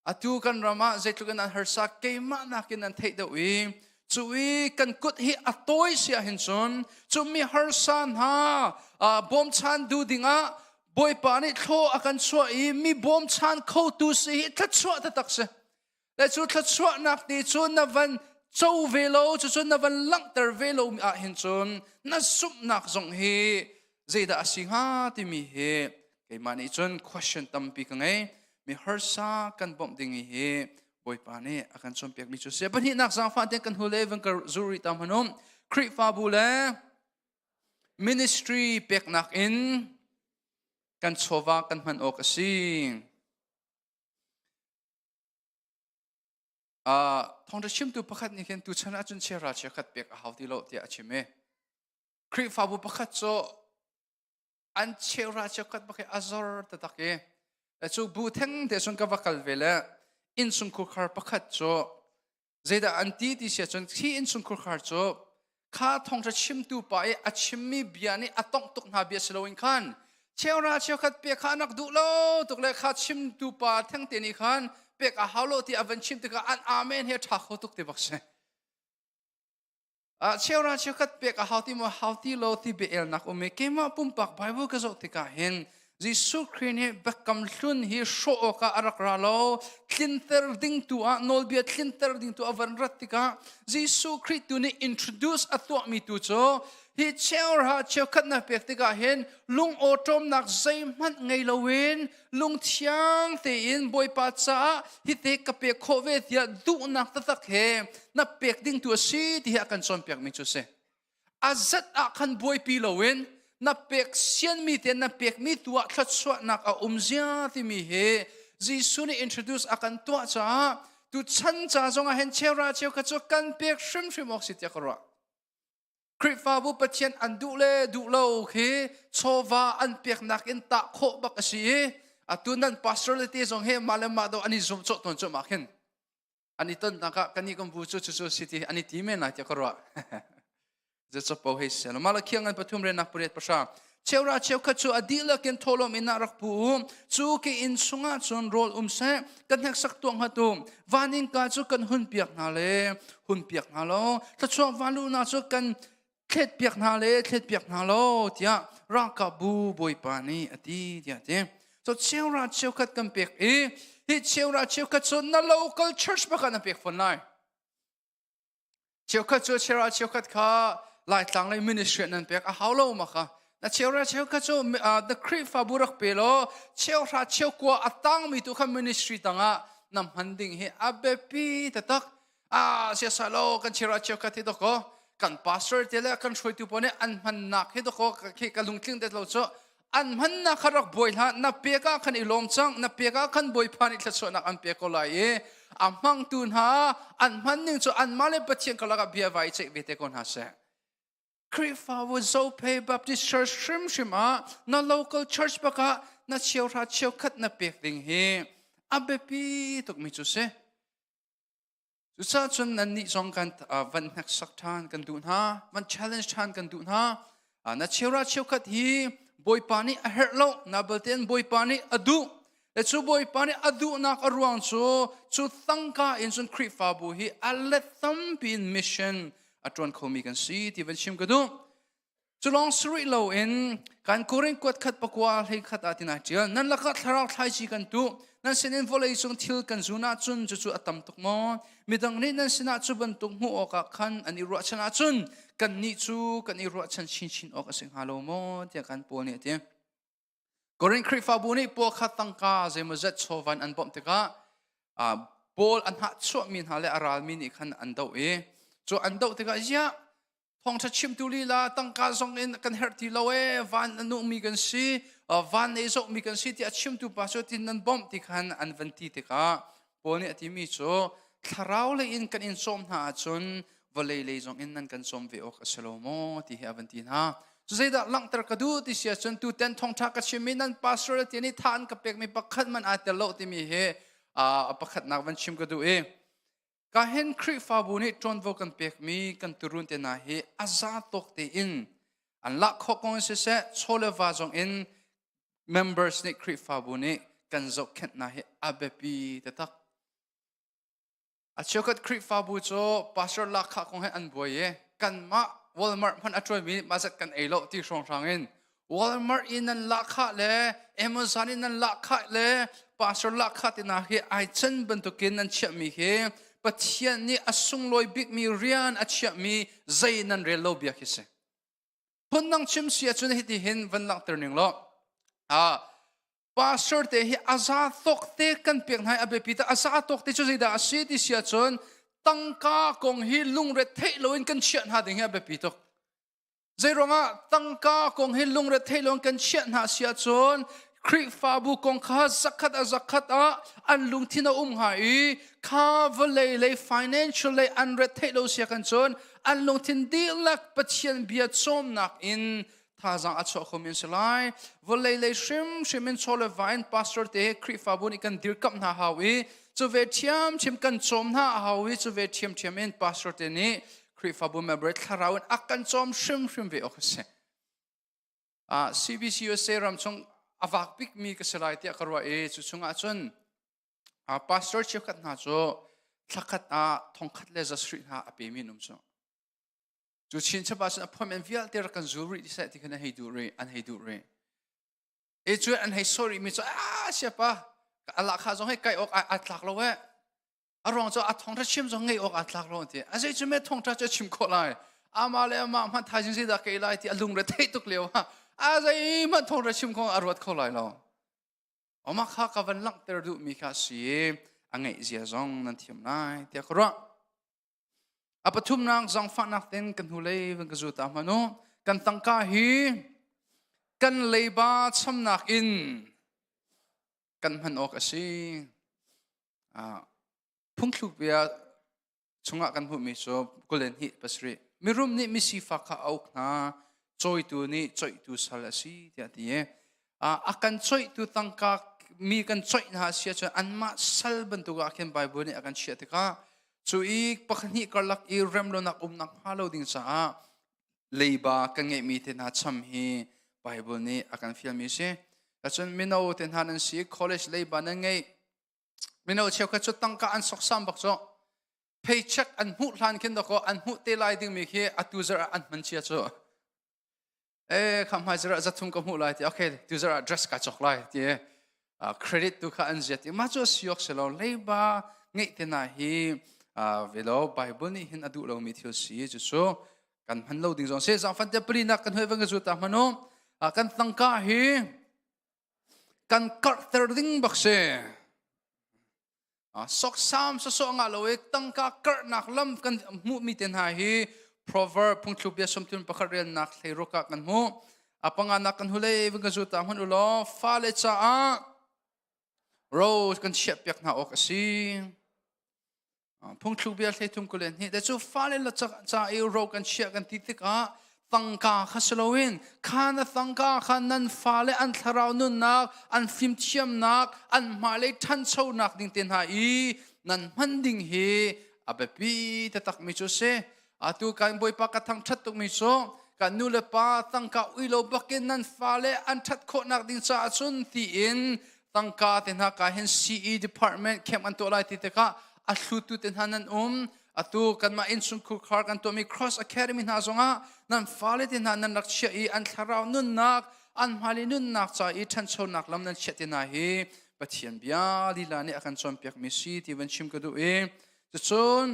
Atu kan ram ah zeitluk in an harsa keimah nakin an theih deuh i cu i kan kut hi a tawi si ahhin cun cu mi harsa hna bawmchan duh dingah Bawipa nih thlaw a kan chuah i mi bawmchan khotu si hi thluachuah taktak si. Le cu thluachuahnak ti cu na van co ve lo cucu na van langhter ve lo ah hin cun na zumhnak zong hi zeidah a si hnga timi hi keimah nih cun question tampi ka ngei mi harsa kan bawmh ding hi Bawipa nih a kan cawnpiakmi cu si pahnihnak zaangfah te kan hule van ka zuri ta hmanum Khrihfabu le ministry peknak in kan chawva kan hman awk a si thawngṭha chimtu pakhat nih khin tuchan ahcun chiara chiakhat pek a hau ti lo tiah a chim i Khrihfabu pakhat cu an cheuhra cheukhat bak hi a zor taktak i cu bu theng te cun ka va kal ve le innchungkhur khar pakhat cu zeidah an ti ti sia cun khi innchungkhur khar cu kha thawngṭha chimtu pa i a chimmi bia nih a tongh tuk hna bia si loin khan cheuhra cheukhat pek kha an rak duh lo tuk le kha chimtu pa thengte nih khan pek a hau lo ti a van chim tikah an amen hi a ṭha kho tuk ti bak si. Cheura cheukhat pek a hau ti maw hau ti lo ti biaelnak um i keimah pumpak Bible ka zoh tikah hin Jesuh Khrih nih biakam hlun hi hrawh awkah a rak ra lo tlinter ding tu ah nawlbia tlinter ding tu a van rat tikah Jesuh Khrih tu nih introduce a tuahmi tu cu hi cheura cheukhat na pek tikah hin lung awṭawmnak zeihmanh ngei loin lungthiang tein Bawipa caah hite ka pek khawh ve tiah duhnak taktak he na pek ding tu a si ti hi a kan cawnpiakmi cu a si. A zat ah khan buaipi loin na pek sianmi te na pekmi tu ah thluachuahnak a um zia timi hi Jesuh nih introduce a kan tuah caah tu chan ca zong ah hin cheura cheu kha cu kan pek hrimhrim awk si tiah ka ruah. Khrihfabu Pathian an duh le duh lo khi chawva an peknak in tah khawh bak a si i atu nan pastor le te zong he mah le mah do an i zum cawh tawn cu mah khin an i tonnak ah kan i kan bu cu cu cu si ti an i ti men lai tiah ka ruah. Zecapo hei sel. Mah le khiang an pathum renak pariat pasha. Cheura cheukhat cu a dihlak in thawhlawm in ah rak pu u. Cu ke inn chungah cun rawl um seh, kan hneksak tuah hngat u. Van innka cu kan hun piak hna le hun piak hna lo. Thluachuah vanluhnak cu kan thlet piak hna le thlet piak hna lo tiah ralkapbu bawipa nih a ti tiah ti. So cheura cheukhat kan pek i hi cheura cheukhat cu na local church bak ah na pek fawn lai. Cheukhat cu cheura cheukhat kha Laitlang lei ministry nan pek a hau lo ma kha. Na cheura cheukhat cu the Khrihfabu rak pe law cheuhra cheukua a tangmi tu kha ministry tangah na hman ding hi a biapi taktak. Ah siasa lo kan cheura cheukhat hi doko kan pastor te le kan hruaitu pawl nih an hmannak hi doko khi ka lungtling det lo cu an hmannak kha rak buai hlah na pek ah khan i lawm cang na pek ah khan bawipa nih thluachuahnak an pek ko lai i a hmangtu hna an hman ning cu anmah le Pathian karlak ah bia vai ceih ve te ko hna seh Khrihfabu Zophei Baptist Church hrimhrim ah na local church bak ah na cheuhra cheukhat na pek ding hi a biapi tukmi cu si Cucaah cun nannih zong kan van hneksak ṭhan kan duh hna, van challenge ṭhan kan duh hna. Na cheura cheukhat hi Bawipa nih a herh lo, na baltein Bawipa nih a duh. Le cu Bawipa nih a duhnak a ruang cu cu tangka in cun Khrihfabu hi a let tampi in mission a ṭuan khomi kan si ti van chim ka duh. Culawng si rih loin kan Korin kuat khat pakua hlei khat ah tina ṭial nan lakah thlarau thlaici kan tuh nan sinin vawlei cung thil kan zun ahcun cucu a tam tuk maw midang nih nan sinah cu bantuk hmuh awkah khan an i ruahchan ahcun kannih cu kan i ruahchan chinchin awk a si hnga lo maw tiah kan Paul nih a ti. Korin Khrihfabu nih Paul kha tangka zeimawzat chawva in an bawmh tikah Paul a hnahchuahmi hna le a ralmi nih khan an doh i cu an doh tikah ziah thawngṭha chimtu lila tangka zong in kan herh ti lo ee van a nungmi kan si van ei zohmi kan si tiah chimtu pa cu tin nan bawmh ti khan an van ti tikah Paul nih a timi cu thlarau lei in kan in cawm hna ahcun vawlei lei zong in nan kan cawm ve awk a si lo maw ti hi a van ti hna cu zeidah langhter ka duh ti si ahcun tuten thawngṭha ka chimmi nan pastor le ti nih tha an ka pekmi pakhat man aa tel lo timi hi a pakhatnak van chim ka duh i Ka hen Khrihfabu nih ṭuanvo kan pekmi kan turun te hna hi a za tawk tein an lak khawh kong in siseh chaw le va zong in members nih Khrihfabu nih kan zohkhenh hna hi a biapi taktak. A cheukhat Khrihfabu cu pastor lahkhah kong he an buai i kanmah Walmart hmanh a ṭuanmi nih mah zat kan ei lo ti hrawnghrang in Walmart in nan lahkhah le Amazon in nan lahkhah le pastor lahkhah ti hna hi ai chan bantukin nan chiahmi hi Pathian nih a sunglawi bikmi rian a chiahmi zei nan rel lo bia khi si. Phundang chim si ahcun hiti hin van langhter ning law pastor te hi a za tawk te kan pek hna i a biapi ta a za tawk te cu zeidah a si ti si ahcun tangka kong hi lungre theih loin kan chiah hna ding hi a biapi tuk. Zeiruangah tangka kong hi lungre thei loin kan chiah hna si ahcun Khrihfabu kong kha zakhat a zakhat ah an lungthin a um hnga i kha vawlei lei financial lei an ret theih lo sia kan cun an lungthin dihlak Pathian bia cawmnak in thazaang a chuah khomi an si lai. Vawlei lei hrimhrim in chaw le va in pastor te Khrihfabu nih kan dirkamh hna hau i cu ve ṭhiamṭhiam kan cawm hna a hau i cu ve ṭhiamṭhiam in pastor te nih Khrihfabu member thlarau in a kan cawm hrimhrim ve awk a si. CBC USA ram chung a vak bikmi ka si lai tiah ka ruah i cu chungah cun pastor cheukhat hna cu thlakhat ah thongkhat le zasarih hna a pemi an um cu. Cu chinchap ah cun appointment vialte rak kan zul rih ti seh ti khan an hei duh rih an hei duh rih. E cu an hei sawh rih mi cu a siapa a lahkhah zong hei kai awk a tlak lo eh a ruang cu a thawngṭha chim zong ngeih awk aa tlak lo ti a zei cu me thawngṭha cu a chim khawh lai amah le amah hmanh thaizing zeidah ka ei lai ti a lungre theih tuk lio ha a zei hmanh thawngṭha chim kong a ruat kho lai lo amah kha ka van langhter duhmi kha si a ngeih zia zong nan thiam lai tiah ka ruah a pathumnak zangfahnak ten kan hnulei van ka zu ta hmanh u kan tangka hi kan leiba chamnak in kan hman awk a si. Phungthluk bia chungah kan hmuhmi cu 27. Mirum nih misifak kha a uk hna, cawitu nih coihtu sal a si tiah a ti i a kan coihtu tangka mi kan coih hna a si ahcun anmah sal bantuk ah khin Bible nih a kan chiah tikah cu i pakhat hnih karlak i remlonak umnak hnga lo ding caah leiba kan ngeihmi te hna cham hi Bible nih a kan fialmi si. Cun mino te hna nan si, college leiba nan ngei. Mino cheukhat cu tangka an soksam bak cu. Paycheck an hmuh hlan khin dakaw an hmuh te lai dingmi khi atu zarh ah an hman cia cu. E kha hmai zarh ah zathum ka hmuh lai ti okay tu zarh ah dress ka cawk lai ti credit tu kha an ziat i mah cu a si awk si lo leiba ngeih te na hi velo Bible nih hin a duh lomi thil si cu cu kan hman lo ding zong si zangfan te pali nak kan hoi van ka zu ta hmanu kan tangka hi kan karhter ding bak si Soksam sawsawh ngah lo i tangka karhnak lam kan hmuhmi te hna hi Proverb phungthluk bia sawmtun pakhat relnak hleiruk ah kan hmuh. A panganak kan hulei vun kan zu ta hmanh u law fale caah ro kan chiahpiak hna awk a si. Phungthluk bia hleithum 22 te cu fale la ca i ro kan chiah kan ti tikah tangka kha si loin kha na tangka kha nan fale an thlarau nunnak an fimthiamnak an hmailei ṭhanchonak ding te hna i nan hman ding hi a biapi taktak mi cu si atu kan bawipa ka thangṭhat tukmi cu kan nu le pa tangka ui lo bakin nan fale an ṭhat khawhnak ding caah cun tiin tangka te hna ka hin CE department camp an tuah lai ti tikah a hlutu te hna nan um Atu kanmah innchungkhur khar kan tuahmi Cross Academy hna zongah nan fale te hna nan rak chiah i an thlarau nunnak, an hmailei nunnak ca i ṭhanchonak lam nan chiah te hna hi Pathian bia lila nih a kan cawnpiakmi si ti van chim ka duh i cucun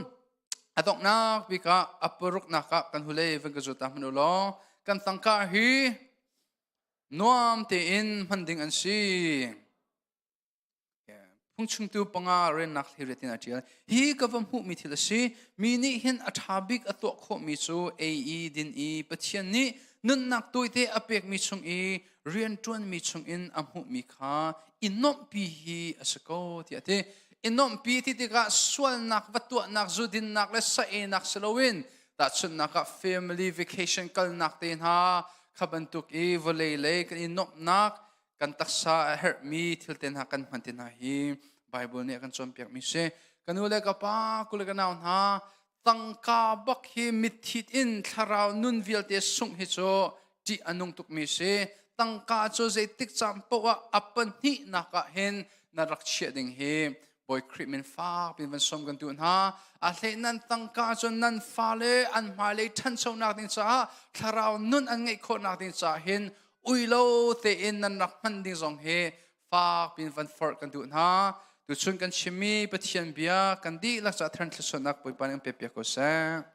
a donghnak bik ah a paruknak ah kan hulei van ka zul ta hmanh u law kan tangka hi nuam tein hman ding an si. Phungchimtu panga rennak hliriat in a ṭial. Hi ka va hmuhmi thil a si. Mi nih hin a ṭha bik a tuah khawhmi cu ei i din i Pathian nih nunnak tawite a pekmi chung i rianṭuanmi chungin a hmuhmi kha i nuamhpi hi a si ko tiah a ti. I nuamhpi ti tikah sualnak va tuahnak, zu dinnak le sa einak si loin tahchunhnak ah family vacation kalnak te hna kha bantuk i vawlei lei kan i nuamhnak kan taksa a herhmi thil te hna kan hman te hna hi Bible nih a kan cawnpiakmi si. Ka nu le ka pa, ku le ka nau hna, tangka bak hi mitthit in thlarau nun vialte sungh hi cu ṭih a nung tukmi si. Tangka cu zeitik caan paoh ah a pahnihnak ah hin na rak chiah ding hi Bawi Khrih min fak pin van sawm kan duh hna. A hlei nan tangka cu nan fale an hmailei ṭhanchonak ding caah thlarau nun an ngeih khawhnak ding caah hin ui lo tein nan rak hman ding zong hi fak pin van forh kan duh hna. Tuchun kan chimmi Pathian bia kan dihlak caah thran thluachuahnak Bawipa nih an pe piak ko seh.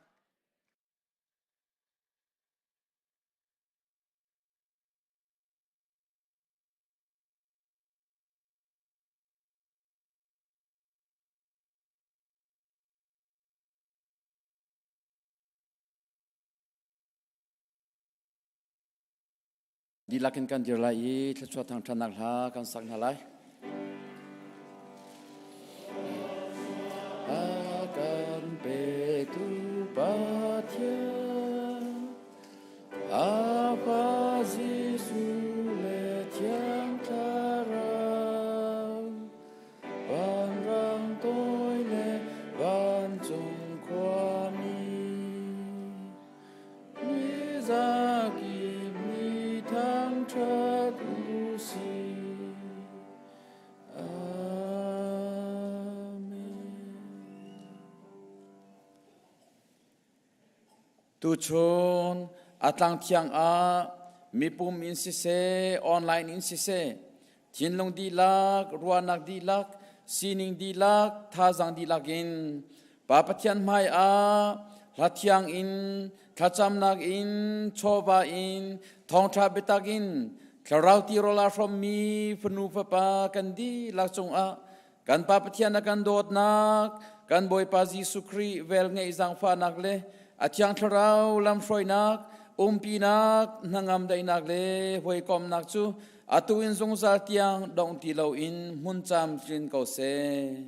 Dihlak in kan dir lai i thluachuah thangṭhatnak hla kan sak hna lai. A kan petu Pathian A Pa Jesuh le Thiang Thlarau, vanrang tawi le vancung khuami, mi zakip nih thangṭhat u sih. Amen. Tuchun a tlangthiang ah mipum in siseh, online in siseh, thinlung dihlak, ruahnak dihlak, sining dihlak, thazaang dihlak in Pa Pathian hmai ah hla thiang in, thlacamnak in, chawva in, thawngṭha biatak in, thlarau tirawl aa hrawmmi fanu fapa kan dihlak cungah Kan Pa Pathian a kan dawtnak, kan Bawipa Jesuh Khrih velngeih zaangfahnak le a Thiang Thlarau lamhruainak, umpinak, hnangam daihnak le hawikomhnak cu atu in zungzal tiang dong ti loin hmun camcin ko seh.